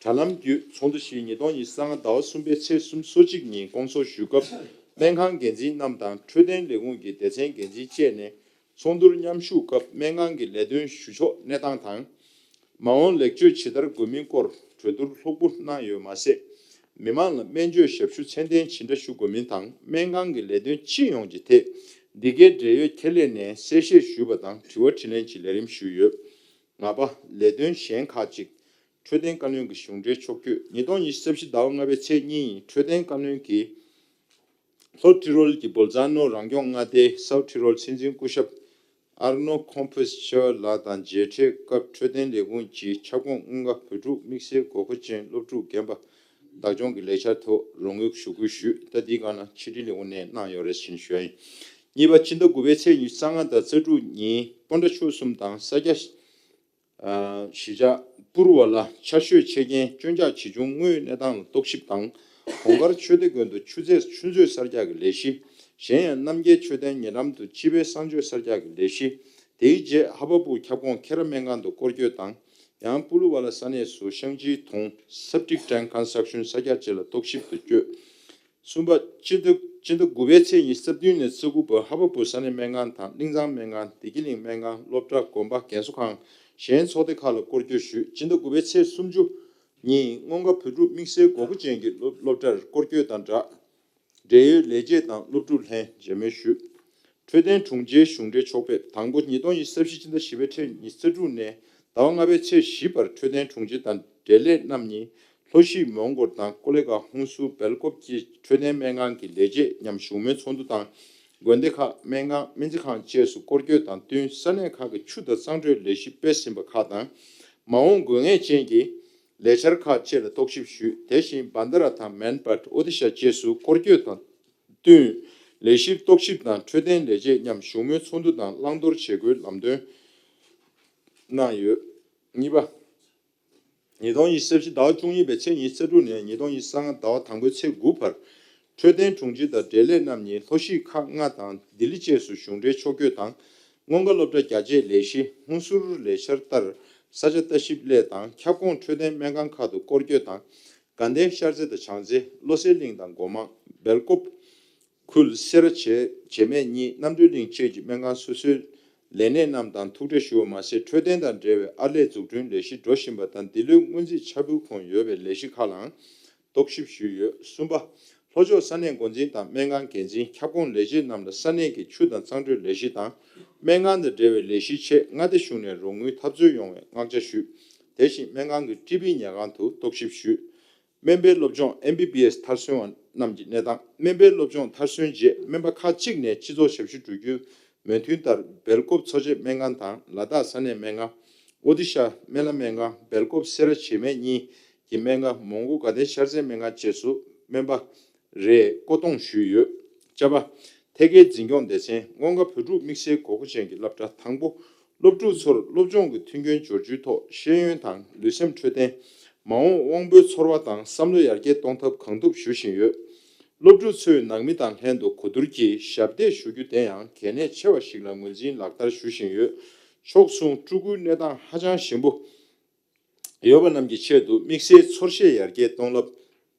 དྲ་ལམ་བརྒྱུད་ཚོགས་འདུ་ཞིག་ཉིས་སྟོང་ཉི་ཤུ་རྩ་ལྔ་ཟླ་བ་གསུམ་པའི་ཚེས་སོ་གཅིག་ཉིན་སྐོང་ཚོགས་ཞུས་སྐབས། སྨན་ཁང་འགན་འཛིན་རྣམས་དང་འཕྲོད་བསྟེན་ལས་ཁུངས་ཀྱི་སྡེ་ཚན་འགན་འཛིན་བཅས་ནས་ཚོགས་འདུར་མཉམ་ཞུགས་སྐབས་སྨན་ཁང་གི་ལས་དོན་ཞུ་ཕྱོགས་གནས་སྟངས་དང་། མ་འོངས་ལེགས་བཅོས་ཇི་ལྟར་དགོས་མིན་སྐོར་གྲོས་བསྡུར་ལྷུག་པོ་གནང་ཡོད་མ་ཟད། མི་མང་ལ་སྨན་བཅོས་ཞབས་ཞུ་ཚད་ལྡན་ཇི་འདྲ་ཞུ་དགོས་མིན་དང་སྨན་ཁང་གི་ལས་དོན་སྤྱི་ཡོངས་ཀྱི་ཐད་འདི་གའི་འབྲེལ་ཡོད་ཁེ་ལས་ནས་གསལ་བཤད་ཞུས་པ་དང་དྲི་བ་དྲིས་ལན་གྱི་ལས་རིམ་ཞུས་ཡོད། ང་པ། ལས་དོན་གཞན་ཁག་ཅིག་འཕྲོད་བསྟེན་བཀའ་བློན་གྱི་གཞུང་འབྲེལ་ཕྱོགས་བསྐྱོད། ཉིས་སྟོང་ཉི་ཤུ་རྩ་བཞི་ཟླ་བ་ལྔ་པའི་ཚེས་གཉིས་ཉིན་འཕྲོད་བསྟེན་བཀའ་བློན་གྱིས་ལྷོ་ཏི་རོལ་གྱི་བོལ་ཛ་ནོ་རང་སྐྱོང་མངའ་སྡེའི་སའུ་ཏི་རོལ་སྲིད་འཛིན་སྐུ་ཞབས་ཨར་ནོ་ཁོང་ཕུས་ཆེ་ཝ་ལགས་དང་མཇལ་འཕྲད་སྐབས་འཕྲོད་བསྟེན་ལས་ཁུངས་ཀྱི་ཁྱབ་ཁོངས་སྔོན་ཁ་བོད་ཕྲུག་དམིགས་བསལ་དགོས་མཁོ་ཅན་སློབ་ཕྲུག་རྒན་པ་བདག་སྐྱོང་གི་ལས་འཆར་ཐོག་རོགས་དངུལ་ཞུ་སྐུལ་ཞུས། ད་འདིའི་སྒང་ལ་ཕྱི་དྲིལ་ལས་ཁུངས་ནས་གནང་ཡོད་རེད་ཅེས་ཞུ་ཡ་ཡིན། གཉིས་པ། ཕྱི་ཟླ་དགུ་པའི་ཚེས་ཉི་ཤུ་རྩ་ལྔ་དང་རྩ་དྲུག་ཉིན་པོན་ཏྲ་ཆུ་གསུམ་དང་ས་སྐྱ་གཞིས་ཆགས་པུར་བ་ལ་ཆར་ཞོད་ཆེ་རྐྱེན་སྐྱོན་ཆག་ཇི་བྱུང་དངོས་ཡོད་གནས་སྟངས་ལ་རྟོག་ཞིབ་དང་། གོང་དཀར་ཆོས་སྡེ་དགོན་དུ་ཆུ་ཚོད་ཆུ་མཛོད་གསར་རྒྱག་གི་ལས་གཞི། གཞན་ཡང་རྣམ་རྒྱལ་མཆོད་རྟེན་ཉེ་འགྲམ་དུ་སྤྱི་པའི་གསང་སྤྱོད་གསར་རྒྱག་གི་ལས་གཞི། དེའི་རྗེས་ཧ་བ་པུ་ཁྱབ་ཁོངས་ཁེ་ར་སྨན་ཁང་དུ་སྐོར་སྐྱོད་དང་། ཡང་པུ་ལུ་བ་ལ་ས་གནས་སུ་ཤང་ཅིའི་དུང་སེབ་ཊིག་ཊེང་ཀི་ཀོན་སི་ཊྲག་ཤན་གསར་རྒྱག་བཅས་ལ་རྟོག་ཞིབ་ཏུ་བསྐྱོད། གསུམ་པ། སྤྱི་ཟླ་སྤྱི་ཟླ་དགུ་པའི་ཚེས་ཉི་ཤུ་རྩ་བདུན་ནས་རྩ་དགུ་བར་ཧ་བ་པུ་ས་གནས་སྨན་ཁང་དང་གླིང་ཚང་སྨན་ཁང་བདེ་སྐྱིད་གླིང་སྨན་ཁང་སློབ་གྲྭ་དགོན་པ་རྒན་གསོ་ཁང་གཞན་ཚོགས་སྡེ་ཁག་ལ་སྐོར་སྐྱོད་ཞུས། སྤྱི་ཟླ་དགུ་པའི་ཚེས་སུམ་ཅུ་ཉིན་སྔོན་ཁ་བོད་ཕྲུག་དམིགས་བསལ་དགོས་མཁོ་ཅན་གྱི་སློབ་སློབ་གྲྭར་སྐོར་སྐྱོད་དང་སྦྲགས། འབྲེལ་ཡོད་ལས་བྱེད་དང་སློབ་ཕྲུག་ལྷན་མཇལ་མོལ་ཞུས། འཕྲོད་བསྟེན་དྲུང་ཆེའི་གཞུང་འབྲེལ་ཕྱོགས་ཕེབས། དང་པོ། ཉིས་སྟོང་ཉི་ཤུ་རྩ་བཞི་ཕྱི་ཟླ་བཞི་པའི་ཚེས་ཉི་ཤུ་རྩ་དྲུག་ནས་ཟླ་བ་ལྔ་པའི་ཚེས་བཞི་བར་འཕྲོད་བསྟེན་དྲུང་ཆེ་དང་འབྲེལ་ལས་རྣམ་གཉིས་ལྷོ་གཞིས་མོན་གྷོ་དང་ཀོ་ལི་གྷལ་ཧུན་སུར་སྦེལ་ཀོབ་ཀྱི་འཕྲོད་བསྟེན་སྨན་ཁང་གི་ལས་བྱེད་མཉམ་བཞུགས་མོལ་ཚོགས་འདུ་དང་། དགོན་སྡེ་ཁག་སྨན་ཁང་སྨན་རྩིས་ཁང་བཅས་སུ་སྐོར་སྐྱོད་དང་བསྟུན་ས་གནས་ཁག་གི་ཆུ་དང་གཙང་འགྲོའི་ལས་གཞི་སྤེལ་ཟིན་པ་ཁག་དང་། མ་འོངས་དགོས་ངེས་ཅན་གྱི་ལས་འཆར་ཁག་བཅས་ལ་རྟོག་ཞིབ་ཞུས། དེ་བཞིན་བྷན་དྷ་ར་དང་མན་པད། ཨོ་དི་ཤ་བཅས་སུ་སྐོར་སྐྱོད་དང་བསྟུན་ལས་གཞིར་རྟོག་ཞིབ་དང་འཕྲོད་བསྟེན་ལས་བྱེད་མཉམ་བཞུགས་མོལ་ཚོགས་འདུ་དང་བླང་དོར་བྱེད་སྒོའི་ལམ་སྟོན་གནང་ཡོད། གཉིས་པ། ཉིས་སྟོང་ཉི་ཤུ་རྩ་བཞི་ཟླ་བ་བཅུ་གཉིས་པའི་ཚེས་ཉི་ཤུ་རྩ་དྲུག་ནས་ཉིས་སྟོང་ཉི་ཤུ་རྩ་ལྔ་ཟླ་བ་དང་པོའི་ཚེས་དགུ་བར། འཕྲོད་བསྟེན་དྲུང་ཆེ་དང་འབྲེལ་ལས་རྣམ་གཉིས་ལྷོ་གཞིས་ཁག་ལྔ་དང་ལྡི་ལི་བཅས་སུ་གཞུང་འབྲེལ་ཕྱོགས་བསྐྱོད་དང་། སྔོན་ཁ་སློབ་གྲྭ་རྒྱ་ཆེའི་ལས་གཞི་ཧུན་སུར་ལས་འཆར་ལྟར་ས་ཆ་ལྟ་ཞིབ་སླད་དང་ཁྱབ་ཁོངས་འཕྲོད་བསྟེན་སྨན་ཁང་ཁག་ཏུ་སྐོར་སྐྱོད་དང་། དགའ་ལྡན་ཤར་རྩེ་དང་བྱང་རྩེ། བློ་གསལ་གླིང་དང་སྒོ་མང་། སྦེལ་ཀོབ། ཁུལ། སེ་ར་བྱེས་བྱེས་སྨད་གཉིས། རྣམ་གྲོལ་གླིང་བཅས་ཀྱི་སྨན་ཁང་སོ་སོའི་ལས་སྣེ་རྣམས་དང་ཐུག་འཕྲད་ཞུ་བ་མ་ཟད། འཕྲོད་བསྟེན་དང་འབྲེལ་བའི་ཨར་ལས་འཛུགས་སྐྲུན་ལས་གཞི་འགྲོ་བཞིན་པ་དང་འདི་ལོའི་སྔོན་རྩིས་འཆར་འབུལ་ཁོངས་ཡོད་པའི་ལས་གཞི་ཁག་ལའང་རྟོག་ཞིབ་ཞུས་ཡོད། གསུམ་པ། ལྷོ་ཕྱོགས་ས་གནས་འགོ་འཛིན་དང་སྨན་ཁང་འགན་འཛིན། ཁྱབ་ཁོངས་ལས་བྱེད་རྣམས་ལ་ས་གནས་ཀྱི་ཆུ་དང་གཙང་འགྲོའི་ལས་གཞི་དང་སྨན་ཁང་དང་འབྲེལ་བའི་ལས་གཞིའི་ཆེད་མངའ་སྡེ་གཞུང་ནས་རོགས་དངུལ་འཐབ་རྩོད་ཡོང་བའི་མངགས་ཆ་ཞུས། དེ་བཞིན་སྨན་ཁང་གི་ཀྲི་པི་ཉལ་ཁང་དུ་རྟོག་ཞིབ་ཞུས། སྨན་པའི་སློབ་སྦྱོང་ཨེམ་བི་བི་ཨེས་མཐར་སོན་པ་རྣམས་ཀྱི་གནས་སྟངས། སྨན་པའི་སློབ་སྦྱོང་མཐར་སོན་རྗེས་སྨན་པ་ཁག་ཅིག་ནས་སྤྱི་ཚོགས་ཞབས་ཞུ་འགྲོ་རྒྱུའི་མོས་མཐུན་ལྟར་སྦེལ་ཀོབ་འཚོ་བྱེད་སྨན་ཁང་དང་ལ་དྭགས་ས་གནས་སྨན་ཁང་། ཨོ་ཏི་ཤ་སྨན་བླ་སྨན་ཁང་། སྦེལ་ཀོབ་སེ་ར་བྱེས་སྨད་གཉིས་ཀྱི་སྨན་ཁང་། མོན་གྷོ་དགའ་ལྡན་ཤར་རྩེ་སྨན་ཁང་བཅས་སུ་སྨན་པ་རེ་བསྐོ་གཏོང་ཞུས་ཡོད། བཅའ་པ། ཐད་ཀའི་འཛིན་སྐྱོང་སྡེ་ཚན། སྔོན་ཁ་བོད་ཕྲུག་དམིགས་བསལ་དགོས་མཁོ་ཅན་གྱི་སློབ་གྲྭ། དང་པོ། སློབ་ཕྲུག་ཚོར་སློབ་སྦྱོང་གི་མཐུན་རྐྱེན་སྦྱོར་ཚུལ་ཐོག་ཤེས་ཡོན་དང་ལུས་སེམས་འཕྲོད་བསྟེན། མ་འོངས་དབང་པོའི་ཚོར་བ་དང་བསམ་བློ་ཡར་རྒྱས་གཏོང་ཐབས་གང་ཐུབ་ཞུ་བཞིན་ཡོད། སློབ་ཕྲུག་ཚོས་ནང་མི་དང་ལྷན་དུ་གོ་བསྡུར་གྱིས་ཞབས་འདེགས་ཞུ་རྒྱུ་དེ་ཡང་གལ་གནད་ཆེ་བ་ཞིག་ལ་ངོས་འཛིན་ལག་བསྟར་ཞུ་བཞིན་ཡོད། ཕྱོགས་མཚུངས་སྤྲུལ་སྐུའི་གནས་སྟངས་ཧ་ཅང་ཞན་པོ་ཡོད་པ་རྣམས་ཀྱི་ཆེད་དུ་དམིགས་བསལ་ཚོར་ཤེས་ཡར་རྒྱས་གཏོང་ལབ་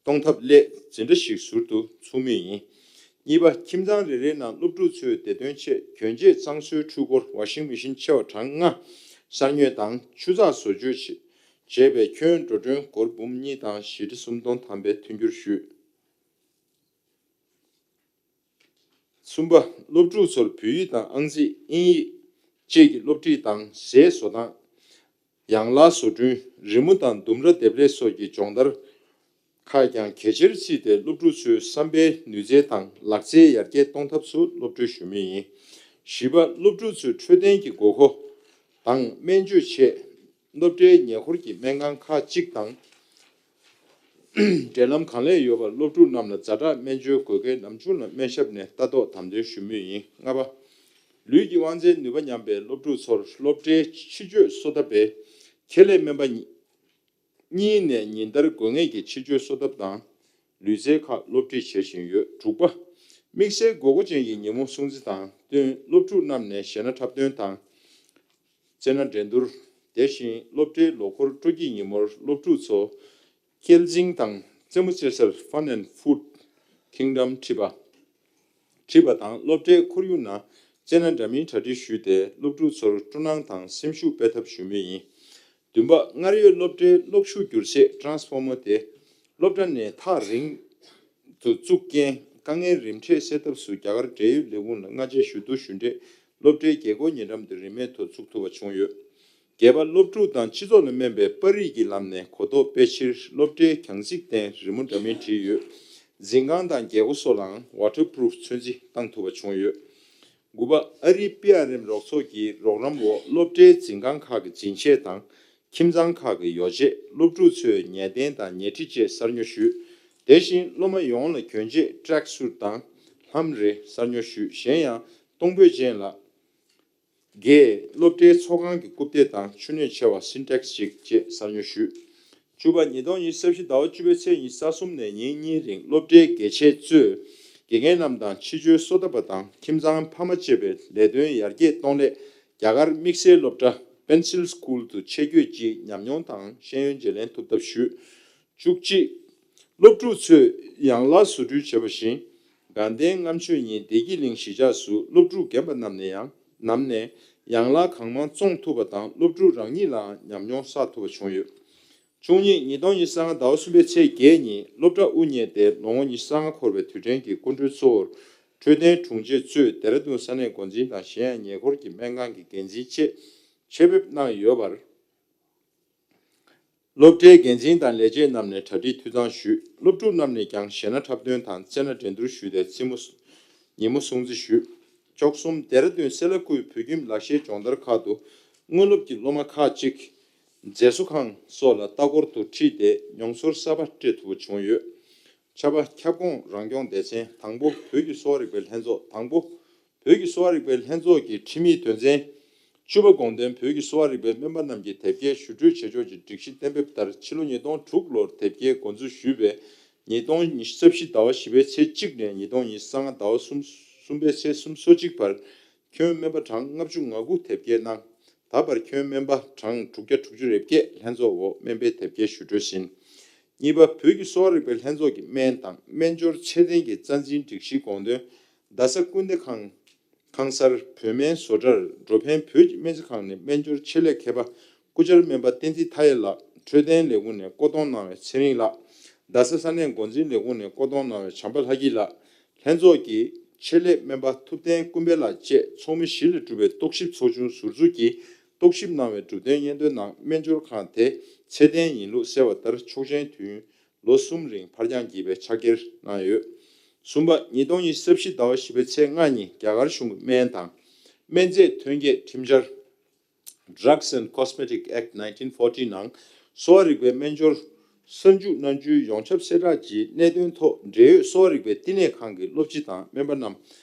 གཏོང་ཐབས་སླད་འཛིན་གྲྭ་ཞིག་ཟུར་དུ་ཚུགས་མུས་ཡིན། གཉིས་པ། ཁྱིམ་ཚང་རེ་རེའི་ནང་སློབ་ཕྲུག་ཚོའི་བདེ་དོན་ཆེད་གྱོན་ཆས་གཙང་བཟོའི་འཕྲུལ་འཁོར་ཝ་ཤིང་མི་ཤིན་ཆེ་བ་གྲངས་ལྔ་གསར་ཉོས་དང་ཆུ་ཚགས་བཟོ་བཅོས་བྱས་པའི་ཁྱོན་འགྲོ་གྲོན་སྒོར་འབུམ་གཉིས་དང་བཞི་ཁྲི་སུམ་སྟོང་ཐམ་པའི་མཐུན་འགྱུར་ཞུས། གསུམ་པ། སློབ་ཕྲུག་ཚོར་བོད་ཡིག་དང་ཨང་རྩིས། དབྱིན་ཡིག་བཅས་ཀྱི་སློབ་ཁྲིད་དང་ཟས་བཟོ་སྟངས། ཡང་ལག་བཟོ་སྐྲུན། རི་མོ་དང་ལྡུམ་ར་འདེབས་ལས་སོགས་ཀྱི་སྦྱོང་བརྡར་ཁག་ཀྱང་གལ་ཆེར་བརྩིས་ཏེ་སློབ་ཕྲུག་ཚོའི་བསམ་པའི་ནུས་རྩལ་དང་ལག་རྩལ་ཡར་རྒྱས་གཏོང་ཐབས་སུ་སློབ་སྟོན་ཞུ་མུས་ཡིན། བཞི་པ། སློབ་ཕྲུག་ཚོའི་འཕྲོད་བསྟེན་གྱི་དགོས་མཁོ་དང་སྨན་བཅོས་ཆེད་སློབ་གྲྭའི་ཉེ་འཁོར་གྱི་སྨན་ཁང་ཁག་ཅིག་དང་འབྲེལ་ལམ་གང་ལེགས་ཡོད་པར་སློབ་ཕྲུག་རྣམས་ལ་ཛ་དྲག་སྨན་བཅོས་དགོས་གལ་ནམ་བྱུང་ལ་སྨན་ཞབས་ནས་ལྟ་རྟོག་དམ་དོན་ཞུ་མུས་ཡིན། ལྔ་པ། ལུས་ཀྱི་དབང་རྩའི་ནུས་པ་ཉམས་པའི་སློབ་ཕྲུག་ཚོར་སློབ་གྲྭའི་ཕྱི་བཅོས་གསོ་ཐབས་པས་ཁེ་ལས་སྨན་པ་གཉིས་ནས་ཉིན་ལྟར་དགོས་ངེས་ཀྱི་ཕྱི་བཅོས་གསོ་ཐབས་དང་ལུས་རྩལ་ཁག་སློབ་ཁྲིད་བྱེད་བཞིན་ཡོད། དྲུག་པ། དམིགས་བསལ་དགོས་མཁོ་ཅན་གྱི་ཉིན་མོ་སྲུང་བརྩི་དང་བསྟུན་སློབ་ཕྲུག་རྣམས་ནས་གཞས་སྣ་འཁྲབ་སྟོན་དང་རྩེད་སྣ་འགྲན་བསྡུར། དེ་བཞིན་སློབ་གྲྭའི་ལོ་འཁོར་སྤྲོ་སྐྱིད་ཉིན་མོར་སློབ་ཕྲུག་ཚོ་སྐྱེལ་འཛིན་དང་རྩེད་མོ་རྩེ་སར་Fun and Food Kingdom ཁྲིད་པ། ཁྲིད་པ་དང་སློབ་གྲྭའི་ཁོར་ཡུག་ནང་རྩེད་སྣ་འདྲ་མིན་གྲ་སྒྲིག་ཞུས་ཏེ། སློབ་ཕྲུག་ཚོར་སྤྲོ་སྣང་དང་སེམས་ཤུགས་སྤེལ་ཐབས་ཞུ་མུས་ཡིན། བདུན་པ། སྔར་ཡོད་སློབ་གྲྭའི་གློག་ཤུགས་སྒྱུར་སའི་ཊ་རན་སི་ཕོར་མར་དེ་སློབ་གྲྭ་ནས་ཐག་རིང་དུ་བཙུགས་རྐྱེན། དཀའ་ངལ་རིམ་འཕྲད་སེལ་ཐབས་སུ་རྒྱ་གར་འབྲེལ་ཡོད་ལས་ཁུངས་ལ་སྔ་རྗེས་ཞུ་གཏུག་ཞུ་འབྲས་སློབ་གྲྭའི་རྒྱལ་སྒོ་ཉེ་འགྲམ་དུ་རིན་མེད་ཐོག་བཙུགས་ཐུབ་པ་བྱུང་ཡོད། བརྒྱད་པ། སློབ་ཕྲུག་དང་སྤྱི་ཚོགས་ལ་སྨན་པའི་པར་རིས་ཀྱི་ལམ་ནས་གོ་རྟོགས་སྤེལ་ཕྱིར། སློབ་གྲྭའི་གྱང་རྩིག་སྟེང་རི་མོ་འདྲ་མིན་བྲིས་ཡོད། འཛིན་ཁང་དང་རྒྱལ་སྒོ་སོགས་ལའང་ཝ་ཊར་པུ་རུཕ་ཚོན་རྩི་བཏང་ཐུབ་པ་བྱུང་ཡོད། དགུ་པ། ཨ་རིའི་པི་ཨར་ཨེམ་རོགས་ཚོགས་ཀྱི་རོགས་རམ་འོག་སློབ་གྲྭའི་འཛིན་ཁང་ཁག་གི་འཛིན་ཆས་དང་ཁྱིམ་ཚང་ཁག་གི་ཡོ་བྱད། སློབ་ཕྲུག་ཚོས་ཉལ་གདན་དང་ཉལ་ཁྲི་བཅས་གསར་ཉོ་ཞུས། དེ་བཞིན་སློབ་མ་ཡོངས་ལ་གྱོན་ཆས་ཊྲེག་སུཊ་དང་ལྷམ་རེ་གསར་ཉོ་ཞུས། གཞན་ཡང་གཏོང་ཕོད་ཅན་ལ། བརྒྱད། སློབ་གྲྭའི་ཚོགས་ཁང་གི་རྐུབ་སྟེགས་དང་ཆུ་སྣོད་ཆེ་བ་སིན་ཊེག་སི་གཅིག་བཅས་གསར་ཉོ་ཞུས། བཅུ་པ། ཉིས་སྟོང་ཉི་ཤུ་རྩ་བཞི་ཟླ་བ་བཅུ་པའི་ཚེས་ཉི་ཤུ་རྩ་གསུམ་ནས་ཉིན་གཉིས་རིང་སློབ་གྲྭའི་དགེ་ཆེ་གཙོས་དགེ་རྒན་རྣམས་དང་ཕྱི་བཅོས་བཟོ་ལྟ་པ་དང་ཁྱིམ་ཚང་ཕ་མ་བཅས་པའི་ལས་དོན་ཡར་རྒྱས་གཏོང་སླད་རྒྱ་གར་དམིགས་བསལ་སློབ་གྲྭ་པེན་སིལ་སི་ཀུལ་དུ་ཆེད་བསྐྱོད་ཀྱིས་ཉམས་མྱོང་དང་ཤེས་ཡོན་བརྗེ་ལེན་ཐུབ་ཐབས་ཞུས། བཅུ་གཅིག། སློབ་ཕྲུག་ཚོས་ཡན་ལག་བཟོ་སྐྲུན་བྱས་པ་བཞིན། དགའ་ལྡན་ལྔ་མཆོད་ཉིན་བདེ་སྐྱིད་གླིང་གཞིས་ཆགས་སུ་སློབ་ཕྲུག་རྒན་པ་རྣམས་ནས་ཡང་ནམ་ནས་ཡན་ལག་གང་མང་བཙོང་ཐུབ་པ་དང་སློབ་ཕྲུག་རང་ཉིད་ལའང་ཉམས་མྱོང་བསགས་ཐུབ་པ་བྱུང་ཡོད། བཅུ་གཉིས། ཉིས་སྟོང་ཉི་ཤུ་རྩ་ལྔ་ཟླ་བ་གསུམ་པའི་ཚེས་བརྒྱད་ཉིན་སློབ་གྲྭ་དབུ་བརྙེས་ཏེ་ལོ་ངོ་ཉི་ཤུ་རྩ་ལྔ་འཁོར་བའི་དུས་དྲན་གྱི་སྐུ་མགྲོན་གཙོ་བོར་འཕྲོད་བསྟེན་དྲུང་ཆེ་གཙོས་ལྡེ་ར་ལྡུན་ས་གནས་འགོ་འཛིན་དང་གཞན་ཡང་ཉེ་འཁོར་གྱི་སྨན་ཁང་གི་འགན་འཛིན་བཅས་ཆེད་ཕེབས་གནང་ཡོད་པར། སློབ་གྲྭའི་འགན་འཛིན་དང་ལས་བྱེད་རྣམས་ནས་གྲ་སྒྲིག་འཐུས་ཚང་ཞུས། སློབ་ཕྲུག་རྣམས་ནས་ཀྱང་གཞས་སྣ་འཁྲབ་སྟོན་དང་རྩེད་སྣ་འགྲན་བསྡུར་ཞུས་ཏེ་མཚན་མོ་ཉིན་མོ་སྲུང་བརྩི་ཞུས། བཅུ་གསུམ། ལྡེ་ར་ལྡུན་སེ་ལ་ཀུའི་བོད་ཁྱིམ་ལག་ཤེས་སྦྱོང་བརྡར་ཁང་དུ་དངོས་སློབ་ཀྱི་སློབ་མ་ཁག་ཅིག་མཛེས་བཟོ་ཁང་སོགས་ལ་ལྟ་སྐོར་དུ་ཁྲིད་དེ་མྱོང་ཚོར་གསར་པ་སྤྲད་ཐུབ་པ་བྱུང་ཡོད། ཆ་པ། ཁྱབ་ཁོངས་རང་སྐྱོང་སྡེ་ཚན་དང་པོ། བོད་ཀྱི་གསོ་བ་རིག་པའི་ལྷན་ཚོགས་དང་པོ། བོད་ཀྱི་གསོ་བ་རིག་པའི་ལྷན་ཚོགས་ཀྱི་ཁྲིམས་ཡིག་དོན་ཚན་བཅུ་པ་དགོངས་དོན། བོད་ཀྱི་གསོ་བ་རིག་པའི་སྨན་པ་རྣམས་ཀྱི་དེབ་སྐྱེལ་ཞུ་སྤྲོད་བྱེད་ཕྱོགས་ཀྱི་སྒྲིག་གཞི་གཏན་འབེབས་ལྟར་ཕྱི་ལོ་ཉིས་སྟོང་དྲུག་ལོར་དེབ་སྐྱེལ་འགོ་འཛུགས་ཞུས་པས། ཉིས་སྟོང་ཉི་ཤུ་རྩ་བཞི་ཟླ་བ་བཞི་པའི་ཚེས་གཅིག་ནས་ཉིས་སྟོང་ཉི་ཤུ་རྩ་ལྔ་ཟླ་བ་གསུམ་གསུམ་པའི་ཚེས་སུམ་ཅུ་སོ་གཅིག་བར་ཁྱོན་སྨན་པ་གྲངས་ལྔ་བཅུ་ང་དགུ་དེབ་སྐྱེལ་གནང་། ད་བར་ཁྱོན་སྨན་པ་གྲངས་དྲུག་བརྒྱ་དྲུག་ཅུ་རེ་བརྒྱད་ལྷན་ཚོགས་འོག་སྨན་པའི་དེབ་སྐྱེལ་ཞུ་སྤྲོད་ཟིན། གཉིས་པ། བོད་ཀྱི་གསོ་བ་རིག་པའི་ལྷན་ཚོགས་ཀྱི་སྨན་དང་སྨན་སྦྱོར་ཚད་ལྡན་གྱི་རྩ་འཛིན་སྒྲིག་གཞིའི་དགོངས་དོན། རྡ་ས་ཀུན་བདེ་ཁང་ཁང་གསར་བོད་སྨན་བཟོ་གྲྭར་འགྲོ་ཕན་བོད་ཀྱི་སྨན་རྩིས་ཁང་ནས་སྨན་སྦྱོར་ཆེད་ལས་མཁས་པ་སྐུ་བཅར་སྨན་པ་བསྟན་འཛིན་མཐའ་ཡས་ལགས། འཕྲོད་བསྟེན་ལས་ཁུངས་ནས་བསྐོ་གཏོང་གནང་བའི་ཚེ་རིང་ལགས། རྡ་ས་ས་གནས་འགོ་འཛིན་ལས་ཁུངས་ནས་བསྐོ་གཏོང་གནང་བའི་བྱམས་པ་ལྷ་སྐྱིད་ལགས། ལྷན་ཚོགས་ཀྱི་ཆེད་ལས་སྨན་པ་ཐུབ་བསྟན་ཀུན་དཔལ་ལགས་བཅས་ཚོགས་མི་བཞི་ལས་གྲུབ་པའི་རྟོག་ཞིབ་ཚོགས་ཆུང་ཟུར་འཛུགས་ཀྱིས་རྟོག་ཞིབ་གནང་བའི་གྲུབ་དོན་སྙན་ཐོའི་ནང་སྨན་སྦྱོར་ཁང་དེ་ཚད་ལྡན་ཡིན་ལུགས་གསལ་བ་ལྟར་ཆོག་མཆན་དུས་ཡུན་ལོ་གསུམ་རིང་ཕར་འགྱངས་བགྱིས་པའི་ཕྱག་འཁྱེར་གནང་ཡོད། གསུམ་པ། ཉིས་སྟོང་ཉི་ཤུ་རྩ་བཞི་ཟླ་བ་བཞི་པའི་ཚེས་ལྔ་ཉིན་རྒྱ་གར་གཞུང་གི་སྨན་དང་སྨན་རྫས་ཐོན་སྐྱེད་ཁྲིམས་འཆར། Drugs and Cosmetic Act nineteen forty ནང་གསོ་བ་རིག་པའི་སྨན་སྦྱོར་གསར་འཇུག་གནང་རྒྱུའི་ཡོངས་ཁྱབ་གསལ་བསྒྲགས་ཀྱི་གནད་དོན་ཐོག་འབྲེལ་ཡོད་གསོ་བ་རིག་པའི་བསྟི་གནས་ཁང་གི་སློབ་སྤྱི་དང་སྨན་པ་རྣམས་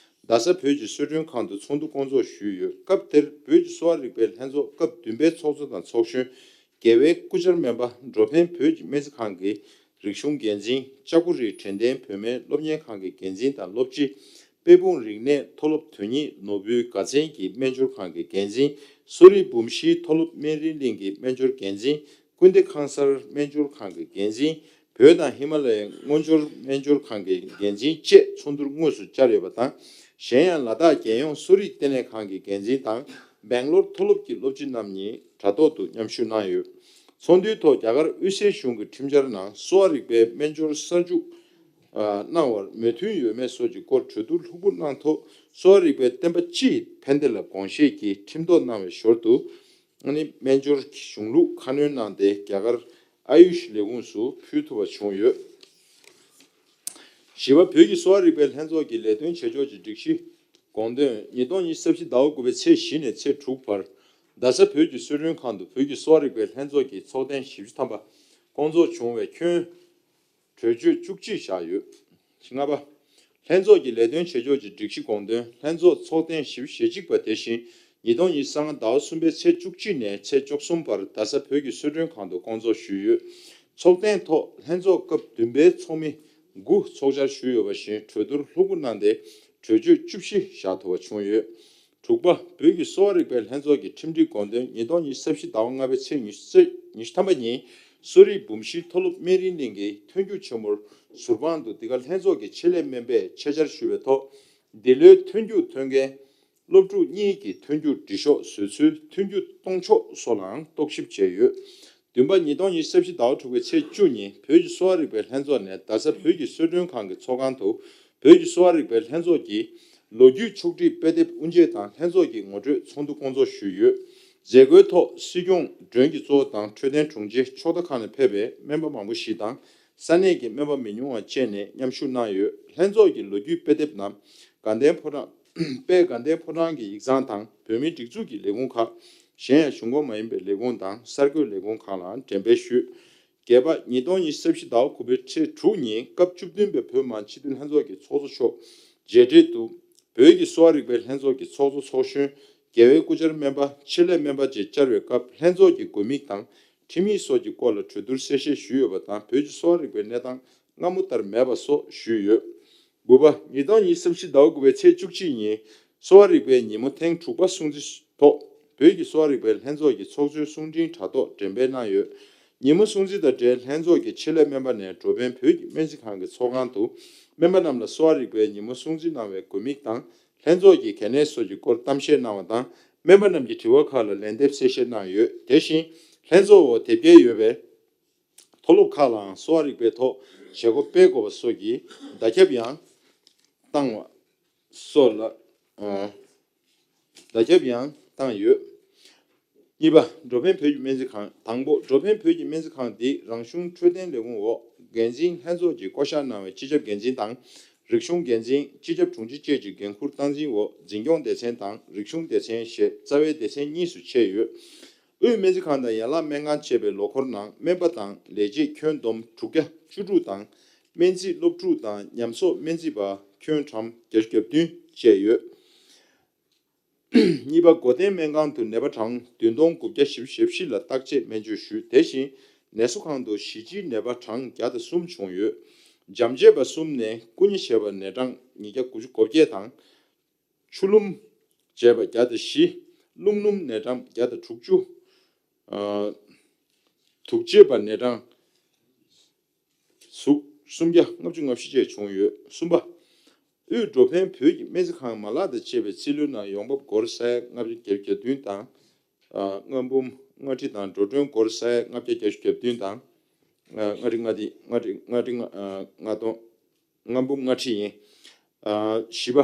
རྡ་ས་བོད་ཀྱི་གསོལ་མགྲོན་ཁང་དུ་ཚོགས་འདུ་སྐོང་ཚོགས་ཞུས་ཡོད། སྐབས་དེར་བོད་ཀྱི་གསོ་བ་རིག་པའི་ལྷན་ཚོགས་སྐབས་བདུན་པའི་ཚོགས་གཙོ་དང་ཚོགས་གཞོན། རྒྱལ་བའི་སྐུ་བཅར་སྨན་པ། འགྲོ་ཕན་བོད་ཀྱི་སྨན་རྩིས་ཁང་གི་རིག་གཞུང་འགན་འཛིན། ལྕགས་པོ་རིའི་དྲན་རྟེན་བོད་སྨན་སློབ་གཉེར་ཁང་གི་འགན་འཛིན་དང་སློབ་སྤྱི། དཔལ་སྤུངས་རིག་གནས་མཐོ་སློབ་དོན་གཉེར་ནོར་བུའི་དགའ་ཚལ་གྱི་སྨན་སྦྱོར་ཁང་གི་འགན་འཛིན། གསོ་རིག་འབུམ་བཞིའི་མཐོ་སློབ་སྨན་རིའི་གླིང་གི་སྨན་སྦྱོར་འགན་འཛིན། ཀུན་བདེ་ཁང་གསར་སྨན་སྦྱོར་ཁང་གི་འགན་འཛིན། བོད་དང་ཧི་མ་ལ་ཡའི་སྔོ་སྦྱོར་སྨན་སྦྱོར་ཁང་གི་འགན་འཛིན་བཅས་ཚོགས་འདུར་དངོས་སུ་བཅར་ཡོད་པ་དང་། གཞན་ཡང་ལ་དྭགས་རྒྱལ་ཡོངས་གསོ་རིག་ལྟེ་གནས་ཁང་གི་འགན་འཛིན་དང་སྦེང་ལོར་མཐོ་སློབ་ཀྱི་སློབ་སྤྱི་རྣམ་གཉིས་དྲ་ཐོག་ཏུ་མཉམ་ཞུགས་གནང་ཡོད། ཚོགས་འདུའི་ཐོག་རྒྱ་གར་དབུས་སའི་གཞུང་གི་ཁྲིམས་འཆར་ནང་གསོ་བ་རིག་པའི་སྨན་སྦྱོར་གསར་འཇུག་གནང་བར་མོས་མཐུན་ཡོད་མེད་སོགས་ཀྱི་སྐོར་གྲོས་བསྡུར་ལྷུག་པོ་གནང་ཐོག་གསོ་བ་རིག་པའི་བསྟན་པ་སྤྱི་ཡི་ཕན་བདེ་ལ་དགོངས་བཞེས་ཀྱིས་ཁྲིམས་ཐོག་གནང་བའི་ཞོར་དུ། ཨ་ནི་སྨན་སྦྱོར་གྱི་གཞུང་ལུགས་ཁ་སྣོན་གནང་སྟེ་རྒྱ་གར་ཨ་ཡུཤ་ལས་ཁུངས་སུ་ཕུལ་ཐུབ་པ་བྱུང་ཡོད། བཞི་པ། བོད་ཀྱི་གསོ་བ་རིག་པའི་ལྷན་ཚོགས་ཀྱི་ལས་དོན་བྱེད་ཕྱོགས་ཀྱི་སྒྲིག་གཞི་དགོངས་དོན། ཉིས་སྟོང་ཉི་ཤུ་རྩ་བཞི་ཟླ་བ་དགུ་པའི་ཚེས་བཞི་ནས་ཚེས་དྲུག་བར་རྡ་ས་བོད་ཀྱི་གསོལ་མགྲོན་ཁང་དུ་བོད་ཀྱི་གསོ་བ་རིག་པའི་ལྷན་ཚོགས་ཀྱི་ཚོགས་ཐེངས་བཞི་བཅུ་ཐམ་པ་སྐོང་ཚོགས་བྱུང་བའི་ཁྱོན་གྲོས་ཆོད་བཅུ་གཅིག་བཞག་ཡོད། ལྔ་པ། ལྷན་ཚོགས་ཀྱི་ལས་དོན་བྱེད་ཕྱོགས་ཀྱི་སྒྲིག་གཞི་དགོངས་དོན། ལྷན་ཚོགས་ཚོགས་ཐེངས་བཞི་བཅུ་ཞེ་གཅིག་པ་དེ་བཞིན་ཉིས་སྟོང་ཉི་ཤུ་རྩ་ལྔ་ཟླ་བ་གསུམ་པའི་ཚེས་བཅུ་གཅིག་ནས་ཚེས་བཅུ་གསུམ་བར་རྡ་ས་བོད་ཀྱི་གསོལ་མགྲོན་ཁང་དུ་སྐོང་ཚོགས་ཞུས་ཡོད། ཚོགས་ཐེངས་ཐོག་ལྷན་ཚོགས་སྐབས་བདུན་པའི་ཚོགས་མི་དགུ་ཚོགས་བཅར་ཞུས་ཡོད་པ་བཞིན་གྲོས་བསྡུར་ལྷུག་པོ་གནང་སྟེ་གྲོས་ཆོད་བཅུ་བཞི་བཞག་ཐུབ་པ་བྱུང་ཡོད། དྲུག་པ། བོད་ཀྱི་གསོ་བ་རིག་པའི་ལྷན་ཚོགས་ཀྱི་ཁྲིམས་སྒྲིག་དགོངས་དོན། ཉིས་སྟོང་ཉི་ཤུ་རྩ་བཞི་ཟླ་བ་ལྔ་པའི་ཚེས་ཉི་ཤུ་ཉི་ཤུ་ཐམ་པ་ཉིན་གསོ་རིག་འབུམ་བཞིའི་མཐོ་སློབ་སྨན་རིའི་གླིང་གི་ཐོན་རྒྱུགས་ཆེན་མོར་ཟུར་དཔང་དུ་འདི་ག་ལྷན་ཚོགས་ཀྱི་ཆེད་ལས་སྨན་པས་ཆེད་བཅར་ཞུས་པའི་ཐོག་ འདི་ལོའི་ཐོན་སྐྱེད་ཐོན་མཁན་སློབ་ཕྲུག་གཉིས་ཀྱི་ཐོན་སྐྱེད་འབྲི་ཤོག་བཟོ་ཚུལ། ཐོན་སྐྱེད་གཏོང་ཕྱོགས་སོགས་ལའང་རྟོག་ཞིབ་བྱས་ཡོད། བདུན་པ། ཉིས་སྟོང་ཉི་ཤུ་རྩ་བཞི་ཟླ་བ་དྲུག་པའི་ཚེས་བཅུ་ཉིན་བོད་ཀྱི་གསོ་བ་རིག་པའི་ལྷན་ཚོགས་ནས་རྡ་ས་བོད་ཀྱི་གསོལ་མགྲོན་ཁང་གི་ཚོགས་ཁང་དུ་བོད་ཀྱི་གསོ་བ་རིག་པའི་ལྷན་ཚོགས་ཀྱི་ལོ་རྒྱུས་ཕྱོགས་བསྒྲིགས་དཔེ་དེབ་དབུ་འབྱེད་དང་ལྷན་ཚོགས་ཀྱི་ངོ་སྤྲོད་ཚོགས་འདུ་བསྐོང་ཚོགས་ཞུས་ཡོད། མཛད་སྒོའི་ཐོག་སྲིད་སྐྱོང་མགྲོན་གྱི་གཙོ་བོ་དང་འཕྲོད་བསྟེན་དྲུང་ཆེ་ཕྱོགས་མཐའ་ཁག་ནས་ཕེབས་པའི་སྨན་པ་མང་པོ་ཞིག་དང་ས་གནས་ཀྱི་སྨན་པ་མི་ཉུང་བ་བཅས་ནས་མཉམ་ཞུགས་གནང་ཡོད། ལྷན་ཚོགས་ཀྱི་ལོ་རྒྱུས་དཔེ་དེབ་རྣམས་དགའ་ལྡན་ཕོ་བྲང་དཔལ་དགའ་ལྡན་ཕོ་བྲང་གི་ཡིག་ཚང་དང་བོད་མིའི་སྒྲིག་འཛུགས་ཀྱི་ལས་ཁུངས་ཁག་གཞན་ཡང་གཞུང་ཁོངས་མ་ཡིན་པའི་ལས་ཁུངས་དང་གསར་འགོད་ལས་ཁུངས་ཁག་ལའང་འགྲེམས་སྤེལ་ཞུས། བརྒྱད་པ། ཉིས་སྟོང་ཉི་ཤུ་རྩ་བཞི་ཟླ་བ་དགུ་པའི་ཚེས་དྲུག་ཉིན་སྐབས་བཅུ་བདུན་པའི་བོད་མི་མང་སྤྱི་འཐུས་ལྷན་ཚོགས་ཀྱི་ཚོགས་གཙོ་མཆོག་མཇལ་འཕྲད་དུ་བོད་ཀྱི་གསོ་བ་རིག་པའི་ལྷན་ཚོགས་ཀྱི་ཚོགས་གཙོ་ཚོགས་གཞོན་རྒྱལ་བའི་སྐུ་བཅར་སྨན་པ་ཆེད་ལས་སྨན་པ་བཅས་བཅར་བའི་སྐབས་ལྷན་ཚོགས་ཀྱི་དགོས་དམིགས་དང་ཁྲིམས་ཡིག་སོགས་ཀྱི་སྐོར་ལ་གྲོས་བསྡུར་གསལ་བཤད་ཞུས་ཡོད་པ་དང་བོད་ཀྱི་གསོ་བ་རིག་པའི་གནས་སྟངས་སྔ་མོ་ལྟར་མེད་པ་སོགས་ཞུས་ཡོད། དགུ་པ། ཉིས་སྟོང་ཉི་ཤུ་རྩ་བཞི་ཟླ་བ་དགུ་པའི་ཚེས་བཅུ་གཅིག་ཉིན་གསོ་བ་རིག་པའི་ཉིན་མོ་ཐེངས་དྲུག་པ་སྲུང་བརྩི་ཐོག་བོད་ཀྱི་གསོ་བ་རིག་པའི་ལྷན་ཚོགས་ཀྱི་ཚོགས་གཙོའི་གསུང་འཕྲིན་དྲ་ཐོག་འགྲེམས་སྤེལ་གནང་ཡོད། ཉིན་མོ་སྲུང་བརྩི་དང་འབྲེལ་ལྷན་ཚོགས་ཀྱི་ཆེད་ལས་སྨན་པ་ནས་འགྲོ་ཕན་བོད་ཀྱི་སྨན་རྩིས་ཁང་གི་ཚོགས་ཁང་དུ་སྨན་པ་རྣམས་ལ་གསོ་བ་རིག་པའི་ཉིན་མོ་སྲུང་བརྩི་གནང་བའི་དགོས་དམིགས་དང་ལྷན་ཚོགས་ཀྱི་གལ་གནད་སོགས་ཀྱི་སྐོར་གཏམ་བཤད་གནང་བ་དང་སྨན་པ་རྣམས་ཀྱི་དྲི་བ་ཁག་ལ་ལན་འདེབས་གསལ་བཤད་གནང་ཡོད། དེ་བཞིན་ལྷན་ཚོགས་འོག་དེབ་སྐྱེལ་ཡོད་པའི་མཐོ་སློབ་ཁག་ལའང་གསོ་བ་རིག་པའི་ཐོག་བྱེད་སྒོ་སྤེལ་དགོས་པ་སོགས་ཀྱི་བརྡ་ཁྱབ་ཡང་བཏང་བ་སོགས་ལ་ཨ་བརྡ་ཁྱབ་ཡང་བཏང་ཡོད། གཉིས་པ། འགྲོ་ཕན་བོད་ཀྱི་སྨན་རྩིས་ཁང་། དང་པོ། འགྲོ་ཕན་བོད་ཀྱི་སྨན་རྩིས་ཁང་འདི་རང་གཞུང་འཕྲོད་བསྟེན་ལས་ཁུངས་འོག་འགན་འཛིན་ལྷན་ཚོགས་ཀྱིས་བསྐོ་གཞག་གནང་བའི་སྤྱི་ཁྱབ་འགན་འཛིན་དང་རིག་གཞུང་འགན་འཛིན། སྤྱི་ཁྱབ་དྲུང་ཆེ་བཅས་ཀྱི་འགན་འཁུར་སྟངས་འཛིན་འོག་འཛིན་སྐྱོང་སྡེ་ཚན་དང་རིག་གཞུང་སྡེ་ཚན་ཞེས་རྩ་བའི་སྡེ་ཚན་གཉིས་སུ་ཕྱེ་ཡོད། དབུས་སྨན་རྩིས་ཁང་དང་ཡན་ལག་སྨན་ཁང་བཅས་པའི་ལོ་འཁོར་ནང་སྨན་པ་དང་ལས་བྱེད་ཁྱོན་བསྡོམས་དྲུག་བརྒྱ་བཅུ་དྲུག་དང་སྨན་རྩིས་སློབ་ཕྲུག་དང་ཉམས་གསོག་སྨན་རྩིས་པ་ཁྱོན་བགྲངས་བརྒྱད་ཅུ་གྱ་བདུན་བཅས་ཡོད། གཉིས་པ། སྒོ་བསྟེན་སྨན་ཁང་དུ་ནད་པ་གྲངས་བདུན་སྟོང་དགུ་བརྒྱ་བཞི་བཅུ་ཞེ་བཞི་ལ་བརྟག་དཔྱད་སྨན་བཅོས་ཞུས། དེ་བཞིན་ནད་གསོ་ཁང་དུ་གཞིས་སྤྱིའི་ནད་པ་གྲངས་བརྒྱ་དང་གསུམ་བྱུང་ཡོད། འཇམ་བྱེད་པ་གསུམ་ནས་སྐུ་མཉེ་བྱས་པ་ནད་གྲངས་ཉིས་བརྒྱ་དགུ་བཅུ་གོ་བརྒྱད་དང་། ཆུ་ལུམ་བྱས་པ་བརྒྱ་དང་བཞི། རླུང་སྣུམ་ནད་གྲངས་བརྒྱ་དང་དྲུག་ཅུ། ཨ། དུག་བྱེད་པ་ནད་གྲངས་ཟུག་སུམ་བརྒྱ་ལྔ་བཅུ་ང་བཞི་བཅས་བྱུང་ཡོད། གསུམ་པ། དབུས་འགྲོ་ཕན་བོད་ཀྱི་སྨན་རྩིས་ཁང་མ་ལག་དང་བཅས་པའི་རྩིས་ལོའི་ནང་ཡོང་འབབ་སྒོར་ས་ཡ་ལྔ་བརྒྱ་བརྒྱད་ཅུ་གྱ་བདུན་དང་། ཨ། ལྔ་འབུམ་ལྔ་ཁྲི་དང་འགྲོ་གྲོན་སྒོར་ས་ཡ་ལྔ་བརྒྱ་བརྒྱད་ཅུ་གྱ་བདུན་དང་། ཨ། ལྔ་ཁྲི་ལྔ་ཁྲི་ལྔ་ཁྲི་ལྔ་ཁྲི་ལྔ་ཨ། ལྔ་སྟོང་། ལྔ་འབུམ་ལྔ་ཁྲི་ཡིན། ཨ། བཞི་པ།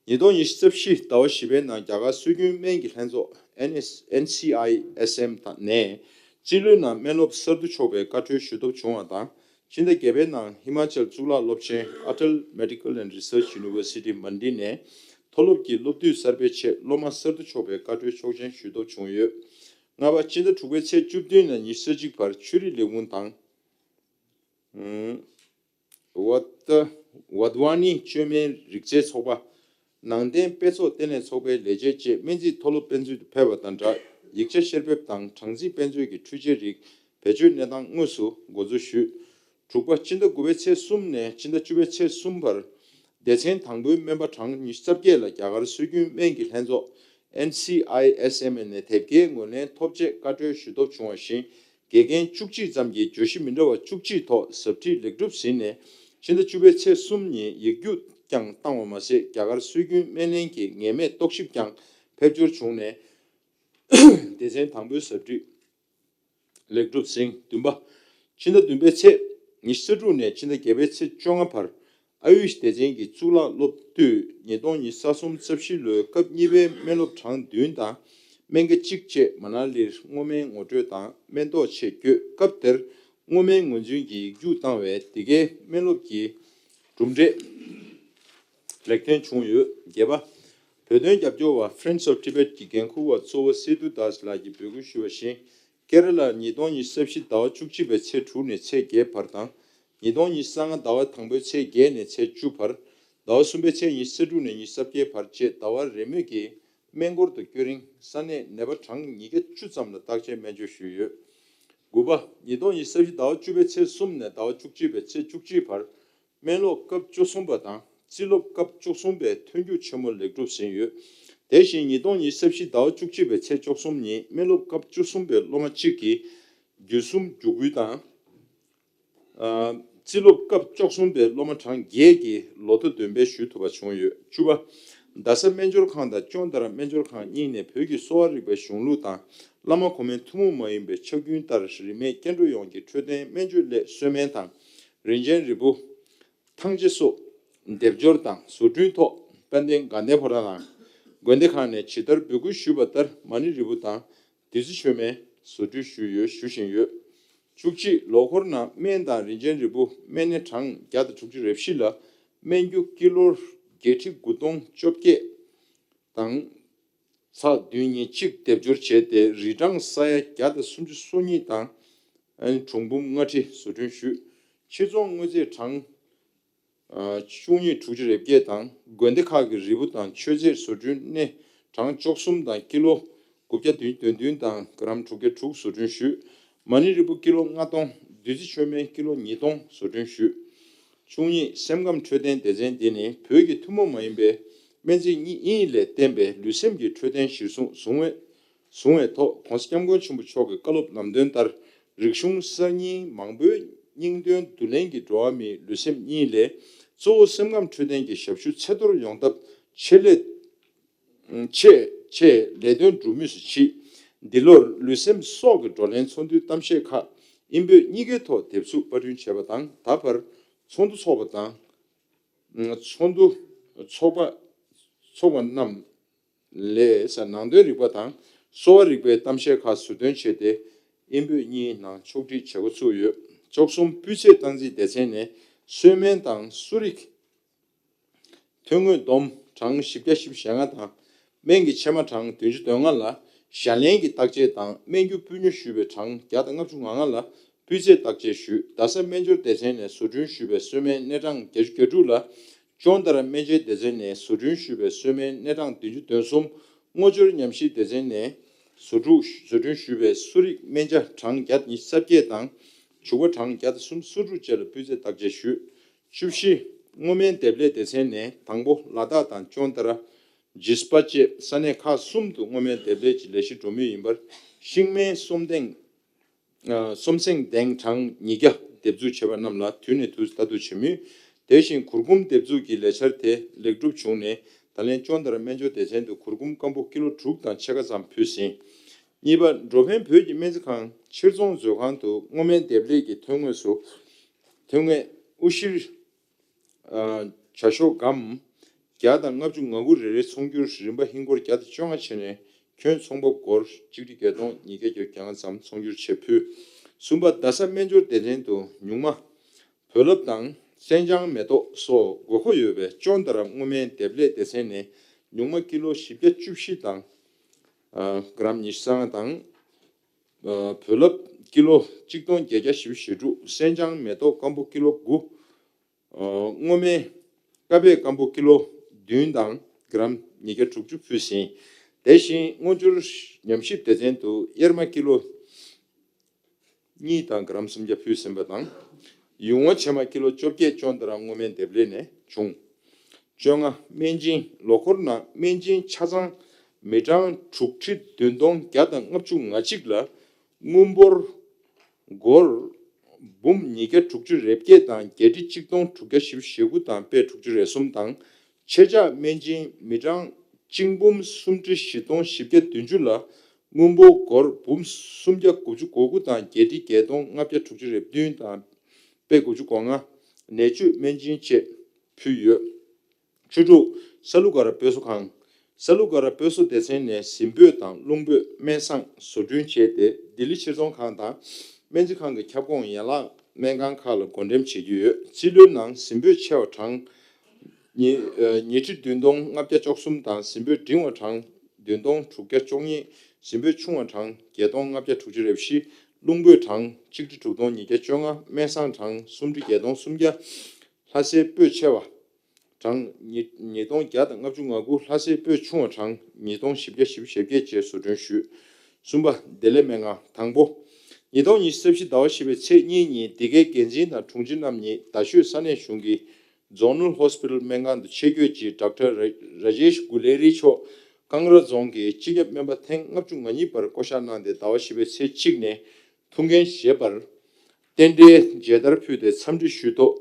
ཉིས་སྟོང་ཉི་ཤུ་རྩ་བཞི་ཟླ་བ་བཞི་པའི་ནང་རྒྱ་གར་སྲོལ་རྒྱུན་སྨན་གྱི་ལྷན་ཚོགས་ཨེན་ཨེས་ཨེན་སི་ཨའི་ཨེས་ཨེམ་དང་ནས་རྩིས་ལོའི་ནང་སྨན་སློབ་གསར་དུ་འཚོགས་པའི་བཀའ་འཁྲོལ་ཞུ་ཐབས་བྱུང་བ་དང་། ཕྱི་ཟླ་བརྒྱད་པའི་ནང་ཧི་མ་ཅལ་གཙུག་ལག་སློབ་ཆེན་Atal Medical and Research University Mandi ནས་མཐོ་སློབ་ཀྱི་སློབ་དུས་གསར་པའི་ཆེད་སློབ་མ་གསར་དུ་འཚོགས་པའི་བཀའ་འཁྲོལ་ཆོག་མཆན་ཞུ་ཐབས་བྱུང་ཡོད། ལྔ་པ། ཕྱི་ཟླ་དྲུག་པའི་ཚེས་བཅུ་བདུན་ནས་ཉི་ཤུ་རྩ་གཅིག་བར་ཆོས་རིག་ལས་ཁུངས་དང་། ཨུམ། ཝཱ་ད་ཝཱ་དྷ་ཝཱ་ནི་བཅོས་མའི་རིག་རྩལ་ཚོགས་པ། ནང་བསྟན་དཔེ་ཚོགས་ལྟེ་གནས་ཚོགས་པའི་ལས་བྱེད་བཅས་སྨན་རྩིས་མཐོ་སློབ་དཔེ་མཛོད་དུ་ཕེབས་པ་དང་སྦྲགས་ཡིག་ཆ་བཤེར་འབེབས་དང་གྲངས་རྩིས་དཔེ་མཛོད་ཀྱི་འཕྲུལ་ཆས་རིགས་བེད་སྤྱོད་གནས་སྟངས་དངོས་སུ་འགོ་འཛུགས་ཞུས། དྲུག་པ། ཕྱི་ཟླ་དགུ་པའི་ཚེས་གསུམ་ནས་ཕྱི་ཟླ་བཅུ་པའི་ཚེས་གསུམ་བར་སྡེ་ཚན་དང་པོའི་སྨན་པ་གྲངས་ཉི་ཤུ་རྩ་བརྒྱད་ལ་རྒྱ་གར་སྲོལ་རྒྱུན་སྨན་གྱི་ལྷན་ཚོགས་ཨེན་སི་ཨའི་ཨེས་ཨེམ་ཨེ་ནས་དེབ་སྐྱེལ་ངོས་ལེན་ཐོབ་ཆེད་བཀའ་འཁྲོལ་ཞུ་སྟོབས་བྱུང་བ་བཞིན། དགེ་རྒན་བཅུ་གཅིག་ཙམ་གྱིས་བརྗོད་གཞི་མི་འདྲ་བ་བཅུ་གཅིག་ཐོག་ཟབ་ཁྲིད་ལེགས་གྲུབ་ཟིན་ནས་ཕྱི་ཟླ་བཅུ་པའི་ཚེས་གསུམ་ཉིན་ཡིག་རྒྱུགས་ཀྱང་བཏང་བ་མ་ཟད་རྒྱ་གར་སྲོལ་རྒྱུན་སྨན་བླའི་ངེས་མེད་རྟོག་ཞིབ་ཀྱང་ཕེབས་འབྱོར་བྱུང་ནས་སྡེ་ཚན་དང་པོའི་ཟབ་ཁྲིད་ལེགས་གྲུབ་ཟིན། བདུན་པ། ཕྱི་ཟླ་བདུན་པའི་ཚེས་ཉི་ཤུ་རྩ་དྲུག་ནས་ཕྱི་ཟླ་བརྒྱད་པའི་ཚེས་བཅོ་ལྔ་བར་ཨ་ཡུཤ་སྡེ་ཚན་གྱི་གཙུག་ལག་སློབ་དུས་ཉིས་སྟོང་ཉི་ཤུ་རྩ་གསུམ་རྩ་བཞི་ལོའི་སྐབས་གཉིས་པའི་སྨན་སློབ་གྲངས་བདུན་དང་སྨན་ཁང་གཅིག་བཅས་མ་ན་ལིར་སྔོ་སྨན་ངོ་སྤྲོད་དང་སྨན་ཐོག་ཆེད་བསྐྱོད། སྐབས་དེར་སྔོ་སྨན་ངོས་འཛིན་གྱི་ཡིག་རྒྱུགས་བཏང་བས་འདི་གའི་སྨན་སློབ་ཀྱི་གྲུབ་འབྲས་ལེགས་ཐོན་བྱུང་ཡོད། བརྒྱད་པ། བོད་དོན་རྒྱབ་སྐྱོར་བ་Friends of Tibet གྱི་འགན་འཁུར་བ་གཙོ་བོ་སེ་དུ་དཱས་ལགས་ཀྱིས་འབོད་སྐུལ་ཞུས་པ་བཞིན། ཀེ་ར་ལར་ཉིས་སྟོང་ཉི་ཤུ་རྩ་བཞི་ཟླ་བ་བཅུ་གཅིག་པའི་ཚེས་དྲུག་ནས་ཚེས་བརྒྱད་བར་དང་། ཉིས་སྟོང་ཉི་ཤུ་རྩ་ལྔ་ཟླ་བ་དང་པོའི་ཚེས་བརྒྱད་ནས་ཚེས་བཅུ་བར། ཟླ་བ་གསུམ་པའི་ཚེས་ཉི་ཤུ་རྩ་དྲུག་ནས་ཉི་ཤུ་རྩ་བརྒྱད་བར་བཅས་ཟླ་བ་རེ་མོས་ཀྱི་སྨན་སྐོར་དུ་བསྐྱོད་རིང་ས་གནས་ནད་པ་གྲངས་ཉིས་བརྒྱ་བཅུ་ཙམ་ལ་བརྟག་དཔྱད་སྨན་བཅོས་ཞུས་ཡོད། དགུ་པ། ཉིས་སྟོང་ཉི་ཤུ་རྩ་བཞི་ཟླ་བ་བཅུ་པའི་ཚེས་གསུམ་ནས་ཟླ་བ་བཅུ་གཅིག་པའི་ཚེས་བཅུ་གཅིག་བར། སྨན་སློབ་སྐབས་བཅུ་གསུམ་པ་དང་རྩིས་སློབ་སྐབས་བཅུ་གསུམ་པའི་ཐོན་རྒྱུགས་ཆེན་མོ་ལེགས་གྲུབ་ཟིན་ཡོད། དེ་བཞིན་ཉིས་སྟོང་ཉི་ཤུ་རྩ་བཞི་ཟླ་བ་བཅུ་གཅིག་པའི་ཚེས་བཅུ་གསུམ་ཉིན་སྨན་སློབ་སྐབས་བཅུ་གསུམ་པའི་སློབ་མ་གཅིག་གིས་བརྒྱུད་གསུམ་རྒྱུགས་འབུལ་དང་། ཨ། རྩིས་སློབ་སྐབས་བཅུ་གསུམ་པའི་སློབ་མ་གྲངས་བརྒྱད་ཀྱིས་ལོ་ཐོ་འདོན་སྤེལ་ཞུ་ཐུབ་པ་བྱུང་ཡོད། བཅུ་པ། རྡ་ས་སྨན་སྦྱོར་ཁང་དང་ཅོན་ཏ་ར་སྨན་སྦྱོར་ཁང་གཉིས་ནས་བོད་ཀྱི་གསོ་བ་རིག་པའི་གཞུང་ལུགས་དང་བླ་མ་གོང་མའི་ཐུན་མོང་མ་ཡིན་པའི་ཕྱག་རྒྱུན་ལྟར་རིན་མེད་སྐྱེ་འགྲོ་ཡོངས་ཀྱི་འཕྲོད་བསྟེན་སྨན་བཅོས་སླད་གསོལ་སྨན་དང་། རིན་ཆེན་རིལ་བུ། ཐང་ཆེན་སོགས་སྡེབ་སྦྱོར་དང་བཟོ་སྐྲུན་ཐོག་དཔལ་ལྡན་དགའ་ལྡན་ཕོ་བྲང་དང་། དགོན་སྡེ་ཁག་ནས་ཇི་ལྟར་འབོད་སྐུལ་ཞུས་པ་ལྟར་མ་ཎི་རིལ་བུ་དང་བདུད་རྩི་མཆོད་སྨན་བཟོ་སྐྲུན་ཞུས་ཡོད། ཞུ་བཞིན་ཡོད། བཅུ་གཅིག། ལོ་འཁོར་ནང་སྨན་དང་རིན་ཆེན་རིལ་བུ་སྨན་སྣེ་གྲངས་བརྒྱ་དང་དྲུག་ཅུ་རེ་བཞི་ལ་སྨན་རྒྱུ་ཀི་ལོ་བརྒྱད་ཁྲི་དགུ་སྟོང་བཅོ་བརྒྱད་དང་། ཚེག་བདུན་གཉིས་གཅིག་སྡེབ་སྦྱོར་བྱས་ཏེ་རིལ་གྲངས་ས་ཡ་བརྒྱ་དང་སུམ་ཅུ་སོ་གཉིས་དང་། གྲངས་འབུམ་ལྔ་ཁྲི་བཟོ་སྐྲུན་ཞུས། ཕྱིར་ཚོང་དངོས་རྫས་གྲངས་བཅུ་གཉིས་དྲུག་ཅུ་རེ་བརྒྱད་དང་། དགོན་སྡེ་ཁག་གི་རིལ་བུ་དང་མཆོད་རྫས་བཟོ་སྐྲུན་སྣེ་གྲངས་བཅུ་གསུམ་དང་ཀི་ལོ་དགུ་བརྒྱ་བདུན་ཅུ་དོན་བདུན་དང་གྲམ་དྲུག་བརྒྱ་དྲུག་བཟོ་སྐྲུན་ཞུས། མ་ཎི་རིལ་བུ་ཀི་ལོ་ལྔ་སྟོང་། བདུད་རྩི་མཆོད་སྨན་ཀི་ལོ་ཉིས་སྟོང་བཟོ་སྐྲུན་ཞུས། བཅུ་གཉིས། སེམས་ཁམས་འཕྲོད་བསྟེན་སྡེ་ཚན་འདི་ནི་བོད་ཀྱི་ཐུན་མོང་མ་ཡིན་པའི་སྨན་རྫས་གཉིས་ཡིན་ལས་བསྟན་པའི་ལུས་སེམས་ཀྱི་འཕྲོད་བསྟེན་གཞིར་བཟུང་བཟུང་བའི་བཟུང་བའི་ཐོག་༸གོང་ས་༸སྐྱབས་མགོན་ཆེན་པོ་མཆོག་གི་བཀའ་སློབ་ལམ་སྟོན་ལྟར་རིག་གཞུང་གསར་རྙིང་མང་པོའི་སྙིང་དོན་བསྡུ་ལེན་གྱིས་འགྲོ་བ་མིའི་ལུས་སེམས་གཉིས་ལས་གཙོ་བོ་སེམས་ཁམས་འཕྲོད་བསྟེན་གྱི་ཞབས་ཞུ་ཚད་མཐོར་ཡོང་ཐབས་ཆེད་ལས་ཆེད་ཆེད་ལས་དོན་སྒྲུབ་མུས་སུ་མཆིས། འདི་ལོར་ལུས་སེམས་སྲོག་གི་བགྲོ་གླེང་ཚོགས་འདུའི་གཏམ་བཤད་ཁག་ཨིན་བོད་གཉིས་ཀའི་ཐོག་དེབ་གཟུགས་པར་སྐྲུན་བྱས་པ་དང་། ད་བར་ཚོགས་འདུ་ཚོགས་པ་དང་། ཚོགས་འདུ་ཚོགས་པ་ཚོགས་པ་རྣམས་ལས་ནང་དོན་རིག་པ་དང་གསོ་བ་རིག་པའི་གཏམ་བཤད་ཁག་ཟུར་འདོན་བྱས་ཏེ་ཨིན་བོད་གཉིས་ནང་ཕྱོགས་སྒྲིག་བྱེད་འགོ་ཚུགས་ཡོད། བཅུ་གསུམ། སྤུས་ཚད་སྟངས་འཛིན་སྡེ་ཚན་ནས་གསོལ་སྨན་དང་གསོ་རིག་ཐོན་དངོས་བསྡོམས་གྲངས་བཞི་བརྒྱ་བཞི་བཅུ་ཞེ་ལྔ་དང་། སྨན་གྱི་ཕྱེ་མ་གྲངས་བདུན་ཅུ་དོན་ལྔ་ལ་ཞལ་ལེན་གྱི་བརྟག་དཔྱད་དང་སྨན་རྒྱུ་སྤུས་ཉོ་ཞུས་པའི་གྲངས་བརྒྱ་དང་ལྔ་བཅུ་ང་ལྔ་ལ་སྤུས་ཚད་བརྟག་དཔྱད་ཞུས། རྡ་ས་སྨན་སྦྱོར་སྡེ་ཚན་ནས་བཟོ་སྐྲུན་ཞུས་པའི་གསོལ་སྨན་སྣེ་གྲངས་བརྒྱད་ཅུ་གྱ་དྲུག་ལ། ཅོན་ཏ་ར་སྨན་དཔྱད་སྡེ་ཚན་ནས་བཟོ་སྐྲུན་ཞུས་པའི་གསོལ་སྨན་སྣེ་གྲངས་བདུན་ཅུ་དོན་གསུམ། སྔོ་སྦྱོར་ཉམས་ཞིབ་སྡེ་ཚན་ནས་བཟོ་སྐྲུན་བཟོ་སྐྲུན་ཞུས་པའི་གསོ་རིག་སྨན་ཆ་གྲངས་བརྒྱ་ཉི་ཤུ་རྩ་བརྒྱད་དང་བྱུག་པ་གྲངས་བརྒྱ་དང་སུམ་ཅུ་སོ་དྲུག་བཅས་ལ་སྤུས་ཚད་བརྟག་དཔྱད་ཞུས། བཅུ་བཞི། སྔོ་སྨན་འདེབས་ལས་སྡེ་ཚན་ནས་དང་པོ་ལ་དྭགས་དང་ཅོན་ཏ་ར། ཇིས་པ་བཅས་ས་གནས་ཁག་གསུམ་དུ་སྔོ་སྨན་འདེབས་ལས་ཀྱི་ལས་གཞི་སྒྲུབ་མུས་ཡིན་པར། ཤིང་སྨན་གསོམ་སྟེང་། ཨ། གསོམ་སེང་ལྡེང་གྲངས་ཉིས་བརྒྱ་འདེབས་འཛུགས་བྱས་པ་རྣམས་ལ་དུས་ནས་དུས་སུ་ལྟ་རྟོག་བྱེད་མུས། དེ་བཞིན་གུར་གུམ་འདེབས་འཛུགས་ཀྱི་ལས་འཆར་དེ་ལེགས་གྲུབ་བྱུང་ནས་ད་ལན་ཅོན་ཏ་ར་སྨན་སྦྱོར་སྡེ་ཚན་དུ་གུར་གུམ་སྐམ་པོ་ཀི་ལོ་དྲུག་དང་ཕྱེད་ཀ་ཙམ་ཕུལ་ཟིན། གཉིས་པ། འགྲོ་ཕན་བོད་ཀྱི་སྨན་རྩིས་ཁང་ཕྱིར་ཚོང་མཛོད་ཁང་དུ་སྔོ་སྨན་འདེབས་ལས་ཀྱི་ཐོན་དངོས་སུ། ཐོན་དངོས་དབུ་བཞུར། ཨ། བྱ་ཤོག་སྒམ་བརྒྱ་དང་ལྔ་བཅུ་ང་དགུ་རེ་རེ་ཚོང་སྒྱུར། རིན་པ་ཧིན་སྒོར་བརྒྱ་དང་བཅོ་ལྔ་བྱས་ནས་ཁྱོན་ཚོང་པ་སྒོར་གཅིག་ཁྲི་བརྒྱད་སྟོང་ཉིས་བརྒྱ་བརྒྱད་ཅུ་གྱ་ལྔ་ཙམ་ཚོང་སྒྱུར་བྱས་ཕུལ། གསུམ་པ། རྡ་ས་སྨན་སྦྱོར་སྡེ་ཚན་དུ་ཉུང་མ། བོད་ལབ་དང་། སེང་ལྕང་མེ་ཏོག་སོགས་དགོས་མཁོ་ཡོད་པའི་ཅོན་ཏ་ར་སྔོ་སྨན་འདེབས་ལས་སྡེ་ཚན་ནས་ཉུང་མ་ཀི་ལོ་བཞི་བརྒྱ་བཅུ་བཞི་དང་། ཨ། གྲམ་ཉི་ཤུ་རྩ་ལྔ་དང་། ཨ། བོད་ལབ་ཀི་ལོ་གཅིག་སྟོང་བརྒྱད་བརྒྱ་བཞི་བཅུ་ཞེ་དྲུག་སེང་ལྕང་མེ་ཏོག་སྐམ་པོ་ཀི་ལོ་དགུ། ཨ། སྔོ་སྨན་ཀ་པད་སྐམ་པོ་ཀི་ལོ་བདུན་དང་གྲམ་ཉིས་བརྒྱ་དྲུག་ཅུ་ཕུལ་ཟིན། དེ་བཞིན་སྔོ་སྦྱོར་ཉམས་ཞིབ་སྡེ་ཚན་དུ་གཡེར་མ་ཀི་ལོ་གཉིས་དང་གྲམ་སུམ་བརྒྱ་ཕུལ་ཟིན་པ་དང་། ཡུང་བ་ཕྱེ་མ་ཀི་ལོ་བཅོ་བརྒྱད་ཅོན་ཏ་ར་སྔོ་སྨན་འདེབས་ལས་ནས་བྱུང་། བཅོ་ལྔ། སྨན་སྦྱིན། ལོ་འཁོར་ནང་སྨན་སྦྱིན་ཆ་ཚང་མི་གྲངས་དྲུག་ཁྲི་བདུན་སྟོང་བརྒྱ་དང་ལྔ་བཅུ་ང་གཅིག་ལ་དངུལ་འབོར་སྒོར་འབུམ་ཉིས་བརྒྱ་དྲུག་ཅུ་རེ་བརྒྱད་དང་བརྒྱད་ཁྲི་གཅིག་སྟོང་དྲུག་བརྒྱ་བཞི་བཅུ་ཞེ་དགུ་དང་པད་དྲུག་ཅུ་རེ་གསུམ་དང་། ཆེད་བཅག་སྨན་སྦྱིན་མི་གྲངས་གཅིག་འབུམ་སུམ་ཁྲི་བཞི་སྟོང་བཞི་བརྒྱ་བདུན་ཅུ་ལ་དངུལ་འབོར་སྒོར་འབུམ་སུམ་བརྒྱ་དགུ་བཅུ་གོ་དགུ་དང་བརྒྱད་ཁྲི་བརྒྱད་སྟོང་ལྔ་བརྒྱ་དྲུག་ཅུ་རེ་བདུན་དང་པད་དགུ་བཅུ་གོ་ལྔ། ནད་བཅོས་སྨན་སྦྱིན་བཅས་ཕུལ་ཡོད། བཅུ་དྲུག། ས་ལུ་སྒ་ར་སྤོས་བཟོ་ཁང་། ས་ལུ་སྒ་ར་སྤོས་བཟོ་སྡེ་ཚན་ནས་གཟིམ་སྤོས་དང་རླུང་སྤོས་སྨན་བཟང་བཟོ་སྐྲུན་བྱས་ཏེ་ལྡི་ལི་ཕྱིར་ཚོང་ཁང་དང་སྨན་རྩིས་ཁང་གི་ཁྱབ་ཁོངས་ཡན་ལག་སྨན་ཁང་ཁག་ལ་བགོ་འགྲེམས་བྱེད་ཀྱི་ཡོད། རྩིས་ལོའི་ནང་གཟིམ་སྤོས་ཆེ་བ་གྲངས་ཉི་ཨ་ཉི་ཁྲི་བདུན་སྟོང་ལྔ་བརྒྱ་བཅུ་གསུམ་དང་། གཟིམ་སྤོས་འབྲིང་བ་གྲངས་བདུན་སྟོང་དྲུག་བརྒྱ་བཅུ་གཉིས། གཟིམ་སྤོས་ཆུང་བ་གྲངས་བརྒྱད་སྟོང་ལྔ་བརྒྱ་དྲུག་ཅུ་རེ་བཞི། རླུང་སྤོས་གྲངས་གཅིག་ཁྲི་དྲུག་སྟོང་ཉིས་བརྒྱ་བཅོ་ལྔ། སྨན་བཟང་གྲངས་སུམ་ཁྲི་བརྒྱད་སྟོང་སུམ་བརྒྱ། ལྷ་སའི་སྤོས་ཆེ་བ་གྲངས་ཉིས་ཉིས་སྟོང་བརྒྱ་དང་ལྔ་བཅུ་ང་དགུ། ལྷ་སའི་སྤོས་ཆུང་བ་གྲངས་ཉིས་སྟོང་བཞི་བརྒྱ་བཞི་བཅུ་ཞེ་བརྒྱད་བཅས་བཟོ་སྐྲུན་ཞུས། གསུམ་པ། བདེ་ལེགས་སྨན་ཁང་། དང་པོ། ཉིས་སྟོང་ཉི་ཤུ་རྩ་བཞི་ཟླ་བ་བཞི་པའི་ཚེས་གཉིས་ཉིན་འདི་གའི་འགན་འཛིན་དང་དྲུང་ཆེ་རྣམ་གཉིས་རྡ་ཤོད་ས་གནས་གཞུང་གི་Zonal Hospital སྨན་ཁང་དུ་ཆེད་བསྐྱོད་ཀྱིས་ཌོག་ཊར་ར་ཇེཤ་གུ་ལེ་རི་མཆོག་ཀང་ར་རྫོང་གི་སྤྱི་ཁྱབ་སྨན་པ་ཐེངས་ལྔ་བཅུ་ང་གཉིས་པར་བསྐོ་གཞག་གནང་སྟེ་ཟླ་བ་བཞི་པའི་ཚེས་གཅིག་ནས་ཐུགས་འགན་བཞེས་པར། རྟེན་འབྲེལ་མཇལ་དར་ཕུལ་ཏེ་འཚམས་འདྲི་ཞུས་ཐོག་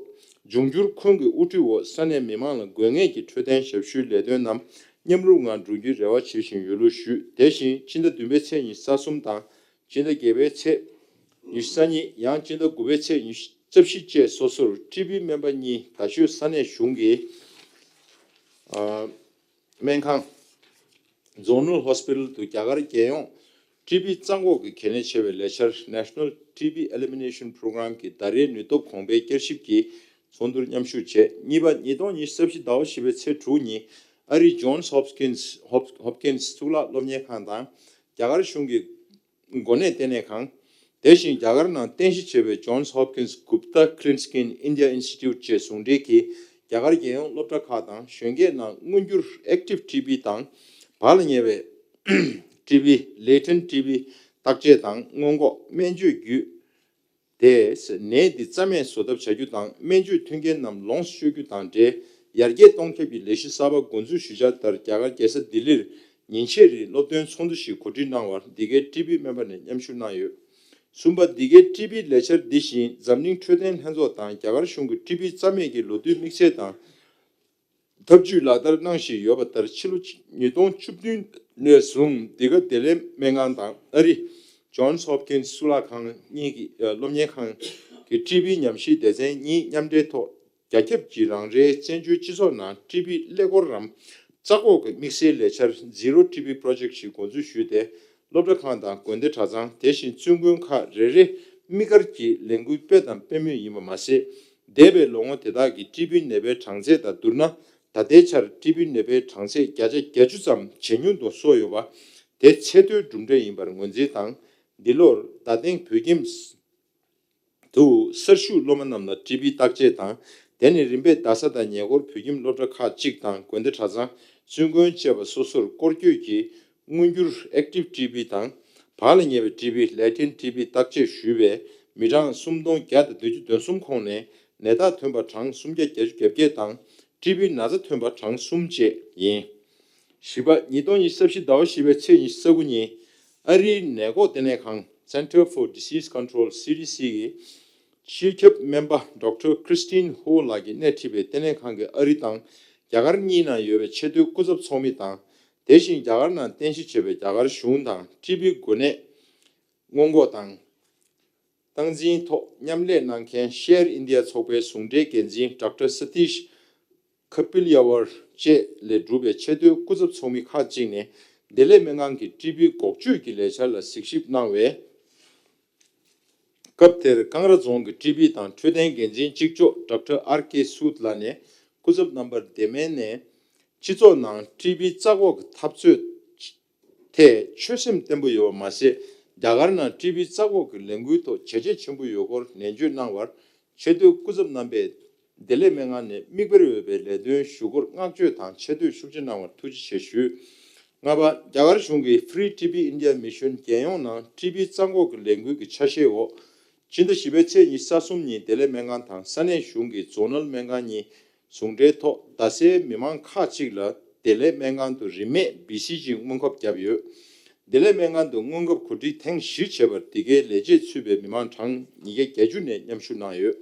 འབྱུང་འགྱུར་ཁོང་གི་དབུ་ཁྲིད་འོག་ས་གནས་མི་མང་ལ་དགོས་ངེས་ཀྱི་འཕྲོད་བསྟེན་ཞབས་ཞུའི་ལས་དོན་རྣམས་མཉམ་རུབ་ངང་བསྒྲུབ་རྒྱུའི་རེ་བ་བྱེད་བཞིན་ཡོད་ལུགས་ཞུས། དེ་བཞིན་སྤྱི་ཟླ་བདུན་པའི་ཚེས་ཉི་ཤུ་རྩ་གསུམ་དང་། སྤྱི་ཟླ་བརྒྱད་པའི་ཚེས་ཉི་ཤུ་རྩ་གཉིས། ཡང་སྤྱི་ཟླ་དགུ་པའི་ཚེས་ཉི་ཤུ་རྩ་བཞི་བཅས་སོ་སོར་ཊི་བི་སྨན་པ་གཉིས་རྡ་ཤོད་ས་གནས་གཞུང་གི་སྨན་ཁང་། Zonal Hospital དུ་རྒྱ་གར་རྒྱལ་ཡོངས་ཊི་བི་རྩ་འགོག་གི་གལ་གནད་ཆེ་བའི་ལས་འཆར་National T B Elimination Program གྱི་ཟླ་རེའི་ནུས་སྟོབས་གོང་འཕེལ་བསྐྱར་ཞིབ་ཀྱི་ཚོགས་འདུར་མཉམ་ཞུགས་བྱས། གཉིས་པ། ཉིས་སྟོང་ཉི་ཤུ་རྩ་བཞི་ཟླ་བ་བཞི་པའི་ཚེས་དྲུག་ཉིན་ཨ་རིའི་Johns Hopkins Hopkins གཙུག་ལག་སློབ་གཉེར་ཁང་དང་རྒྱ་གར་གཞུང་གི་འགོ་ནད་ལྟེ་གནས་ཁང་། དེ་བཞིན་རྒྱ་གར་ནང་རྟེན་གཞི་བྱས་པའི་Johns Hopkins Gupta Cleanskin India Institute བཅས་ཟུང་འབྲེལ་གྱིས་རྒྱ་གར་རྒྱལ་ཡོངས་སློབ་གྲྭ་ཁག་དང་གཞོན་སྐྱེས་ནང་མངོན་འགྱུར་Active T B དང་བག་ལ་ཉལ་བའི་T B Latent T B བརྟག་དཔྱད་དང་སྔོན་འགོག་སྨན་བཅོས་བརྒྱུད་དེ་ནད་འདི་རྩ་མེད་བཟོ་ཐབས་བྱ་རྒྱུ་དང་སྨན་བཅོས་མཐུན་རྐྱེན་རྣམས་ལོངས་སུ་སྤྱོད་རྒྱུ་དང་འབྲེལ་ཡར་རྒྱས་གཏོང་ཐབས་ཀྱི་ལས་གཞི་གསར་པ་འགོ་འཛུགས་ཞུ་འཆར་ལྟར་རྒྱ་གར་རྒྱལ་ས་ལྡི་ལིར་ཉིན་ཤས་རིང་སློབ་སྟོན་ཚོགས་འདུ་ཞིག་གོ་སྒྲིག་གནང་བར་འདི་གའི་ཊི་བི་སྨན་པ་ནས་མཉམ་ཞུགས་གནང་ཡོད། གསུམ་པ། འདི་གའི་ཊི་བི་ལས་འཆར་འདི་བཞིན་འཛམ་གླིང་འཕྲོད་བསྟེན་ལྷན་ཚོགས་དང་རྒྱ་གར་གཞུང་གི་ཊི་བི་རྩ་མེད་ཀྱི་ལོ་དུས་དམིགས་བསལ་དང་ཐབས་ཇུས་ལག་བསྟར་གནང་བཞིན་ཡོད་པ་ལྟར། ཕྱི་ལོ་ཉིས་སྟོང་བཅུ་བདུན་ནས་བཟུང་འདི་ག་བདེ་ལེགས་སྨན་ཁང་དང་ཨ་རི་Johns Hopkins གཙུག་ལག་ཁང་གཉིས་ཀྱི་སློབ་གཉེར་ཁང་གི་ཊི་བི་ཉམས་ཞིབ་སྡེ་ཚན་གཉིས་མཉམ་འབྲེལ་ཐོག་རྒྱ་ཁྱབ་ཀྱི་རང་རེའི་བཙན་བྱོལ་སྤྱི་ཚོགས་ནང་ཊི་བི་ཀླད་ཀོར་རམ་རྩ་འགོག་གི་དམིགས་བསལ་ལས་འཆར་Zero T B Project ཞིག་འགོ་འཛུགས་ཞུས་ཏེ། སློབ་གྲྭ་ཁང་དང་དགོན་སྡེ་གྲྭ་ཚང་། དེ་བཞིན་བཙུན་དགོན་ཁག་རེ་རེ་དམིགས་བཀར་གྱིས་ལས་འགུལ་སྤེལ་དང་སྤེལ་མུས་ཡིན་པ་མ་ཟད། འདས་པའི་ལོ་ངོ་དེ་དག་གི་ཊི་བི་ནད་པའི་གྲངས་ཚད་དང་བསྡུར་ན། ད་ལྟའི་ཆར་ཊི་བི་ནད་པའི་གྲངས་ཚད་བརྒྱ་ཆ་བརྒྱད་ཅུ་ཙམ་ཇེ་ཉུང་དུ་སོང་ཡོད་པ། དེ་ཚད་མཐོའི་གྲུབ་འབྲས་ཡིན་པར་ངོས་འཛིན་དང་། འདི་ལོར་རྡ་སྟེང་བོད་ཁྱིམ་དུ་གསར་ཞུགས་སློབ་མ་རྣམས་ལ་ཊི་བི་བརྟག་དཔྱད་དང་། དེ་ནི་རིམ་པས་རྡ་ས་དང་ཉེ་འཁོར་བོད་ཁྱིམ་སློབ་གྲྭ་ཁག་ཅིག་དང་དགོན་སྡེ་གྲྭ་ཚང་། བཙུན་དགོན་བཅས་པ་སོ་སོར་སྐོར་སྐྱོད་ཀྱིས་མངོན་འགྱུར་Active T B དང་བག་ལ་ཉལ་བའི་T B Latent T B བརྟག་དཔྱད་ཞུས་པས། མི་གྲངས་སུམ་སྟོང་བརྒྱ་དང་བདུན་ཅུ་དོན་གསུམ་ཁོངས་ནས་ནད་རྟགས་ཐོན་པ་གྲངས་སུམ་བརྒྱ་བརྒྱད་ཅུ་གྱ་བརྒྱད་དང་། ཊི་བི་ན་ཚ་ཐོན་པ་གྲངས་གསུམ་བཅས་ཡིན། བཞི་པ། ཉིས་སྟོང་ཉི་ཤུ་རྩ་བཞི་ཟླ་བ་བཞི་པའི་ཚེས་ཉི་ཤུ་རྩ་དགུ་ཉིན་ཨ་རིའི་ནད་འགོག་ལྟེ་གནས་ཁང་Center for Disease Control C D C གི་སྤྱི་ཁྱབ་སྨན་པ་Doctor Christine Ho ལགས་ཀྱིས་སྣེ་ཁྲིད་པའི་ལྟེ་གནས་ཁང་གིས་ཨ་རི་དང་རྒྱ་གར་གཉིས་ནང་ཡོད་པའི་ཆེས་མཐོའི་སྐུ་ཚབ་ཚོགས་མི་དང་། དེ་བཞིན་རྒྱ་གར་ནང་རྟེན་གཞི་བྱས་པའི་རྒྱ་གར་གཞུང་དང་ཊི་བི་འགོས་ནད་སྔོན་འགོག་དང་། སྟངས་འཛིན་ཐོག་མཉམ་ལས་གནང་མཁན་Share India ཚོགས་པའི་ཟུང་འབྲེལ་འགན་འཛིན་Doctor Satish Kapilawar བཅས་ལས་གྲུབ་པའི་ཆེས་མཐོའི་སྐུ་ཚབ་ཚོགས་མི་ཁག་ཅིག་ནས་བདེ་ལེགས་སྨན་ཁང་གི་ཊི་བི་འགོག་བཅོས་ཀྱི་ལས་འཆར་ལ་གཟིགས་ཞིབ་གནང་བས། སྐབས་དེར་ཀང་ར་རྫོང་གི་ཊི་བི་དང་འཕྲོད་བསྟེན་འགན་འཛིན་གཅིག་ལྕོགས་Doctor R K Sood ལགས་ནས་སྐུ་ཚབ་རྣམ་པར་བདེ་སྨན་ནས་སྤྱི་ཚོགས་ནང་ཊི་བི་རྩ་འགོག་གི་འཐབ་རྩོད་ཐད་ཆོད་སེམས་བརྟན་པོ་ཡོད་པ་མ་ཟད། རྒྱ་གར་ནང་ཊི་བི་རྩ་འགོག་གི་ལས་འགུལ་ཐོག་བྱས་རྗེས་ཆེན་པོ་ཡོད་སྐོར་ནན་བརྗོད་གནང་བར། ཆེས་མཐོའི་སྐུ་ཚབ་རྣམ་པས་བདེ་ལེགས་སྨན་ཁང་ནས་མིག་དཔེར་འོས་པའི་ལས་དོན་ཞུ་སྒོར་བསྔགས་བརྗོད་དང་ཆེ་བསྟོད་ཤུགས་ཆེ་གནང་བར་ཐུགས་རྗེ་ཆེ་ཞུས། ལྔ་པ། རྒྱ་གར་གཞུང་གིས་Free T B India Mission རྒྱལ་ཡོངས་ནང་ཊི་བི་རྩ་འགོག་གི་ལས་འགུལ་གྱི་ཆ་ཤས་འོག་སྤྱི་ཟླ་བཞི་པའི་ཚེས་ཉི་ཤུ་རྩ་གསུམ་ཉིན་བདེ་ལེགས་སྨན་ཁང་དང་ས་གནས་གཞུང་གི་Zonal སྨན་ཁང་གཉིས་ཟུང་འབྲེལ་ཐོག་རྡ་སའི་མི་མང་ཁག་ཅིག་ལ་བདེ་ལེགས་སྨན་ཁང་དུ་རིན་མེད་བི་སི་ཇི་སྔོན་ཁབ་བརྒྱབ་ཡོད། བདེ་ལེགས་སྨན་ཁང་དུ་སྔོན་ཁབ་གོ་སྒྲིག་ཐེངས་བཞི་བྱས་པར་འདི་གའི་ལས་བྱེད་ཚུད་པའི་མི་མང་གྲངས་ཉིས་བརྒྱ་བརྒྱད་ཅུ་ནས་མཉམ་ཞུགས་གནང་ཡོད།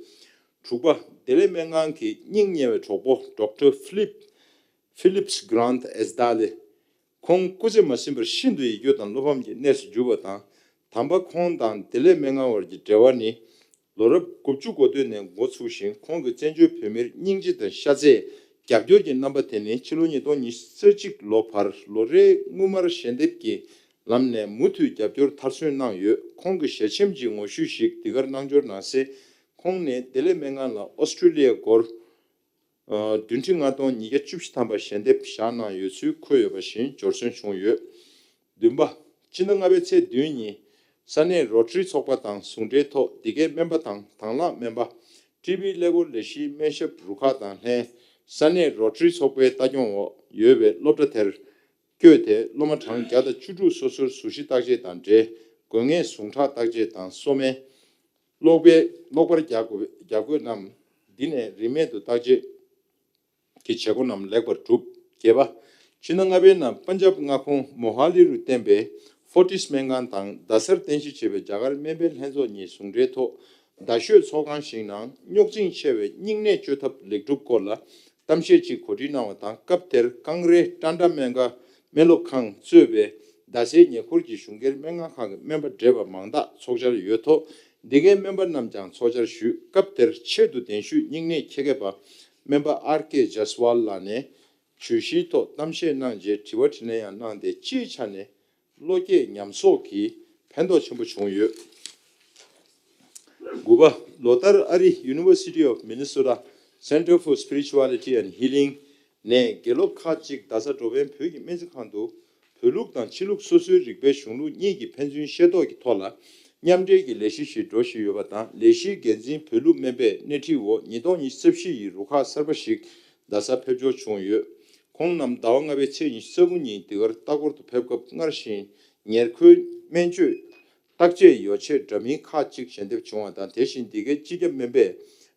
དྲུག་པ། བདེ་ལེགས་སྨན་ཁང་གི་སྙིང་ཉེ་བའི་གྲོགས་པོ་Doctor Philip Phillips Grant Esdaly ཁོང་སྐུ་ཚེ་མ་ཟིན་པར་ཤིན་ཏུ་ཡིད་སྐྱོ་དང་བློ་ཕམ་གྱི་གནས་སུ་གྱུར་པ་དང་། དམ་པ་ཁོང་དང་བདེ་ལེགས་སྨན་ཁང་བར་གྱི་འབྲེལ་བ་ནི་ལོ་རབས་དགུ་བཅུ་གོ་སྟོད་ནས་འགོ་ཚུགས་ཤིང་། ཁོང་གིས་བཙན་བྱོལ་བོད་མིར་སྙིང་རྗེ་དང་ཤ་ཚ། རྒྱབ་སྐྱོར་གྱི་རྣམ་པ་དེ་ནི་ཕྱི་ལོ་ཉིས་སྟོང་ཉི་ཤུ་རྩ་གཅིག་ལོ་བར་ལོ་རེའི་དངུལ་སྨར་ཞལ་འདེབས་ཀྱི་ལམ་ནས་མུ་མཐུད་རྒྱབ་སྐྱོར་མཐར་སོན་གནང་ཡོད། ཁོང་གི་ཞལ་ཆེམས་ཀྱི་ངོ་བཤུས་ཤིག་འདི་གར་གནང་འབྱོར་གནང་སའི་ཁོང་ནི་བདེ་ལེགས་སྨན་ཁང་ལ་ཨོ་སི་ཀྲི་ལི་ཡའི་སྒོར་བདུན་ཁྲི་ལྔ་སྟོང་ཉིས་བརྒྱ་བཅུ་བཞི་ཐམ་པ་ཞལ་འདེབས་བཞག་གནང་ཡོད་ཚུལ་འཁོད་ཡོད་པ་བཞིན་འབྱོར་སོན་བྱུང་ཡོད། བདུན་པ། སྤྱི་ཟླ་ལྔ་པའི་ཚེས་བདུན་ཉིན་ས་གནས་རོ་ཊ་རི་ཚོགས་པ་དང་ཟུང་འབྲེལ་ཐོག་འདི་གའི་སྨན་པ་དང་དང་བླངས་སྨན་པ། ཊི་བི་ཀླད་ཀོར་ལས་གཞིའི་སྨན་ཞབས་རུ་ཁག་དང་ལྷན་ས་གནས་རོ་ཊ་རི་ཚོགས་པའི་ལྟ་སྐྱོང་འོག་ཡོད་པའི་སློབ་གྲྭ་དེར་བསྐྱོད་དེ། སློབ་མ་གྲངས་བརྒྱ་དང་བཅུ་དྲུག་སོ་སོར་གཟུགས་གཞི་བརྟག་དཔྱད་དང་འབྲེལ་དགོས་ངེས་ཟུངས་ཁྲག་བརྟག་དཔྱད་དང་གསོ་སྨན། གློག་པའི་གློག་པར་རྒྱག་དགོས་རྒྱག་དགོས་རྣམས་འདི་ནས་རིན་མེད་དུ་བརྟག་དཔྱད་ཀྱི་བྱེད་སྒོ་རྣམས་ལེགས་པར་གྲུབ། བརྒྱད་པ། ཕྱི་ཟླ་ལྔ་པའི་ནང་པན་ཇབ་མངའ་ཁོངས་མོ་ཧ་ལི་རུ་བསྟན་པའི་ཧྥོར་ཊིས་སྨན་ཁང་དང་རྡ་སར་རྟེན་གཞི་བྱས་པའི་རྒྱ་གར་སྨན་པའི་ལྷན་ཚོགས་གཉིས་ཟུང་འབྲེལ་ཐོག་ རྡ་ཤོད་ཚོགས་ཁང་ཞིག་ནང་རྙོག་འཛིང་ཆེ་བའི་སྙིང་ནད་བཅོས་ཐབས་ལེགས་གྲུབ་སྐོར་ལ་གཏམ་བཤད་ཅིག་གོ་སྒྲིག་གནང་བ་དང་། སྐབས་དེར་ཀང་རེ་ཀྲན་ཏྲ་སྨན་ཁང་སྨན་སློབ་ཁང་གཙོས་པའི་རྡ་སའི་ཉེ་འཁོར་གྱི་གཞུང་སྒེར་སྨན་ཁང་ཁག་གི་སྨན་པ་བགྲེས་པ་མང་དག་ཚོགས་བཅར་ཡོད་ཐོག་འདི་གའི་སྨན་པ་རྣམས་ཀྱང་ཚོགས་བཅར་ཞུས། སྐབས་དེར་ཆེད་དུ་གདན་ཞུས་སྙིང་ནད་ཁྱད་མཁས་པ་སྨན་པ་ཨར་ཀེ་ཇཱས་ཝལ་ལགས་ནས་བརྗོད་གཞིའི་ཐོག་གཏམ་བཤད་གནང་རྗེས་དྲི་བ་དྲིས་ལན་ཡང་གནང་སྟེ། སྤྱིའི་ཆ་ནས་བློ་སྐྱེད་ཉམས་གསོག་གིས་ཕན་ཐོགས་ཆེན་པོ་བྱུང་ཡོད། དགུ་པ། ལོ་ལྟར་ཨ་རི་University of Minnesota Center for Spirituality and Healing ནས་དགེ་སློབ་ཁག་ཅིག་རྡ་ས་འགྲོ་ཕན་བོད་ཀྱི་སྨན་རྩིས་ཁང་དུ་བོད་ལུགས་དང་ཕྱི་ལུགས་སོ་སོའི་རིག་པའི་གཞུང་ལུགས་གཉིས་ཀྱི་ཕན་ཚུན་ཤེས་རྟོགས་ཀྱི་ཐོག་ལ་མཉམ་འབྲེལ་གྱི་ལས་གཞི་ཞིག་འགྲོ་བཞིན་ཡོད་པ་དང་། ལས་གཞིའི་འགན་འཛིན་བོད་ལུགས་སྨན་པས་སྣེ་ཁྲིད་འོག་ཉིས་སྟོང་ཉི་ཤུ་རྩ་བཞི་ཡི་རུ་ཁག་གསར་པ་ཞིག་རྡ་སར་ཕེབས་འབྱོར་བྱུང་ཡོད། ཁོང་རྣམས་ཟླ་བ་ལྔ་པའི་ཚེས་ཉི་ཤུ་རྩ་དགུ་ཉིན་འདི་གར་ལྟ་སྐོར་དུ་ཕེབས་སྐབས། སྔར་བཞིན་ཉེར་མཁོའི་སྨན་བཅོས་བརྟག་དཔྱད་ཡོ་བྱད་འདྲ་མིན་ཁག་ཅིག་ཞལ་འདེབས་བྱུང་བ་དང་། དེ་བཞིན་འདི་གའི་སྤྱི་ཁྱབ་སྨན་པས་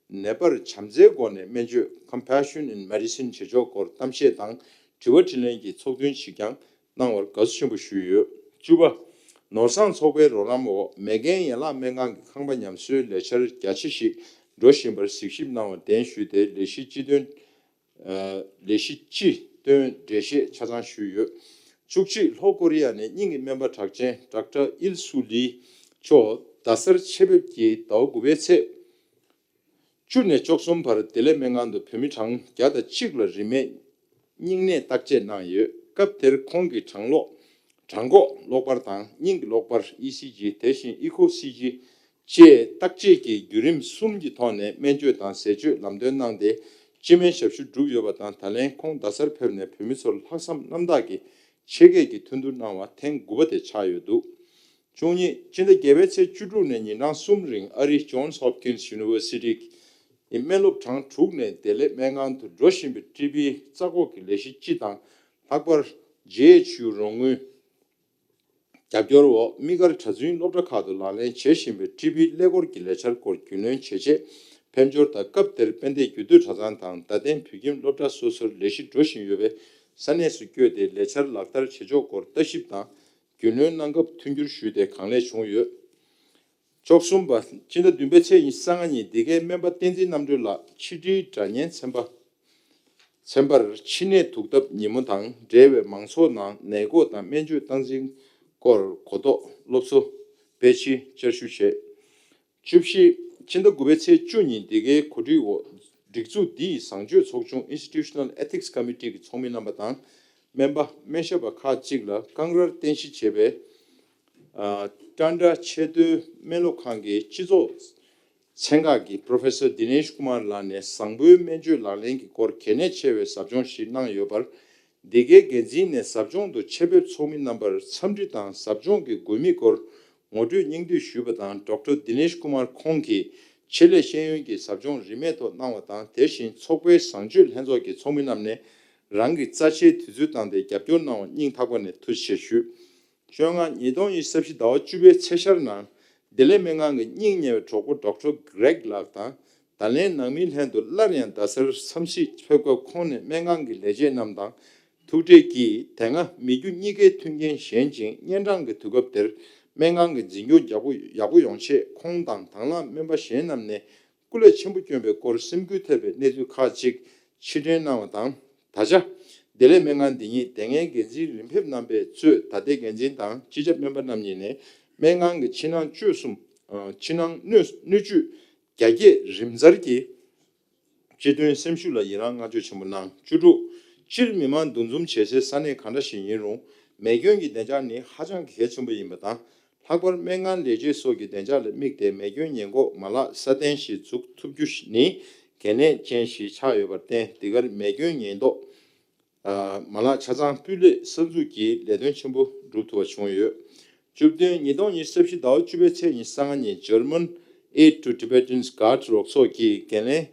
ནད་པར་བྱམས་བརྩེའི་སྒོ་ནས་སྨན་བཅོས་Compassion in Medicine བྱེད་ཕྱོགས་སྐོར་གཏམ་བཤད་དང་དྲི་བ་དྲིས་ལན་གྱི་ཚོགས་ཐུན་ཞིག་ཀྱང་གནང་བར་དགའ་བསུ་ཆེན་པོ་ཞུས་ཡོད། བཅུ་པ། ནོར་བཟང་ཚོགས་པའི་རོགས་རམ་འོག་མེག་གྷན་ཡན་ལག་སྨན་ཁང་གི་ཁང་པ་ཉམས་གསོའི་ལས་འཆར་རྒྱ་ཆེ་ཞིག་འགྲོ་བཞིན་པར་གཟིགས་ཞིབ་གནང་བར་གདན་ཞུས་ཏེ། ལས་གཞི་སྤྱི་དོན། ལས་གཞི་སྤྱི་དོན་འགྲེལ་བཤད་ཆ་ཚང་ཞུས་ཡོད། བཅུ་གཅིག། ལྷོ་ཀོ་རི་ཡ་ནས་དབྱིན་གྱི་སྨན་པ་གྲགས་ཅན་ཌོག་ཊར་ཨིལ་སུ་ལི་མཆོག་རྡ་སར་ཆེད་ཕེབས་ཀྱིས་ཟླ་བ་དགུ་པའི་ཚེས་བཅུ་ནས་བཅུ་གསུམ་བར་བདེ་ལེགས་སྨན་ཁང་དུ་བོད་མི་གྲངས་བརྒྱ་དང་གཅིག་ལ་རིན་མེད་སྙིང་ནད་བརྟག་དཔྱད་གནང་ཡོད། སྐབས་དེར་ཁོང་གིས་གྲང་གློག་གྲང་འགོག་གློག་པར་དང་སྙིང་གི་གློག་པར་ཨི་སི་ཇི། དེ་བཞིན་ཨི་ཁོ་སི་ཇི་བཅས་བརྟག་དཔྱད་ཀྱི་བརྒྱུད་རིམ་གསུམ་གྱི་ཐོག་ནས་སྨན་བཅོས་དང་ཟས་སྤྱོད་ལམ་སྟོན་གནང་སྟེ། སྤྱི་སྨན་ཞབས་ཞུ་བསྒྲུབས་ཡོད་པ་དང་། ད་ལན་ཁོང་རྡ་སར་ཕེབས་ནས་བོད་མི་ཚོར་ལྷག་བསམ་རྣམ་དག་གིས་ཆེད་མཁས་ཀྱི་ཐུགས་འདུན་གནང་བ་ཐེངས་དགུ་པ་དེ་ཆགས་ཡོད་འདུག་བཅུ་གཉིས། སྤྱི་ཟླ་བརྒྱད་པའི་ཚེས་བཅུ་དྲུག་ནས་ཉིན་གྲངས་གསུམ་རིང་ཨ་རིའི་Johns Hopkins University ཡི་སྨན་སློབ་གྲངས་དྲུག་ནས་བདེ་ལེགས་སྨན་ཁང་དུ་འགྲོ་བཞིན་པའི་ཊི་བི་རྩ་འགོག་གི་ལས་གཞི་སྤྱི་དང་། ལྷག་པར་ཇེ་ཨེཆ་ཡུ་རོགས་དངུལ་རྒྱབ་སྐྱོར་འོག་དམིགས་བཀར་གྲྭ་བཙུན་སློབ་གྲྭ་ཁག་ཏུ་ལག་ལེན་བྱེད་བཞིན་པའི་ཊི་བི་ཀླད་ཀོར་གྱི་ལས་འཆར་སྐོར་རྒྱུས་ལོན་བྱེད་ཆེད་ཕེབས་འབྱོར་དང་། སྐབས་དེར་དཔལ་ལྡན་རྒྱུད་སྟོད་གྲྭ་ཚང་དང་རྡ་སྟེང་བོད་ཁྱིམ་སློབ་གྲྭ་སོ་སོར་ལས་གཞི་འགྲོ་བཞིན་ཡོད་པས། ས་གནས་སུ་བསྐྱོད་དེ་ལས་འཆར་ལག་བསྟར་བྱེད་ཕྱོགས་སྐོར་ལྟ་ཞིབ་དང་རྒྱུས་ལོན་གནང་སྐབས་མཐུན་འགྱུར་ཞུས་ཏེ་གང་ལེགས་བྱུང་ཡོད། བཅུ་གསུམ་པ། སྤྱི་ཟླ་བདུན་པའི་ཚེས་ཉི་ཤུ་རྩ་ལྔ་ཉིན་འདི་གའི་སྨན་པ་བསྟན་འཛིན་རྣམ་གྲོལ་ལགས་ཕྱི་དྲིལ་དགྲ་གཉེན་ཚན་པ་ཚན་པར་ཕྱི་ནད་དུག་ཐབས་ཉིན་མོ་དང་འབྲེལ་བའི་མང་ཚོགས་ནང་ནད་འགོག་དང་སྨན་བཅོས་སྟངས་འཛིན་སྐོར་གོ་རྟོགས་སློབ་གསོ་སྤེལ་ཕྱིར་བཅར་ཞུ་བྱས། བཅུ་བཞི། ཕྱི་ཟླ་དགུ་པའི་ཚེས་བཅུ་ཉིན་འདི་གའི་གོ་སྒྲིག་འོག་སྒྲིག་འཛུགས་འདི་ཡི་བཟང་སྤྱོད་ཚོགས་ཆུང་Institutional Ethics Committee གི་ཚོགས་མི་རྣམ་པ་དང་། སྨན་པ་སྨན་ཞབས་པ་ཁག་ཅིག་ལ་ཀང་རར་རྟེན་གཞི་བྱས་པའི་ཀྲན་ཏྲ་ཆེས་མཐོའི་སྨན་སློབ་ཁང་གི་སྤྱི་ཚོགས་ཚན་ཁག་གི་Professor Dinesh Kumar ལགས་ནས་བཟང་པོའི་སྨན་བཅོས་ལག་ལེན་གྱི་སྐོར་གལ་གནད་ཆེ་བའི་ཟབ་སྦྱོང་ཞིག་གནང་ཡོད་པར། འདི་གའི་འགན་འཛིན་ནས་ཟབ་སྦྱོང་དུ་ཆེད་ཕེབས་ཚོགས་མི་རྣམ་པར་འཚམས་འདྲི་དང་ཟབ་སྦྱོང་གི་དགོས་དམིགས་སྐོར་ངོ་སྤྲོད་སྙིང་བསྡུས་ཞུས་པ་དང་། Doctor Dinesh Kumar ཁོང་གིས་ཆེད་ལས་ཤེས་ཡོན་གྱི་ཟབ་སྦྱོང་རིན་མེད་ཐོག་གནང་བ་དང་། དེ་བཞིན་ཚོགས་པའི་བཟང་སྤྱོད་ལྷན་ཚོགས་ཀྱི་ཚོགས་མི་རྣམས་ནས་རང་གི་རྩ་ཆེའི་དུས་ཚོད་བཏང་སྟེ་རྒྱབ་སྐྱོར་གནང་བར་སྙིང་ཐག་པ་ནས་ཐུགས་རྗེ་ཆེ་ཞུ། བཅོ་ལྔ། ཉིས་སྟོང་ཉི་ཤུ་རྩ་བཞི་ཟླ་བ་བཅུ་པའི་ཚེས་ཤར་ནང་བདེ་ལེགས་སྨན་ཁང་གི་སྙིང་ཉེ་བའི་གྲོགས་པོ་Doctor Greg ལགས་དང་། ད་ལན་ནང་མིའི་ལྷན་དུ་སླར་ཡང་རྡ་སར་འཚམས་གཟིགས་ཕེབས་སྐབས། ཁོང་ནས་སྨན་ཁང་གི་ལས་བྱེད་རྣམས་དང་ཐུག་འཕྲད་ཀྱིས། དེ་སྔ་མི་རྒྱུ་གཉིས་ཀའི་མཐུན་རྐྱེན་ཞན་ཅིང་གཉན་འཕྲང་གི་དུས་སྐབས་དེར་སྨན་ཁང་གི་འཛིན་སྐྱོང་ཡག་པོ་ཡག་པོ་ཡོང་ཆེད་ཁོང་དང་དང་བླངས་སྨན་པ་གཞན་རྣམས་ནས་སྐུ་ལས་ཆེན་པོ་བསྐྱོན་པའི་སྐོར་སེམས་འགུལ་ཐེབས་པའི་གནས་ཚུལ་ཁག་ཅིག་ཕྱིར་དྲན་གནང་བ་དང་། ད་ཆ་བདེ་ལེགས་སྨན་ཁང་འདི་ཉིད་དེ་སྔའི་འགན་འཛིན་རིམ་ཕེབས་རྣམ་པས་གཙོས་ད་ལྟའི་འགན་འཛིན་དང་སྤྱི་ཁྱབ་སྨན་པ་རྣམ་གཉིས་ནས་སྨན་ཁང་གི་ཕྱི་ནང་སྤྱོད་གསུམ། ཕྱི་ནང་སྣོད་སྣོད་བཅུད་རྒྱ་སྐྱེད་རིམ་འཛར་གྱིས་སྤྱི་དོན་སེམས་ཤུགས་ལ་ཡི་རངས་བསྔགས་བརྗོད་ཆེན་པོ་གནང་། བཅུ་དྲུག། སྤྱིར་མི་མང་འདུ་འཛོམས་བྱེད་སའི་ས་གནས་གང་འདྲ་ཞིག་ཡིན་རུང་མེ་སྐྱོན་གྱི་བདེ་འཇགས་ནི་ཧ་ཅང་གལ་ཆེན་པོ་ཡིན་པ་དང་། ལྷག་པར་སྨན་ཁང་ལས་བྱེད་སོགས་ཀྱི་བདེ་འཇགས་ལ་དམིགས་ཏེ་མེ་སྐྱོན་ཉེན་འགོག་མ་ལག་སྲ་བརྟན་ཞིག་འཛུགས་ཐུབ་རྒྱུ་ནི་གལ་གནད་ཅན་ཞིག་ཆགས་ཡོད་པར་བརྟེན། འདི་གར་མེ་སྐྱོན་ཉེན་རྟོག་མ་ལག་ཆ་ཚང་སྤུས་ལེགས་གསར་འཛུགས་ཀྱིས་ལས་དོན་ཆེན་པོ་སྒྲུབ་ཐུབ་པ་བྱུང་ཡོད། བཅུ་བདུན། ཉིས་སྟོང་ཉི་ཤུ་རྩ་བཞི་ཟླ་བ་བཅུ་པའི་ཚེས་ཉི་ཤུ་རྩ་ལྔ་ཉིན་German Aid to Tibetans Guard རོགས་ཚོགས་ཀྱི་འགན་ལེན་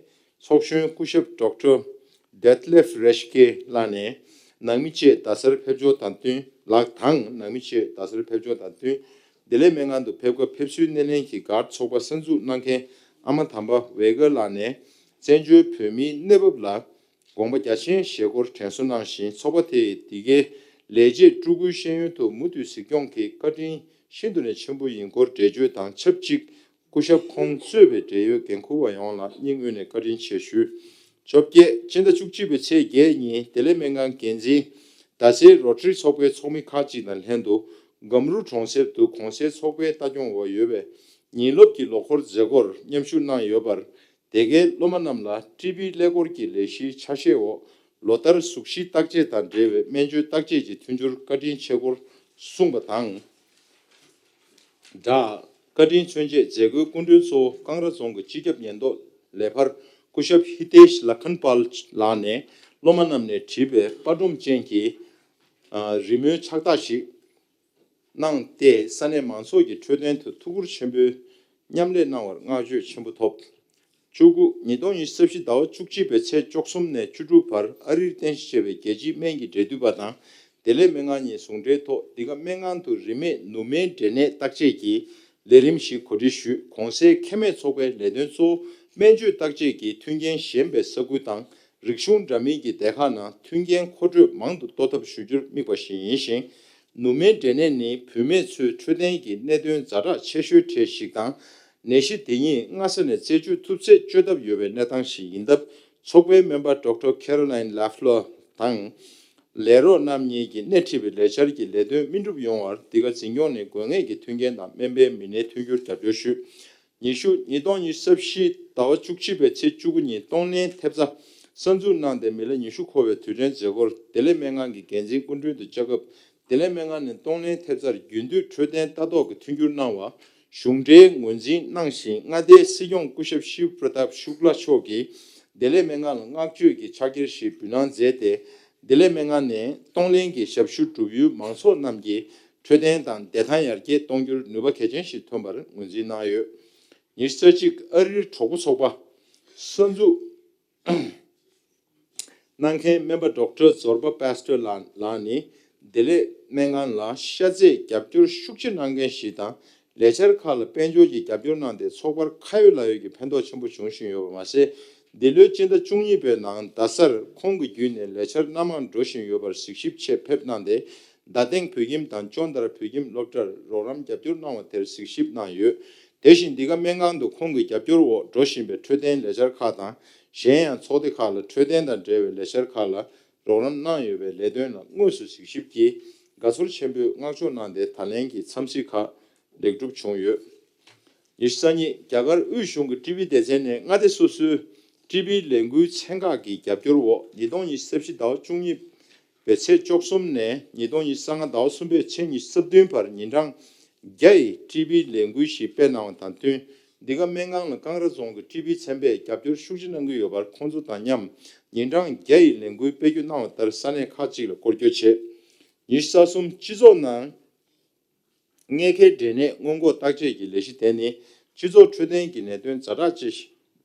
ཚོགས་གཞོན་སྐུ་ཞབས་Doctor Detlef Reschke ལགས་ནས་ནང་མི་བཅས་རྡ་སར་ཕེབས་འབྱོར་དང་བསྟུན། ལགས་དང་། ནང་མི་བཅས་རྡ་སར་ཕེབས་འབྱོར་དང་བསྟུན། བདེ་ལེགས་སྨན་ཁང་དུ་ཕེབས་སྐབས་ཕེབས་བསུའི་སྣེ་ལེན་གྱིས་Guard ཚོགས་པ་གསར་འཛུགས་གནང་མཁན་ཨ་མ་དམ་པ་ཝེ་གྷར་ལགས་ནས་བཙན་བྱོལ་བོད་མིའི་གནས་བབ་ལ་དགོངས་པ་རྒྱ་ཆེན་བཞེས་སྐོར་དྲན་གསོ་གནང་ཞིང་། ཚོགས་པ་དེས་འདི་གའི་ལས་བྱེད་སྤྲུལ་སྐུའི་ཤེས་ཡོན་ཐོག་མུ་མཐུད་གཟིགས་སྐྱོང་གི་བཀའ་དྲིན་ཤིན་ཏུ་ནས་ཆེན་པོ་ཡིན་སྐོར་འགྲེལ་བརྗོད་དང་ཆབས་ཅིག་སྐུ་ཞབས་ཁོང་གཙོས་པའི་འབྲེལ་ཡོད་འགན་འཁུར་བ་ཡོངས་ལ་སྙིང་དབུས་ནས་བཀའ་དྲིན་ཆེ་ཞུ། བཅོ་བརྒྱད། སྤྱི་ཟླ་བཅུ་གཅིག་པའི་ཚེས་བརྒྱད་ཉིན་བདེ་ལེགས་སྨན་ཁང་འགན་འཛིན། རྡ་སའི་རོ་ཊ་རི་ཚོགས་པའི་ཚོགས་མི་ཁག་ཅིག་དང་ལྷན་དུ་སྒམ་རུ་གྲོང་གསེབ་ཏུ་གོང་གསལ་ཚོགས་པའི་ལྟ་སྐྱོང་འོག་ཡོད་པའི་ཉིན་སློབ་ཀྱི་ལོ་འཁོར་མཛད་སྒོར་མཉམ་ཞུགས་གནང་ཡོད་པར། དེ་གའི་སློབ་མ་རྣམས་ལ་ཀྲི་བི་ཀླད་ཀོར་གྱི་ལས་གཞིའི་ཆ་ཤས་འོག་ལོ་ལྟར་གཟུགས་གཞི་བརྟག་དཔྱད་དང་འབྲེལ་བའི་སྨན་བཅོས་བརྟག་དཔྱད་ཀྱི་མཐུན་འགྱུར་བཀའ་དྲིན་ཆེ་སྐོར་གསུངས་པ་དང་སྦྲགས། བཀའ་དྲིན་མཚོན་ཆེད་མཛད་སྒོའི་སྐུ་མགྲོན་གཙོ་བོ་ཀང་ར་རྫོང་གི་སྤྱི་ཁྱབ་ཉེན་རྟོག་ལས་འཕར་སྐུ་ཞབས་ཧི་ཏེཤ་ལ་ཁན་པཱལ་ལགས་ནས་སློབ་མ་རྣམས་ནས་བྲིས་པའི་དཔའ་སྒྲོམ་ཅན་གྱི་རི་མོའི་ཕྱག་རྟགས་ཤིག་གནང་སྟེ། ས་གནས་མང་ཚོགས་ཀྱི་འཕྲོད་བསྟེན་དུ་ཐུགས་ཁུར་ཆེན་པོས་མཉམ་ལས་གནང་བར་བསྔགས་བརྗོད་ཆེན་པོ་ཐོབ། བཅུ་དགུ། ཉིས་སྟོང་ཉི་ཤུ་རྩ་བཞི་ཟླ་བ་བཅུ་གཅིག་པའི་ཚེས་བཅུ་གསུམ་ནས་བཅུ་དྲུག་བར་ཨ་རིར་རྟེན་གཞི་བྱས་པའི་རྒྱལ་སྤྱིའི་སྨན་གྱི་འབྲེལ་མཐུད་པ་དང་བདེ་ལེགས་སྨན་ཁང་གཉིས་ཟུང་འབྲེལ་ཐོག་འདི་ག་སྨན་ཁང་དུ་རིན་མེད་ནུ་མའི་འབྲས་ནད་བརྟག་དཔྱད་ཀྱི་ལས་རིམ་ཞིག་གོ་སྒྲིག་ཞུས། གོང་གསལ་ཁེ་མེད་ཚོགས་པའི་ལས་དོན་གཙོ་བོ་སྨན་བཅོས་བརྟག་དཔྱད་ཀྱི་མཐུན་རྐྱེན་ཞན་པའི་ས་ཁུལ་དང་རིག་གཞུང་འདྲ་མིན་གྱི་སྡེ་ཁག་ནང་མཐུན་རྐྱེན་མཁོ་སྤྲོད་མང་དུ་གཏོད་ཐབས་ཞུ་རྒྱུར་དམིགས་པ་ཞིག་ཡིན་ཞིང་། ནུ་མའི་འབྲས་ནད་ནི་བུད་མེད་ཚོའི་འཕྲོད་བསྟེན་གྱི་གནད་དོན་ཛ་དྲག་ཆེ་ཤོས་གྲས་ཤིག་དང་། ནད་གཞི་དེ་ཉིད་སྔ་ས་ནས་རྩད་གཅོད་ཐུབ་ཚད་བཅོས་ཐབས་ཡོད་པའི་གནས་སྟངས་ཤིག་ཡིན་སྟབས། ཚོགས་པའི་སྨན་པ་ཌོག་ཊར་ཁེ་རོ་ལའིན་ལེ་ཕ་ལོ་དང་། ལས་རོགས་རྣམ་གཉིས་ཀྱིས་སྣེ་ཁྲིད་པའི་ལས་འཆར་གྱི་ལས་དོན་སྨིན་གྲུབ་ཡོང་བར་འདི་ག་འཛིན་སྐྱོང་ནས་དགོས་ངེས་ཀྱི་མཐུན་རྐྱེན་དང་སྨན་པའི་མི་སྣའི་མཐུན་འགྱུར་རྒྱབ་སྐྱོར་ཞུས། ཉི་ཤུ། ཉིས་སྟོང་ཉི་ཤུ་རྩ་བཞི་ཟླ་བ་བཅུ་གཅིག་པའི་ཚེས་བཅུ་དགུ་ཉིན་གཏོང་ལེན་ཐེབས་རྩ་གསར་འཛུགས་གནང་སྟེ་མི་ལོ་ཉི་ཤུ་འཁོར་བའི་དུས་དྲན་མཛད་སྒོར་བདེ་ལེགས་སྨན་ཁང་གི་འགན་འཛིན་སྐུ་མགྲོན་དུ་བཅར་སྐབས། བདེ་ལེགས་སྨན་ཁང་ནས་གཏོང་ལེན་ཐེབས་རྩར་རྒྱུན་མཐུད་འཕྲོད་བསྟེན་ལྟ་རྟོག་གི་མཐུན་འགྱུར་གནང་བ་གཞུང་འབྲེལ་ངོས་འཛིན་གནང་ཞིང་། མངའ་སྡེའི་སྲིད་སྐྱོང་སྐུ་ཞབས་ཤིབ་པྲ་ཏབ་ཤུག་ལ་མཆོག་གིས་བདེ་ལེགས་སྨན་ཁང་ལ་བསྔགས་བརྗོད་ཀྱི་ཕྱག་འཁྱེར་ཞིག་འབུལ་གནང་མཛད་དེ། བདེ་ལེགས་སྨན་ཁང་ནས་གཏོང་ལེན་གྱི་ཞབས་ཞུ་སྒྲུབ་ཡུལ་མང་ཚོགས་རྣམས་ཀྱི་འཕྲོད་བསྟེན་དང་བདེ་ཐང་ཡར་རྒྱས་གཏོང་རྒྱུར་ནུས་པ་གལ་ཆེན་ཞིག་ཐོན་པར་ངོས་འཛིན་གནང་ཡོད། ཉི་ཤུ་རྩ་གཅིག་ཨ་རིར་གྲོགས་པོ་ཚོགས་པ་གསར་འཛུགས་གནང་མཁན་སྨན་པ་ཌོག་ཊར་ཛོར་པ་པེ་སི་ཊར་ལགས་ལགས་ནི། བདེ་ལེགས་སྨན་ཁང་ལ་ཤ་ཚའི་རྒྱབ་སྐྱོར་ཤུགས་ཆེ་གནང་མཁན་ཞིག་དང་། ལས་འཆར་ཁག་ལ་དཔལ་འབྱོར་གྱི་རྒྱབ་སྐྱོར་གནང་སྟེ་ཚོགས་པར་ཁ་ཡོད་ལག་ཡོད་ཀྱི་ཕན་ཐོགས་ཆེན་པོ་བྱུང་བཞིན་ཡོད་པ་མ་ཟད། འདི་ལོའི་སྤྱི་ཟླ་བཅུ་གཉིས་པའི་ནང་རྡ་སར་ཁོང་གི་བརྒྱུད་ནས་ལས་འཆར་སྣ་མང་འགྲོ་བཞིན་ཡོད་པར་གཟིགས་ཞིབ་ཆེད་ཕེབས་གནང་སྟེ། རྡ་སྟེང་བོད་ཁྱིམ་དང་ཅོན་ཏར་བོད་ཁྱིམ་སློབ་གྲྭར་རོགས་རམ་རྒྱབ་སྐྱོར་གནང་བ་དེར་གཟིགས་ཞིབ་གནང་ཡོད། དེ་བཞིན་འདི་ག་སྨན་ཁང་དུ་ཁོང་གི་རྒྱབ་སྐྱོར་འོག་འགྲོ་བཞིན་པའི་འཕྲོད་བསྟེན་ལས་འཆར་ཁག་དང་། གཞན་ཡང་ཚོགས་སྡེ་ཁག་ལ་འཕྲོད་བསྟེན་དང་འབྲེལ་བའི་ལས་འཆར་ཁག་ལ་རོགས་རམ་གནང་ཡོད་པའི་ལས་དོན་ལ་དངོས་སུ་གཟིགས་ཞིབ་ཀྱིས་དགའ་ཚོར་ཆེན་པོས་བསྔགས་བརྗོད་གནང་སྟེ། ད་ལན་གྱི་འཚམས་གཟིགས་ཁག་ལེགས་གྲུབ་བྱུང་ཡོད། ཉི་ཤུ་རྩ་གཉིས། རྒྱ་གར་དབུས་གཞུང་གི་ཀྲི་བི་སྡེ་ཚན་ནས་མངའ་སྡེ་སོ་སོའི་ཀྲི་བི་ལས་འགུལ་ཚན་ཁག་གི་རྒྱབ་སྐྱོར་འོག་ཉིས་སྟོང་ཉི་ཤུ་རྩ་བཞི་ཟླ་བ་བཅུ་གཉིས་པའི་ཚེས་བཅུ་གསུམ་ནས་ཉིས་སྟོང་ཉི་ཤུ་རྩ་ལྔ་ཟླ་བ་གསུམ་པའི་ཚེས་ཉི་ཤུ་རྩ་བདུན་བར་ཉིན་གྲངས་བརྒྱ་ཡི་ཀྲི་བི་ལས་འགུལ་ཞིག་སྤེལ་གནང་བ་དང་བསྟུན། འདི་ག་སྨན་ཁང་ལ་ཀང་ར་རྫོང་གི་ཀྲི་བི་ཚན་པས་རྒྱབ་སྐྱོར་ཤུགས་ཆེ་གནང་གི་ཡོད་པར། ཁོང་ཚོ་དང་མཉམ་ཉིན་གྲངས་བརྒྱ་ཡི་ལས་འགུལ་སྤེལ་རྒྱུ་གནང་བ་ལྟར་ས་གནས་ཁག་ཅིག་ལ་སྐོར་སྐྱོད་བྱས། ཉི་ཤུ་རྩ་གསུམ། སྤྱི་ཚོགས་ནང་མངལ་ཁའི་འབྲས་ནད་སྔོན་འགོག་བརྟག་དཔྱད་ཀྱི་ལས་གཞི་དེ་ནི་སྤྱི་ཚོགས་འཕྲོད་བསྟེན་གྱི་གནད་དོན་ཛ་དྲག་ཅན་ཞིག་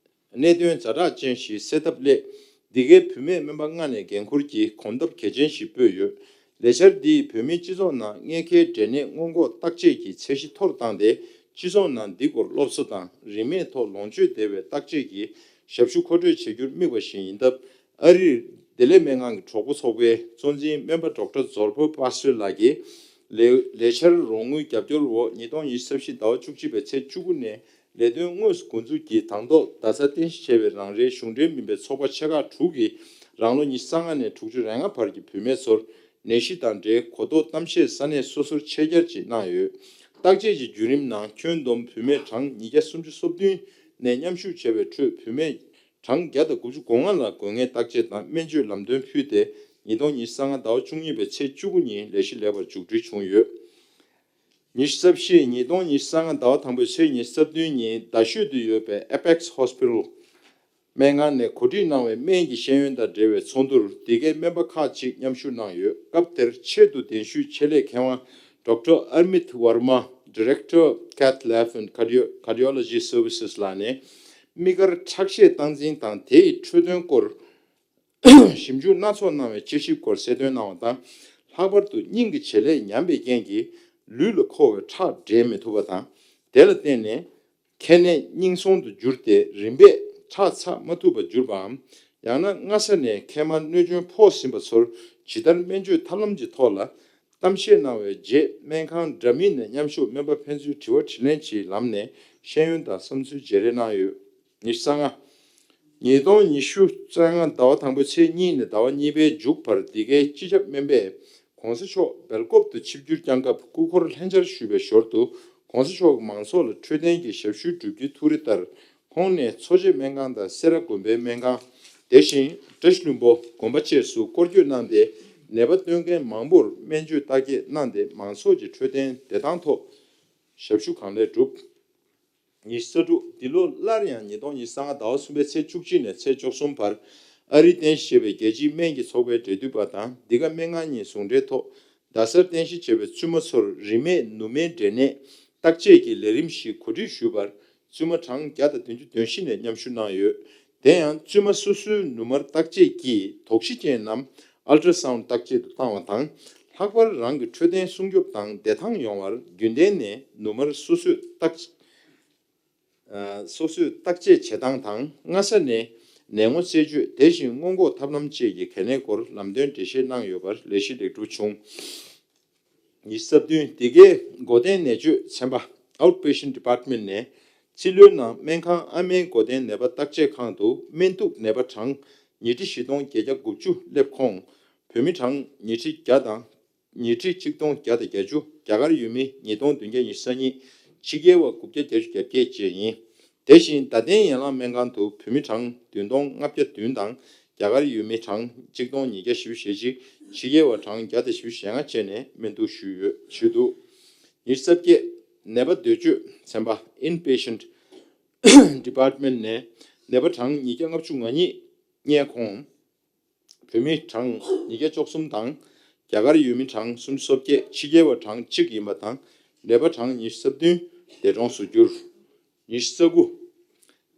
གནད་དོན་ཛ་དྲག་ཅན་ཞིག་སེལ་ཐབས་སླད། འདི་གའི་བུད་མེད་སྨན་པ་ལྔ་ནས་འགན་འཁུར་གྱིས་གོམ་སྟབས་གལ་ཆེན་ཞིག་སྤོས་ཡོད། ལས་འཆར་འདིས་བོད་མིའི་སྤྱི་ཚོགས་ནང་མངལ་ཁའི་འབྲས་ནད་སྔོན་འགོག་བརྟག་དཔྱད་ཀྱི་ཚད་གཞི་མཐོ་རུ་བཏང་སྟེ། སྤྱི་ཚོགས་ནང་འདི་སྐོར་སློབ་གསོ་དང་རིན་མེད་ཐོག་ལོངས་སྤྱོད་བདེ་བའི་བརྟག་དཔྱད་ཀྱི་ཞབས་ཞུ་མཁོ་སྤྲོད་བྱེད་རྒྱུར་དམིགས་པ་ཞིག་ཡིན་སྟབས། ཨ་རིར་བདེ་ལེགས་སྨན་ཁང་གི་གྲོགས་པོ་ཚོགས་པའི་གཙོ་འཛིན་སྨན་པ་ཌོག་ཊར་ཛོར་པོ་པ་སི་ཊར་ལགས་ཀྱིས་ལས་ལས་འཆར་རོགས་དངུལ་རྒྱབ་སྐྱོར་འོག་ཉིས་སྟོང་ཉི་ཤུ་རྩ་བཞི་ཟླ་བ་བཅུ་གཅིག་པའི་ཚེས་བཅུ་དགུ་ནས་ལས་དོན་དངོས་སུ་འགོ་འཛུགས་ཀྱིས། དང་ཐོག་རྡ་སར་རྟེན་གཞི་བྱས་པའི་རང་རེའི་གཞུང་འབྲེལ་མིན་པའི་ཚོགས་པ་ཆེ་ཁག་དྲུག་གིས་རང་ལོ་ཉི་ཤུ་རྩ་ལྔ་ནས་དྲུག་ཅུ་རེ་ལྔ་བར་གྱི་བུད་མེད་ཚོར་ནད་གཞི་དང་འབྲེལ་གོ་རྟོགས་གཏམ་བཤད་ས་གནས་སོ་སོར་ཆེད་བསྐྱར་ཅིག་གནང་ཡོད། བརྟག་དཔྱད་ཀྱི་བརྒྱུད་རིམ་ནང་ཁྱོན་བསྡོམས་བུད་མེད་གྲངས་ཉིས་བརྒྱ་སུམ་ཅུ་སོ་བདུན་ནས་མཉམ་ཞུགས་བྱས་པའི་ཁྲོད་བུད་མེད་གྲངས་བརྒྱ་དང་དགུ་བཅུ་གོ་ལྔ་ལ་དགོས་ངེས་བརྟག་དཔྱད་དང་སྨན་བཅོས་ལམ་སྟོན་ཕུལ་ཏེ། ཉིས་སྟོང་ཉི་ཤུ་རྩ་ལྔ་ཟླ་བ་བཅུ་གཉིས་པའི་ཚེས་བཅུ་དགུ་ཉིན་ལས་གཞི་ལེགས་པར་མཇུག་སྒྲིལ་བྱུང་ཡོད། ཉི་ཤུ་རྩ་བཞི། ཉིས་སྟོང་ཉི་ཤུ་རྩ་ལྔ་ཟླ་བ་དང་པོའི་ཚེས་ཉི་ཤུ་རྩ་བདུན་ཉིན་རྡ་ཤོད་དུ་ཡོད་པའི་Apex Hospital སྨན་ཁང་ནས་གོ་སྒྲིག་གནང་བའི་སྨན་གྱི་ཤེས་ཡོན་དང་འབྲེལ་བའི་ཚོགས་འདུར་འདི་གའི་སྨན་པ་ཁག་ཅིག་མཉམ་ཞུགས་གནང་ཡོད། སྐབས་དེར་ཆེད་དུ་གདན་ཞུས་ཆེད་ལས་མཁས་དབང་Doctor Amit Verma, Director, Cath Lab and Cardio- Cardiology Services ལགས་ནས་དམིགས་བཀར་ཁྲག་ཤེད་སྟངས་འཛིན་དང་དེ་ཡི་འཕྲོད་བསྟེན་སྐོར་ཞིབ་འཇུག་སྣ་ཚོགས་གནང་བའི་དཔྱད་ཞིབ་སྐོར་གསལ་སྟོན་གནང་བ་དང་། ལྷག་པར་དུ་སྙིང་གི་བྱེད་ལས་ཉམས་པའི་རྐྱེན་གྱིས་ལུས་ལ་མཁོ་བའི་ཁྲག་འདྲེན་མི་ཐུབ་པ་དང་། དེ་ལ་བརྟེན་ནས་ཁེ་ནད་སྙིང་སོང་དུ་གྱུར་ཏེ་རིམ་པས་ཁྲག་ཚགས་མ་ཐུབ་པར་གྱུར་པའམ། ཡང་ན་སྔ་ས་ནས་མཁལ་མར་གནོད་སྐྱོན་ཕོག་ཟིན་པ་ཚོར་ཇི་ལྟར་སྨན་བཅོས་ཐབས་ལམ་གྱི་ཐོག་ལ་གཏམ་བཤད་གནང་བའི་རྗེས། སྨན་ཁང་འདྲ་མིན་ནས་མཉམ་ཞུགས་སྨན་པ་ཕན་ཚུན་དྲི་བ་དྲིས་ལན་གྱི་ལམ་ནས་ ཤེས་ཡོན་དང་བསམ་ཚུལ་བརྗེ་རེས་གནང་ཡོད། ཉི་ཤུ་རྩ་ལྔ། ཉིས་སྟོང་ཉི་ཤུ་རྩ་ལྔ་ཟླ་བ་དང་པོའི་ཚེས་གཉིས་ནས་ཟླ་བ་གཉིས་པའི་མཇུག་བར་འདི་གའི་སྤྱི་ཁྱབ་སྨན་པས་༧གོང་ས་མཆོག་སྦེལ་ཀོབ་ཏུ་ཆིབས་བསྒྱུར་བསྐྱངས་སྐབས་སྐུ་འཁོར་ལྷན་བཅར་ཞུས་པའི་ཞོར་དུ་༧གོང་ས་མཆོག་གིས་མང་ཚོགས་ལ་འཕྲོད་བསྟེན་གྱི་ཞབས་ཞུ་བསྒྲུབ་རྒྱུའི་ཐུགས་རེ་ལྟར། ཁོང་ནས་འཚོ་བྱེད་སྨན་ཁང་དང་སེ་ར་དགོན་པའི་སྨན་ཁང་། དེ་བཞིན་བཀྲ་ཤིས་ལྷུན་པོ་དགོན་པ་བཅས་སུ་སྐོར་སྐྱོད་གནང་སྟེ། ནད་པ་སྟོན་མཁན་མང་པོར་སྨན་བཅོས་བརྟག་དཔྱད་གནང་སྟེ། མང་ཚོགས་ཀྱི་འཕྲོད་བསྟེན་བདེ་ཐང་ཐོག་ཞབས་ཞུ་གང་ལེགས་བསྒྲུབས། ཉི་ཤུ་རྩ་དྲུག། འདི་ལོ་སླར་ཡང་ཉིས་སྟོང་ཉི་ཤུ་རྩ་ལྔ་ཟླ་བ་གསུམ་པའི་ཚེས་བཅུ་གཅིག་ནས་ཚེས་བཅུ་གསུམ་བར། ཨ་རིའི་རྟེན་གཞི་བྱས་པའི་རྒྱལ་སྤྱིའི་སྨན་གྱི་ཚོགས་པའི་འབྲེལ་མཐུད་པ་དང་། འདི་ག་སྨན་ཁང་གཉིས་ཟུང་འབྲེལ་ཐོག་རྡ་སར་རྟེན་གཞི་བྱས་པའི་བཙུན་མ་ཚོར་རིན་མེད་ནུ་མའི་འབྲས་ནད་བརྟག་དཔྱད་ཀྱི་ལས་རིམ་ཞིག་གོ་སྒྲིག་ཞུས་པར། བཙུན་མ་གྲངས་བརྒྱ་དང་བདུན་ཅུ་དོན་བཞི་ནས་མཉམ་ཞུགས་གནང་ཡོད། དེ་ཡང་བཙུན་མ་སོ་སོའི་ནུ་མར་བརྟག་དཔྱད་ཀྱིས་དོགས་གཞི་ཅན་རྣམས་ཨལ་ཊ་སའུན་ཌི་བརྟག་དཔྱད་དུ་བཏང་བ་དང་། ལྷག་པར་རང་གི་འཕྲོད་བསྟེན་སྲུང་སྐྱོབ་དང་བདེ་ཐང་ཡོང་བར་རྒྱུན་ལྡན་ནས་ནུ་མར་སོ་སོས་བརྟག་ཨ། སོ་སོས་བརྟག་དཔྱད་བྱེད་སྟངས་དང་། སྔ་ས་ནས་ནད་ངོ་རྩད་གཅོད། དེ་བཞིན་སྔོན་འགོག་ཐབས་ལམ་བཅས་ཀྱི་གལ་གནད་སྐོར་ལམ་སྟོན་འགྲེལ་བཤད་གནང་ཡོད་པར་ལས་གཞི་ལེགས་གྲུབ་བྱུང་། ཉི་ཤུ་རྩ་བདུན། འདི་གའི་སྒོ་བསྟེན་ནད་བཅོས་ཚན་པ་Outpatient Department ནས་རྩིས་ལོའི་ནང་སྨན་ཁང་ཨ་མའི་སྒོ་བསྟེན་ནད་པ་བརྟག་དཔྱད་ཁང་དུ་སྨན་གཏུག་ནད་པ་གྲངས་ཉིས་ཁྲི་བཞི་སྟོང་བརྒྱད་བརྒྱ་དགུ་བཅུ་སླེབས་ཁོངས། བོད་མི་གྲངས་ཉིས་ཁྲི་བརྒྱ་དང་། ཉིས་ཁྲི་གཅིག་སྟོང་བརྒྱ་དང་བརྒྱད་ཅུ། རྒྱ་གར་ཡུལ་མི་ཉིས་སྟོང་བདུན་བརྒྱ་ཉི་ཤུ་རྩ་གཉིས། ཕྱི་རྒྱལ་བ་དགུ་བརྒྱ་བརྒྱད་ཅུ་གྱ་བརྒྱད་བཅས་ཡིན། དེ་བཞིན་རྡ་སྟེང་ཡན་ལག་སྨན་ཁང་དུ་བོད་མི་གྲངས་བདུན་སྟོང་ལྔ་བརྒྱ་བདུན་དང་། རྒྱ་གར་ཡུལ་མི་གྲངས་གཅིག་སྟོང་ཉིས་བརྒྱ་བཞི་བཅུ་ཞེ་གཅིག། ཕྱི་རྒྱལ་བ་གྲངས་བརྒྱ་དང་བཞི་བཅུ་ཞེ་ལྔ་བཅས་ནས་སྨན་གཏུག་ཞུས་ཡོད། ཞུས་འདུག་ཉི་ཤུ་རྩ་བརྒྱད། ནད་པ་སྡོད་བཅོས་ཚན་པ་Inpatient Department ནས་ནད་པ་གྲངས་ཉིས་བརྒྱ་ལྔ་བཅུ་ང་གཉིས་བསྙལ་ཁོངས། བོད་མི་གྲངས་ཉིས་བརྒྱ་བཅུ་གསུམ་དང་། རྒྱ་གར་ཡུལ་མི་གྲངས་སུམ་ཅུ་སོ་བརྒྱད། ཕྱི་རྒྱལ་བ་གྲངས་གཅིག་ཡིན་པ་དང་། ནད་པ་གྲངས་ཉི་ཤུ་རྩ་བདུན་འདས་གྲོངས་སུ་གྱུར། ཉི་ཤུ་རྩ་དགུ།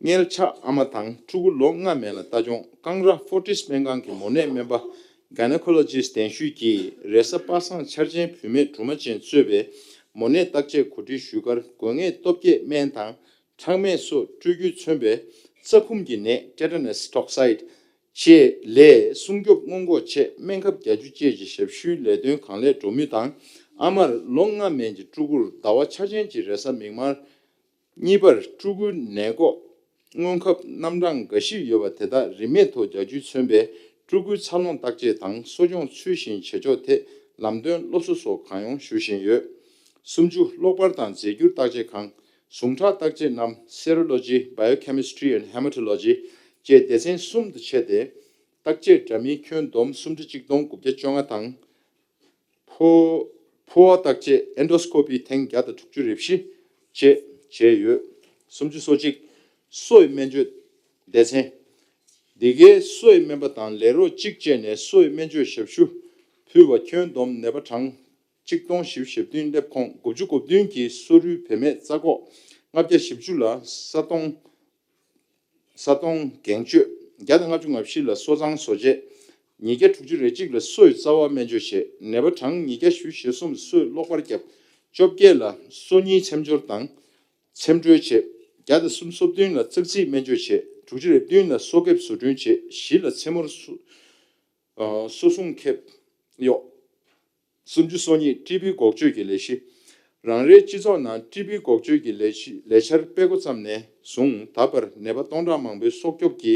མངལ་ཆགས་ཨ་མ་དང་ཕྲུ་གུ་ལོ་ལྔ་མན་ལ་ལྟ་སྐྱོང་། ཀང་ར་ཧྥོར་ཊིས་སྨན་ཁང་གི་མོ་ནད་སྨན་པ་Gynecologist གདན་ཞུས་ཀྱིས་རེས་གཟའ་པ་སངས་འཆར་ཅན་བུད་མེད་སྦྲུམ་མ་ཅན་གཙོས་པའི་མོ་ནད་བརྟག་དཔྱད་གོ་སྒྲིག་ཞུས་ཁར། དགོས་ངེས་སྟོབས་སྐྱེད་སྨན་དང་། ཁྲག་སྨན་སོགས་སྤྲོད་རྒྱུས་མཚོན་པའི་རྩ་ཁུམ་གྱི་ནད་Tetanus Toxoid བཅས་ལས་སྲུང་སྐྱོབ་སྔོན་འགོག་ཆེད་སྨན་ཁབ་བརྒྱད་ཅུ་བཅས་ཀྱི་ཞབས་ཞུའི་ལས་དོན་གང་ལེགས་འགྲོ་མུས་དང་། ཨ་མར་ལོ་ལྔ་མན་གྱི་ཕྲུ་གུར་ཟླ་བ་འཆར་ཅན་གྱི་རེས་གཟའ་མིག་དམར་གཉིས་པར་ཕྲུ་གུའི་ནད་འགོག་སྔོན་ཁབ་རྣམ་གྲངས་འགའ་ཞིག་ཡོད་པ་དེ་དག་རིན་མེད་ཐོག་རྒྱག་རྒྱུས་མཚོན་པའི་ཕྲུ་གུའི་འཚར་ལོངས་བརྟག་དཔྱད་དང་གསོ་སྐྱོང་ཚུལ་བཞིན་བྱེད་ཕྱོགས་ཐད་ལམ་སྟོན་སློབ་གསོ་སོགས་གང་ཡོང་ཞུ་བཞིན་ཡོད། སུམ་ཅུ། གློག་པར་དང་རྫས་འགྱུར་བརྟག་དཔྱད་ཁང་། ཟུངས་ཁྲག་བརྟག་དཔྱད་རྣམས་Serology, Biochemistry and Hematology བཅས་སྡེ་ཚན་གསུམ་དུ་ཕྱེ་སྟེ། བརྟག་དཔྱད་འདྲ་མིན་ཁྱོན་བསྡོམས་སུམ་ཁྲི་གཅིག་སྟོང་དགུ་བརྒྱ་བཅོ་ལྔ་དང་། ཕོ་ཕོ་བ་བརྟག་དཔྱད་Endoscopy ཐེངས་བརྒྱ་དང་དྲུག་ཅུ་རེ་བཞི་བཅས་བྱས་ཡོད། སུམ་ཅུ་སོ་གཅིག། སོ་ཡི་སྨན་བཅོས་སྡེ་ཚན། འདི་གའི་སོ་ཡི་སྨན་པ་དང་ལས་རོགས་གཅིག་བཅས་ནས་སོ་ཡི་སྨན་བཅོས་ཞབས་ཞུ་ཕུལ་བ་ཁྱོན་བསྡོམས་ནད་པ་གྲངས་གཅིག་སྟོང་བཞི་བཅུ་ཞེ་བདུན་སླེབས་ཁོངས། དགུ་བཅུ་གོ་བདུན་གྱི་སོ་རུལ་བེད་མེད་རྩ་འགོག། ལྔ་བརྒྱ་བཞི་བཅུ་ལ་ས་སྟོང་ས་སྟོང་འགེངས་བཅོས། བརྒྱ་དང་ལྔ་བཅུ་ང་བཞི་ལ་སོ་གཙང་བཟོ་བཅོས། ཉིས་བརྒྱ་དྲུག་ཅུ་རེ་གཅིག་ལ་སོ་ཡི་རྩ་བ་སྨན་བཅོས་བྱས། ནད་པ་གྲངས་ཉིས་བརྒྱ་བཞི་བཅུ་ཞེ་གསུམ་སོ་ཡི་གློག་པར་བརྒྱབ། བཅོ་བརྒྱད་ལ་སོ་གཉིས་འཚེམ་སྦྱོར་དང་འཚེམ་དཀྲོལ་བྱས། བརྒྱ་དང་སུམ་ཅུ་སོ་བདུན་ལ་ཙག་ཙིག་སྨན་བཅོས་བྱས། དྲུག་ཅུ་རེ་བདུན་ལ་སོ་ཁེབས་བཟོ་སྐྲུན་བྱས། བཞི་ལ་མཚན་མོར་སོ་ཨ་སོ་སྲུང་ཁེབས་གཡོགས། སུམ་ཅུ་སོ་གཉིས། ཊི་བི་འགོག་བཅོས་ཀྱི་ལས་གཞི། རང་རེའི་སྤྱི་ཚོགས་ནང་ཊི་བི་འགོག་བཅོས་ཀྱི་ལས་གཞི་ལས་འཆར་སྤེལ་འགོ་བརྩམས་ནས་བཟུང་ད་བར་ནད་པ་སྟོང་ཕྲག་མང་པོའི་སྲོག་སྐྱོབ་ཀྱི་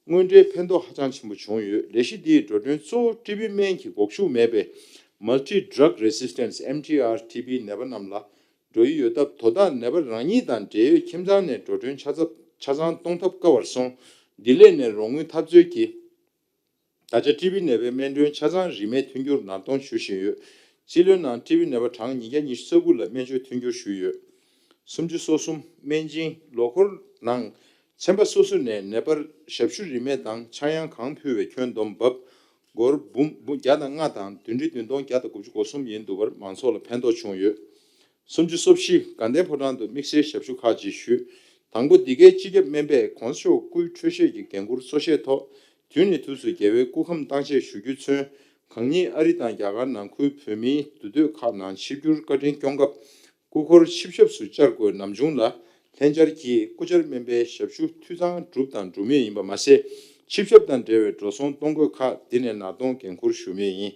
དངོས་འབྲེལ་ཕན་ཐོགས་ཧ་ཅང་ཆེན་པོ་བྱུང་ཡོད། ལས་གཞི་འདིའི་འགྲོ་གྲོན་གཙོ་བོ་ཊི་བི་སྨན་གྱི་འགོག་ཤུགས་མེད་པའི་Multi Drug Resistance M T R T B ནད་པ་རྣམས་ལ་འགྲོ་ཡི་ཡོད་སྟབས། དོ་བདག་ནད་པ་རང་ཉིད་དང་འབྲེལ་ཡོད་ཁྱིམ་ཚང་ནས་འགྲོ་གྲོན་ཆ་ཚང་ཆ་ཚང་གཏོང་ཐབས་དཀའ་བར་སོང་། འདི་ལས་ནས་རོགས་དངུལ་འཐབ་རྩོད་ཀྱིས། ད་ཆ་ཊི་བི་ནད་པའི་སྨན་གྲོན་ཆ་ཚང་རིན་མེད་མཐུན་འགྱུར་ནར་གཏོང་ཞུ་བཞིན་ཡོད། རྩིས་ལོའི་ནང་ཊི་བི་ནད་པ་གྲངས་ཉིས་བརྒྱ་ཉི་ཤུ་རྩ་དགུ་ལ་སྨན་བཅོས་མཐུན་འགྱུར་ཞུས་ཡོད། སུམ་ཅུ་སོ་གསུམ། སྨན་སྦྱིན། ལོ་འཁོར་ནང་ཚན་པ་སོ་སོ་ནས་ནད་པར་ཞབས་ཞུ་རིན་མེད་དང་ཆག་ཡང་གང་ཕུལ་བའི་ཁྱོན་བསྡོམས་འབབ་སྒོར་འབུམ་འབུམ་བརྒྱ་དང་ལྔ་དང་བདུན་ཁྲི་བདུན་སྟོང་བརྒྱ་དང་དགུ་བཅུ་གོ་གསུམ་ཡིན་འདུག་པར་མང་ཚོགས་ལ་ཕན་ཐོགས་བྱུང་ཡོད། སུམ་ཅུ་སོ་བཞི། དགའ་ལྡན་ཕོ་བྲང་དུ་དམིགས་བསལ་ཞབས་ཞུ་ཁག་ཅིག་ཞུས། དང་པོ། འདི་གའི་སྤྱི་ཁྱབ་སྨན་པས་༧གོང་ས་མཆོག་སྐུའི་འཕྲོད་བཞེས་ཀྱི་འགན་འཁུར་གཙོ་བཞེས་ཐོག་དུས་ནས་དུས་སུ་རྒྱལ་བའི་སྐུ་ཁམས་བཏང་བཞེས་ཞུ་རྒྱུས་མཚོན། གང་ཉིད་ཨ་རི་དང་རྒྱ་གར་ནང་ཁུལ་བོད་མིའི་འདུ་སྡོད་ཁག་ནང་ཆིབས་བསྒྱུར་བཀའ་དྲིན་སྐྱོང་སྐབས། སྐུ་འཁོར་ཆིབས་ཞབས་སུ་བཅར་དགོས་ནམ་བྱུང་ལ། ལྷན་བཅར་གྱིས་སྐུ་བཅར་སྨན་པའི་ཞབས་ཞུ་འཐུས་ཚང་བསྒྲུབས་དང་སྒྲུབ་མུས་ཡིན་པ་མ་ཟད། ཆིབས་ཞབས་དང་འབྲེལ་བའི་འགྲོ་སོང་གཏོང་དགོས་ཁག་འདི་ནས་ནར་གཏོང་འགན་འཁུར་ཞུ་མུས་ཡིན།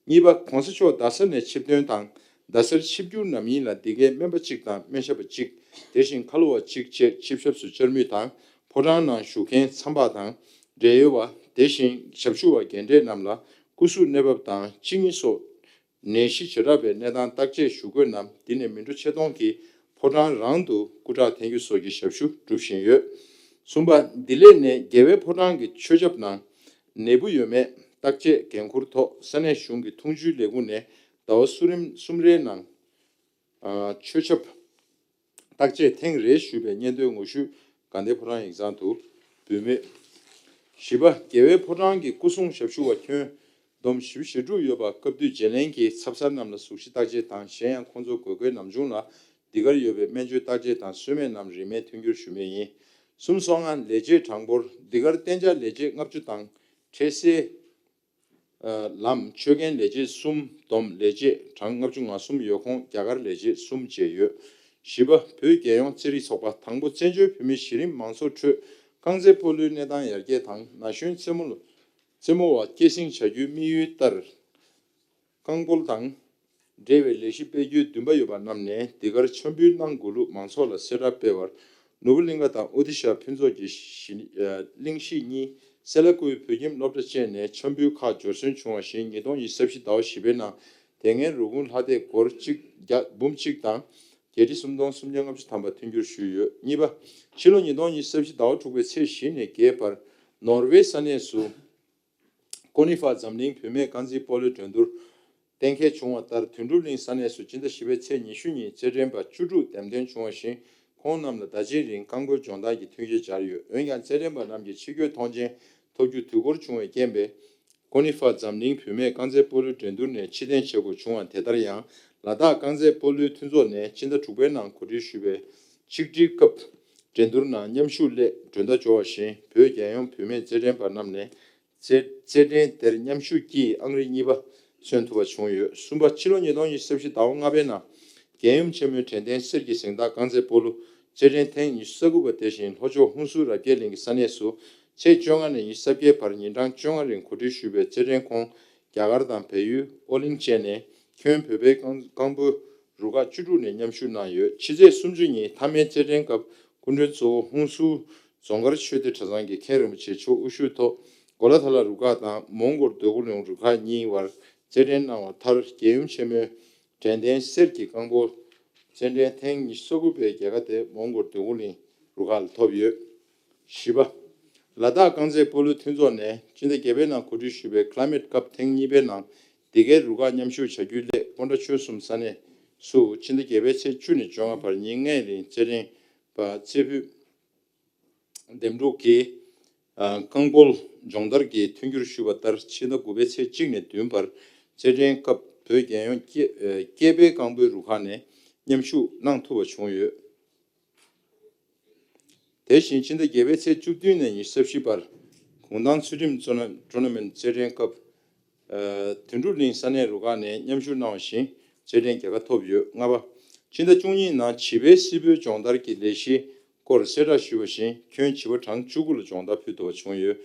གཉིས་པ། ༸གོང་ས་མཆོག་རྡ་ས་ནས་ཆིབས་ཐོན་དང་ རྡ་སར་ཆིབས་བསྒྱུར་ནམ་ཡིན་ལ་འདི་གའི་སྨན་པ་གཅིག་དང་སྨན་ཞབས་པ་གཅིག་དེ་བཞིན་ཁ་ལོ་བ་གཅིག་བཅས་ཆིབས་ཞབས་སུ་བཅར་མུས་དང་ཕོ་བྲང་ནང་བཞུགས་མཁན་མཚམས་པ་དང་འབྲེལ་ཡོད་པ་དེ་བཞིན་ཞབས་ཞུ་བ་རྒན་གྲས་རྣམས་ལ་སྐུ་གཟུགས་གནས་བབ་དང་གཅིན་སྙི་སོགས་ནད་གཞི་བྱེ་བྲག་པའི་གནས་སྟངས་བརྟག་དཔྱད་ཞུ་དགོས་རྣམས་འདི་ནས་མི་འགྲོ་ཆེད་གཏོང་གིས་ཕོ་བྲང་རང་དུ་སྐུ་དྲག་འཐེན་རྒྱུ་སོགས་ཀྱི་ཞབས་ཞུ་སྒྲུབ་བཞིན་ཡོད། གསུམ་པ། ལྡི་ལི་ནས་རྒྱལ་བའི་ཕོ་བྲང་གི་མཆོད་ཆབ་ནང་ནད་འབུ་ཡོད་མེད་བརྟག་དཔྱད་འགན་འཁུར་ཐོག་ས་གནས་གཞུང་གི་འཐུང་ཆུའི་ལས་ཁུངས་ནས་ཟླ་བ་གསུམ་རིམ་གསུམ་རེའི་ནང་། ཨ། མཆོད་ཆབ་བརྟག་དཔྱད་ཐེངས་རེ་ཞུས་པའི་སྙན་ཐོའི་ངོ་བཤུས་དགའ་ལྡན་ཕོ་བྲང་ཡིག་ཚང་དུ་འབུལ་མུས། བཞི་པ། རྒྱལ་བའི་ཕོ་བྲང་གི་སྐུ་སྲུང་ཞབས་ཞུ་བ་ཁྱོན་བསྡོམས་བཞི་བཅུ་ཞེ་དྲུག་ཡོད་པ་སྐབས་དུས་བརྗེ་ལེན་གྱིས་ཚབ་གསར་རྣམས་ལ་གཟུགས་གཞི་བརྟག་དཔྱད་དང་གཞན་ཡང་ཁོང་ཚོ་དགོས་མཁོའི་ནམ་བྱུང་ལ་འདི་གར་ཡོད་པའི་སྨན་བཅོས་བརྟག་དཔྱད་དང་གསོལ་སྨན་རྣམས་རིན་མེད་མཐུན་འགྱུར་ཞུ་མུས་ཡིན། གསུམ་སོ་ལྔ། ལས་བྱེད་གྲངས་འབོར། འདི་གར་གཏན་འཇགས་ལས་བྱེད་ལྔ་བཅུ་དང་འཕྲལ་སེལ་ལམ་ཆོད་མཁན་ལས་བྱེད་གསུམ་བསྡོམས་ལས་བྱེད་གྲངས་ལྔ་བཅུ་ང་གསུམ་ཡོད་ཁོངས་རྒྱ་གར་ལས་བྱེད་གསུམ་བཅས་ཡོད། བཞི་པ། བོད་རྒྱལ་ཡོངས་རྩེད་རིགས་ཚོགས་པ་དང་པོ་བཙན་བྱོལ་བོད་མིའི་གཞི་རིམ་མང་ཚོགས་ཁྲོད་རྐང་རྩེད་སྤོ་ལོའི་གནས་སྟངས་ཡར་རྒྱས་དང་ན་གཞོན་རྩེད་མོ་རྩེད་མོ་བ་སྐྱེད་སྲིང་བྱ་རྒྱུའི་དམིགས་ཡུལ་ལྟར། རྐང་སྤོལ་དང་འབྲེལ་བའི་ལས་གཞི་སྤེལ་རྒྱུའི་འདུན་པ་ཡོད་པ་རྣམས་ནས་འདི་གར་འཆམ་འབུལ་གནང་དགོས་ལུགས་མང་ཚོགས་ལ་གསལ་བསྒྲགས་སྤེལ་བར། ནོར་བུ་གླིང་ག་དང་ཨོ་ཏི་ཤ་ཕུན་ཚོགས་ཀྱི་གཞི་གླིང་གཞིས་གཉིས་སེ་ལ་ཀུའི་བོད་ཁྱིམ་སློབ་གྲྭ་བཅས་ནས་འཆམ་འབུལ་ཁག་འབྱོར་སོན་བྱུང་བ་བཞིན་ཉིས་སྟོང་ཉི་ཤུ་རྩ་བཞི་ཟླ་བ་བཞི་པའི་ནང་དེ་སྔའི་རུ་དཔུང་ལྷ་སྡེ་སྒོར་གཅིག་བརྒྱ་འབུམ་གཅིག་དང་བརྒྱད་ཁྲི་སུམ་སྟོང་སུམ་བརྒྱ་ལྔ་བཅུ་ཐམ་པ་མཐུན་འགྱུར་ཞུས་ཡོད། གཉིས་པ། ཕྱི་ལོ་ཉིས་སྟོང་ཉི་ཤུ་རྩ་བཞི་ཟླ་བ་དྲུག་པའི་ཚེས་བཞི་ནས་བརྒྱད་བར་ནོར་ཝེ་ས་གནས་སུ། ཀོ་ནི་ཧྥ་འཛམ་གླིང་བུད་མེད་རྐང་རྩེད་སྤོ་ལོའི་འགྲན་བསྡུར་གཏན་འཁེལ་བྱུང་བ་ལྟར་དོན་གྲུབ་གླིང་ས་གནས་སུ་སྤྱི་ཟླ་བཞི་པའི་ཚེས་ཉི་ཤུ་ཉིན་རྩེད་འགྲན་པ་བཅུ་དྲུག་འདེམས་ཐོན་བྱུང་བ་བཞིན་ཁོང་རྣམས་ལ་ཟླ་གཅིག་རིང་རྐང་སྤོལ་སྦྱོང་བརྡར་གྱི་མཐུན་རྐྱེན་སྦྱར་ཡོད། འོན་ཀྱང་རྩེད་འགྲན་པ་རྣམས་ཀྱིས་ཕྱི་སྐྱོད་ཐོངས་མཆན་ཐོབ་རྒྱུ་དུས་འགོར་བྱུང་བའི་རྐྱེན་པས། ཀོ་ནི་ཧྥ་འཛམ་གླིང་བུད་མེད་རྐང་རྩེད་སྤོ་ལོའི་འགྲན་བསྡུར་ནས་ཕྱིར་འཐེན་བྱེད་དགོས་བྱུང་བ་དེ་ལྟར་ཡང་ལ་དྭགས་རྐང་རྩེད་སྤོ་ལོའི་མཐུན་ཚོགས་ནས་སྤྱི་ཟླ་དྲུག་པའི་ནང་གོ་སྒྲིག་ཞུས་པའི་ཆིག་སྒྲིལ་སྐབས་འགྲན་བསྡུར་ནང་མཉམ་ཞུགས་སླད་མགྲོན་བརྡ་འབྱོར་བ་བཞིན་བོད་རྒྱལ་ཡོངས་བུད་མེད་རྩེད་འགྲན་པ་རྣམས་ནས། རྩེད་རྩེད་འགྲན་དེར་མཉམ་ཞུགས་ཀྱིས་ཨང་རིམ་གཉིས་པ་སོན་ཐུབ་པ་བྱུང་ཡོད། གསུམ་པ། ཕྱི་ལོ་ཉིས་སྟོང་ཉི་ཤུ་རྩ་བཞི་ཟླ་བ་ལྔ་པའི་ནང་རྒྱལ་ཡུམ་ཆེན་མོའི་དྲན་རྟེན་གསེར་གྱི་གཟེངས་རྟགས་རྐང་རྩེད་སྤོ་ལོ་རྩེད་འགྲན་ཐེངས་ཉི་ཤུ་རྩ་དགུ་པ་དེ་བཞིན་ལྷོ་ཕྱོགས་ཧུན་སུར་རབ་རྒྱས་གླིང་གི་ས་གནས་སུ་ཚེས་བཅོ་ལྔ་ནས་ཉི་ཤུ་རྩ་བརྒྱད་བར་ཉིན་གྲངས་བཅོ་ལྔ་རིང་གོ་སྒྲིག་ཞུས་པའི་རྩེད་འགྲན་ཁོངས་རྒྱ་གར་དང་བལ་ཡུལ་ཨོ་གླིང་བཅས་ནས་ཁྱོན་བོད་པའི་རྐང་རྐང་སྤོལ་རུ་ཁག་བཅུ་དྲུག་ནས་མཉམ་ཞུགས་གནང་ཡོད། ཕྱི་ཚེས་སུམ་ཅུ་ཉིན་མཐའ་མའི་རྩེད་འགྲན་སྐབས་སྐུ་མགྲོན་གཙོ་བོ་ཧུན་སུར་རྫོང་དཀར་ཆོས་སྡེ་གྲྭ་ཚང་གི་མཁན་རིན་པོ་ཆེ་མཆོག་དབུ་བཞུགས་ཐོག་གོ་ལ་ཐ་ལ་རུ་ཁག་དང་མོན་གྷོ་རྡོ་རྐུ་ལུང་རུ་ཁག་གཉིས་བར་རྩེད་འགྲན་གནང་བ་མཐར་རྒྱལ་ཡུམ་ཆེན་མོའི་དྲན་རྟེན་གསེར་གྱི་རྐང་སྤོལ་རྩེད་འགྲན་ཐེངས་ཉི་ཤུ་རྩ་དགུ་པའི་རྒྱལ་ཁ་དེ་མོན་གྷོ་རྡོ་རྐུ་ལུང་རུ་ཁག་ལ་ཐོབ་ཡོད། བཞི་པ། ལ་དྭགས་རྐང་རྩེད་སྤོ་ལོའི་མཐུན་ཚོགས་ནས་སྤྱི་ཟླ་བརྒྱད་པའི་ནང་གོ་སྒྲིག་ཞུས་པའི་Climate Cup ཐེངས་གཉིས་པའི་ནང་འདི་གའི་རུ་ཁག་མཉམ་ཞུགས་བྱ་རྒྱུའི་སླད་ཀོན་ཊ་ཆོལ་གསུམ་ས་གནས་སུ་ཕྱི་ཟླ་བརྒྱད་པའི་ཚེས་བཅུ་ནས་བཅོ་ལྔ་བར་ཉིན་ལྔའི་རིང་རྩེད་འགྲན་པ་རྩེ་ཕུད་འདེམས་སྒྲུག་གིས་རྐང་སྤོལ་སྦྱོང་བརྡར་གྱི་མཐུན་འགྱུར་ཞུས་པ་ལྟར་ཕྱི་ཟླ་དགུ་པའི་ཚེས་གཅིག་ནས་བདུན་བར་རྩེད་འགྲན་སྐབས་བོད་རྒྱལ་ཡོངས་སྐྱེས་སྐྱེས་པའི་རྐང་སྤོལ་རུ་ཁག་ནས་མཉམ་ཞུགས་གནང་ཐུབ་པ་བྱུང་ཡོད། དེ་བཞིན་ཕྱི་ཟླ་བརྒྱད་པའི་ཚེས་བཅུ་བདུན་ནས་ཉི་ཤུ་རྩ་བཞི་བར་གུང་ཐང་ཚུལ་ཁྲིམས་ཊུར་ན་ཊུར་ན་མེན་ཊི་རྩེད་འགྲན་སྐབས་དོན་གྲུབ་གླིང་ས་གནས་རུ་ཁག་ནས་མཉམ་ཞུགས་གནང་བ་བཞིན་རྩེད་འགྲན་རྒྱལ་ཁ་ཐོབ་ཡོད། ལྔ་པ། ཕྱི་ཟླ་བཅུ་གཉིས་ནང་བྱིས་པའི་སིལ་སྤོལ་སྦྱོང་བརྡར་གྱི་ལས་གཞིའི་སྐོར་གསལ་བསྒྲགས་ཞུས་པ་བཞིན་ཁྱོན་བྱིས་པ་གྲངས་བཅུ་དགུ་ལ་སྦྱོང་བརྡར་ཕུལ་ཐུབ་པ་བྱུང་ཡོད།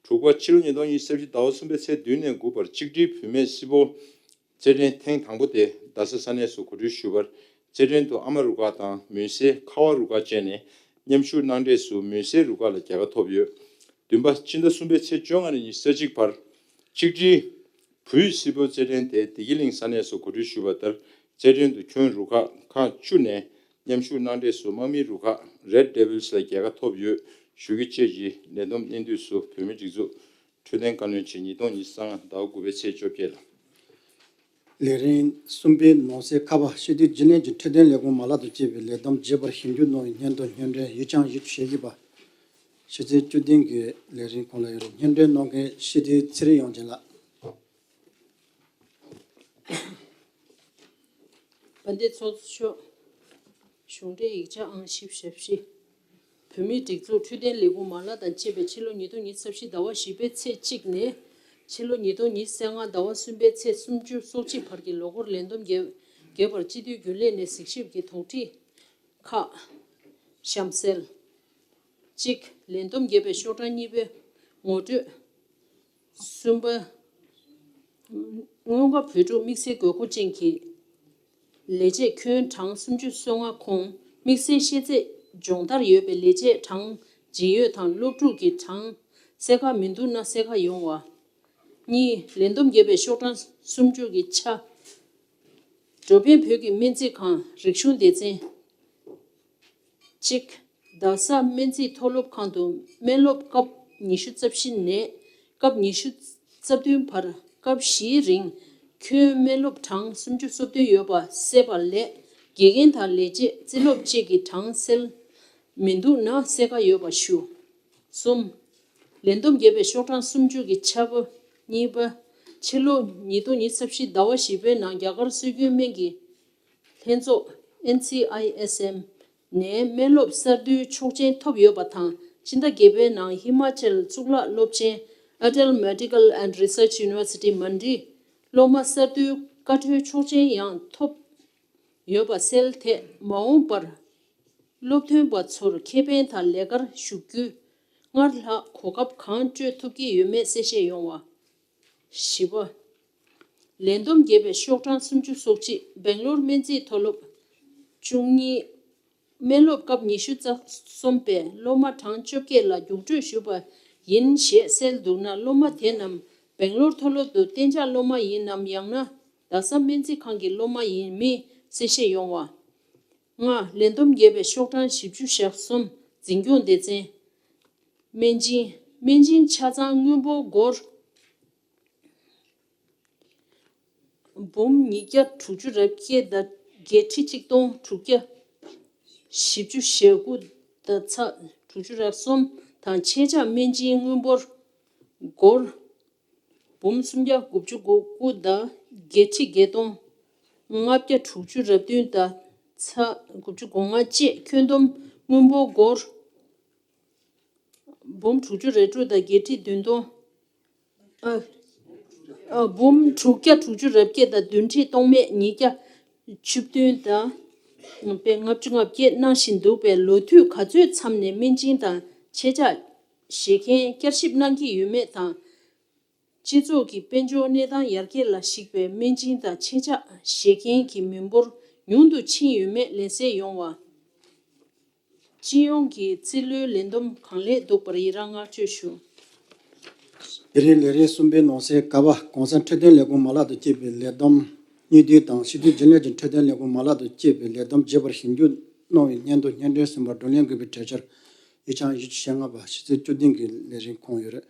དྲུག་པ། ཕྱི་ལོ་ཉིས་སྟོང་ཉི་ཤུ་རྩ་བཞི་ཟླ་བ་གསུམ་པའི་ཚེས་བདུན་ནས་དགུ་བར་གཅིག་སྒྲིལ་བུད་མེད་སིལ་སྤོལ་རྩེད་འགྲན་ཐེངས་དང་པོ་དེ་རྡ་ས་ས་གནས་སུ་གོ་སྒྲིག་ཞུས་པར་རྩེད་འགྲན་དུ་ཨ་མ་རུ་ཁག་དང་མུན་སེལ་ཁ་བ་རུ་ཁག་བཅས་ནས་མཉམ་ཞུགས་གནང་འབྲས་སུ་མུན་སེལ་རུ་ཁག་ལ་རྒྱལ་ཁ་ཐོབ་ཡོད། བདུན་པ། ཕྱི་ཟླ་གསུམ་པའི་ཚེས་བཅོ་ལྔ་ནས་ཉི་ཤུ་རྩ་གཅིག་བར་གཅིག་སྒྲིལ་བུའི་སིལ་སྤོལ་རྩེད་འགྲན་དེ་བདེ་སྐྱིད་གླིང་ས་གནས་སུ་གོ་སྒྲིག་ཞུས་པ་ལྟར་རྩེད་འགྲན་དུ་ཁྱོན་རུ་ཁག་ཁག་བཅུ་ནས་མཉམ་ཞུགས་གནང་འབྲས་སུ་དམག་མིའི་རུ་ཁག་Red Devils ལ་རྒྱལ་ཁ་ཐོབ་ཡོད། ཞུ་རྒྱུ་བཅས་ཀྱི་ལས་བསྡོམས་སྙིང་བསྡུས་སུ་བོད་མིའི་སྒྲིག་འཛུགས་འཕྲོད་བསྟེན་བཀའ་བློན་ཆེན་ཉིས་སྟོང་ཉི་ཤུ་རྩ་ལྔ་ཟླ་བ་དགུ་པའི་ཚེས་བཅོ་བརྒྱད་ལ། ལས་རིམ་གསུམ་པའི་ནང་གསེས་ཁ་པ་སྤྱི་འཐུས་རྒྱུན་ལས་ཀྱི་འཕྲོད་བསྟེན་ལས་ཁུངས་མ་ལག་ཏུ་བཅས་པའི་ལས་བསྡོམས་རྒྱས་པར་ཞིབ་འཇུག་གནང་བའི་སྙན་ཐོ་སྙན་སྒྲོན་ཡུལ་ལྗོངས་ཡུལ་གྲུ་ཞེ་བཞི་པ། ཕྱི་ཚེས་བཅུ་བདུན་གྱི་ལས་རིམ་གོང་ལ་ཡོད་རེད། སྙན་སྒྲོན་གནང་མཁན་སྤྱི་འཐུས་ཚེ་རིང་དབྱངས་ཅན་ལགས། དཔལ་ལྡན་ཚོགས་གཙོ་མཆོག་གཞུང་འབྲེལ་ཡིག་ཆ་ཨང་བཞི་བཅུ་ཞེ་བཞི། བོད་མིའི་སྒྲིག་འཛུགས་འཕྲོད་བསྟེན་ལས་ཁུངས་མ་ལག་དང་བཅས་པའི་ཕྱི་ལོ་ཉིས་སྟོང་ཉི་ཤུ་རྩ་བཞི་ཟླ་བ་བཞི་པའི་ཚེས་གཅིག་ནས་ཕྱི་ལོ་ཉིས་སྟོང་ཉི་ཤུ་རྩ་ལྔ་ཟླ་བ་གསུམ་པའི་ཚེས་སུམ་ཅུ་སོ་གཅིག་བར་གྱི་ལོ་འཁོར་ལས་བསྡོམས་རྒྱས་རྒྱས་པར་སྤྱི་འཐུས་རྒྱུན་ལས་ནས་གཟིགས་ཞིབ་ཀྱི་དོགས་འདྲི་ཁག་གཤམ་གསལ། གཅིག་ལས་བསྡོམས་རྒྱས་པའི་ཤོག་གྲངས་གཉིས་པའི་ངོ་སྤྲོད། གསུམ་པ། མངོན་དགའ་བོད་ཕྲུག་དམིགས་བསལ་དགོས་མཁོ་ཅན་གྱི་ ལས་བྱེད་ཁྱོན་གྲངས་སུམ་ཅུ་སོ་ལྔ་ཁོངས་དམིགས་བསལ་ཤེས་ཚད་སྦྱོང་བརྡར་ཡོད་པའི་ལས་བྱེད་གྲངས་ཇི་ཡོད་དང་སློབ་ཕྲུག་གི་གྲངས་གསལ་ཁ་མི་འདུག་ན་གསལ་ཁ་ཡོང་བ། གཉིས། ལས་བསྡོམས་བརྒྱབ་པའི་ཤོག་གྲངས་སུམ་ཅུ་གི་ཆ། འགྲོ་ཕན་བོད་ཀྱི་སྨན་རྩིས་ཁང་། རིག་གཞུང་སྡེ་ཚན། གཅིག་རྡ་ས་སྨན་རྩིས་མཐོ་སློབ་ཁང་དུ་སྨན་སློབ་སྐབས་ཉི་ཤུ་རྩ་བཞི་ནས་སྐབས་ཉི་ཤུ་རྩ་བདུན་བར་སྐབས་བཞིའི་རིང་ཁྱོན་སྨན་སློབ་གྲངས་སུམ་ཅུ་སོ་བདུན་ཡོད་པ་གསལ་བ་ལས་དགེ་རྒན་དང་ལས་བྱེད་རྩིས་སློབ་བཅས་ཀྱི་གྲངས་གསལ་མི་འདུག་ན་གསལ་ཁ་ཡོད་པ་ཞུ། གསུམ། ལས་བསྡོམས་བརྒྱབ་པའི་ཤོག་གྲངས་སུམ་ཅུ་གི་ཆ་པ་གཉིས་པ། ཕྱི་ལོ་ཉིས་སྟོང་ཉི་ཤུ་རྩ་བཞི་ཟླ་བ་བཞི་པའི་ནང་རྒྱ་གར་སྲོལ་རྒྱུན་སྨན་གྱི་ལྷན་ཚོགས་ཨེན་སི་ཨའི་ཨེས་ཨེམ་ནས་སྨན་སློབ་གསར་བསྡུའི་ཆོག་མཆན་ཐོབ་ཡོད་པ་དང་། ཕྱི་ཟླ་བརྒྱད་པའི་ནང་ཧི་མ་ཅལ་གཙུག་ལག་སློབ་ཆེན་Atal Medical and Research University Mandri སློབ་མ་གསར་བསྡུའི་བཀའ་འཁྲོལ་ཆོག་མཆན་ཡང་ཐོབ་ཡོད་པ་གསལ་ཐད་མ་འོངས་པར་སློབ་ཐོན་པ་ཚོར་ཁེ་ཕན་དང་ལས་ཀར་ཞུགས་རྒྱུའི་སྔར་ལྷག་གོ་སྐབས་གང་སྤྲོད་ཐུབ་ཀྱི་ཡོད་མེད་གསལ་བཤད་ཡོང་བ། བཞི་པ། ལས་བསྡོམས་བརྒྱབ་པའི་ཤོག་གྲངས་སུམ་ཅུ་སོ་གཅིག་སྦེང་ལོར་སྨན་རྩིས་མཐོ་སློབ་བཅུ་གཉིས། སྨན་སློབ་སྐབས་ཉི་ཤུ་རྩ་གསུམ་པའི་སློབ་མ་གྲངས་བཅོ་བརྒྱད་ལ་རྒྱུགས་སྤྲོད་ཞུས་པ་ཡིན་ཞེས་གསལ་འདུག་ན། སློབ་མ་དེ་རྣམས་སྦེང་ལོར་མཐོ་སློབ་ཏུ་གཏན་འཇགས་སློབ་མ་ཡིན་ནམ། ཡང་ན་རྡ་ས་སྨན་རྩིས་ཁང་གི་སློབ་མ་ཡིན་མིན་གསལ་བཤད་ཡོང་བ། ལྔ། ལས་བསྡོམས་བརྒྱབ་པའི་ཤོག་གྲངས་བཞི་བཅུ་ཞེ་གསུམ་འཛིན་སྐྱོང་སྡེ་ཚན། སྨན་སྦྱིན། སྨན་སྦྱིན་ཆ་ཚང་དངུལ་འབོར་སྒོར་འབུམ་ཉིས་བརྒྱ་དྲུག་ཅུ་རེ་བརྒྱད་དང་བརྒྱད་ཁྲི་གཅིག་སྟོང་དྲུག་བརྒྱ་བཞི་བཅུ་ཞེ་དགུ་དང་ཚེག་དྲུག་ཅུ་རེ་གསུམ་དང་། ཆེད་བཅག་སྨན་སྦྱིན་དངུལ་འབོར་སྒོར་འབུམ་སུམ་བརྒྱ་དགུ་བཅུ་གོ་དགུ་དང་བརྒྱད་ཁྲི་བརྒྱད་སྟོང་ལྔ་བརྒྱ་དྲུག་ཅུ་རེ་བདུན་དང་ཚེག་དགུ་བཅུ་གོ་ལྔ་བཅས་ཁྱོན་བསྡོམས་དངུལ་འབོར་སྒོར་འབུམ་དྲུག་ཅུ་རེ་དྲུག་དང་བརྒྱད་ཁྲི་བདུན་སྟོང་། ཨ། ཨ། འབུམ་དྲུག་བརྒྱ་དྲུག་ཅུ་རེ་བརྒྱད་དང་བདུན་ཁྲི་སྟོང་མེད་ཉིས་བརྒྱ་བཅུ་བདུན་དང་། པའི་ལྔ་བཅུ་ང་བརྒྱད་གནང་བཞིན་འདུག་པས། ལོ་དུས་ག་ཚོད་མཚམས་ནས་སྨན་སྦྱིན་དང་ཆེད་བཅག་བཞེས་མཁན་བསྐྱར་ཞིབ་གནང་གི་ཡོད་མེད་དང་། སྤྱི་ཚོགས་ཀྱི་དཔལ་འབྱོར་གནས་སྟངས་ཡར་རྒྱས་ལ་གཞིགས་པའི་སྨན་སྦྱིན་དང་ཆེད་བཅག་བཞེས་མཁན་གྱི་མི་འབོར་ཉུང་དུ་ཕྱིན་ཡོད་མེད་ལན་གསལ་ཡོང་བ། སྤྱི་ཡོངས་ཀྱི་རྩིས་ལོའི་ལས་བསྡོམས་གང་ལེགས་འདུག་པར་ཡི་རང་བསྔགས་བརྗོད་ཞུ། དེ་རིང་ལས་རིམ་གསུམ་པའི་ནང་གསེས་ག་པ། ༸གོང་ས་འཕྲོད་བསྟེན་ལས་ཁུངས་མ་ལག་ཏུ་བསྐྱེད་པའི་ལས་བསྡོམས་གཉིས་བསྡུས་དང་། སྤྱི་འཐུས་རྒྱུན་ལས་ཀྱི་འཕྲོད་བསྟེན་ལས་ཁུངས་མ་ལག་ཏུ་བསྐྱེད་པའི་ལས་བསྡོམས་རྒྱས་པར་ཞིབ་འཇུག་གནང་བའི་སྙན་ཐོ་སྙན་སྒྲོན་ཟིན་པར་བགྲོ་གླེང་དགོས་པའི་གྲོས་འཆར་ཡིག་ཆ་བཞི་བཅུ་ཞེ་ལྔ་པ་ཕྱི་ཚེས་བཅུ་བདུན་གྱི་ལས་རིམ་ཁོངས་ཡོད་རེད།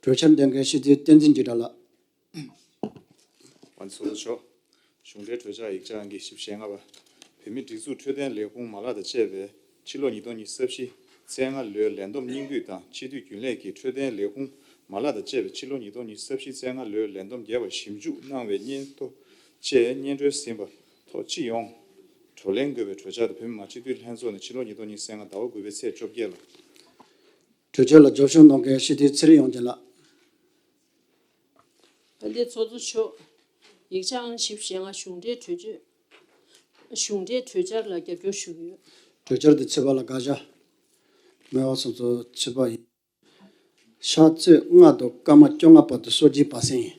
གྲོས་འཆར་འདོན་མཁན་སྤྱི་འཐུས་བསྟན་འཛིན་འཇིགས་བྲལ་ལགས། ང་ཚོ་ཚོགས་གཙོ་མཆོག་གཞུང་འབྲེལ་གྲོས་འཆར་ཡིག་ཆ་ཨང་ཀི་བཞི་བཅུ་ཞེ་ལྔ་པ། བོད་མིའི་སྒྲིག་འཛུགས་འཕྲོད་བསྟེན་ལས་ཁུངས་མ་ལག་དང་བཅས་པའི་ཕྱི་ལོ་ཉིས་སྟོང་ཉི་ཤུ་རྩ་བཞི་ཚེས་ལྔ་ལོའི་ལས་བསྡོམས་སྙིང་བསྡུས་དང་། སྤྱི་འཐུས་རྒྱུན་ལས་ཀྱི་འཕྲོད་བསྟེན་ལས་ཁུངས་མ་ལག་དང་བཅས་པའི་ཕྱི་ལོ་ཉིས་སྟོང་ཉི་ཤུ་རྩ་བཞི་ཚེས་ལྔ་ལོའི་ལས་བསྡོམས་རྒྱས་པར་ཞིབ་འཇུག་གནང་བའི་སྙན་ཐོ་བཅས་སྙན་སྒྲོན་ཟིན་པ་ཐོག་སྤྱི་ཡོངས་བགྲོ་གླེང་དགོས་པའི་གྲོས་འཆར་དང་། བོད་མི་མང་སྤྱི་འཐུས་ལྷན་ཚོགས་ནས་ཕྱི་ལོ་ཉིས་སྟོང་ཉི་ཤུ་རྩ་ལྔ་ཟླ་བ་དགུ་པའི་ཚེས་བཅོ་བརྒྱད་ལ། གྲོས་ཆོད་ལ་རྒྱབ་སྐྱོར་གནང་མཁན་སྤྱི་འཐུས་ཚེ་རིང་དབྱངས་ཅན་ལགས། དཔལ་ལྡན་ཚོགས་གཙོ་མཆོག་ཡིག་ཆ་ཨང་བཞི་བཅུ་ཞེ་ལྔ་གཞུང་འབྲེལ་གྲོས་ཆོད། གཞུང་འབྲེལ་གྲོས་འཆར་ལ་རྒྱབ་སྐྱོར་ཞུ་གི་ཡོད། གྲོས་འཆར་དེ་ཚོད་དཔག་ལ་དགག་བྱ་མེད་པ་སོང་ཙང་ཚོད་དཔག་ཡིན། ཕྱག་ཚོད་ལྔ་དང་སྐར་མ་བཅོ་ལྔ་བར་དུ་སོ་བརྒྱད་པ་སེང་ཡིན།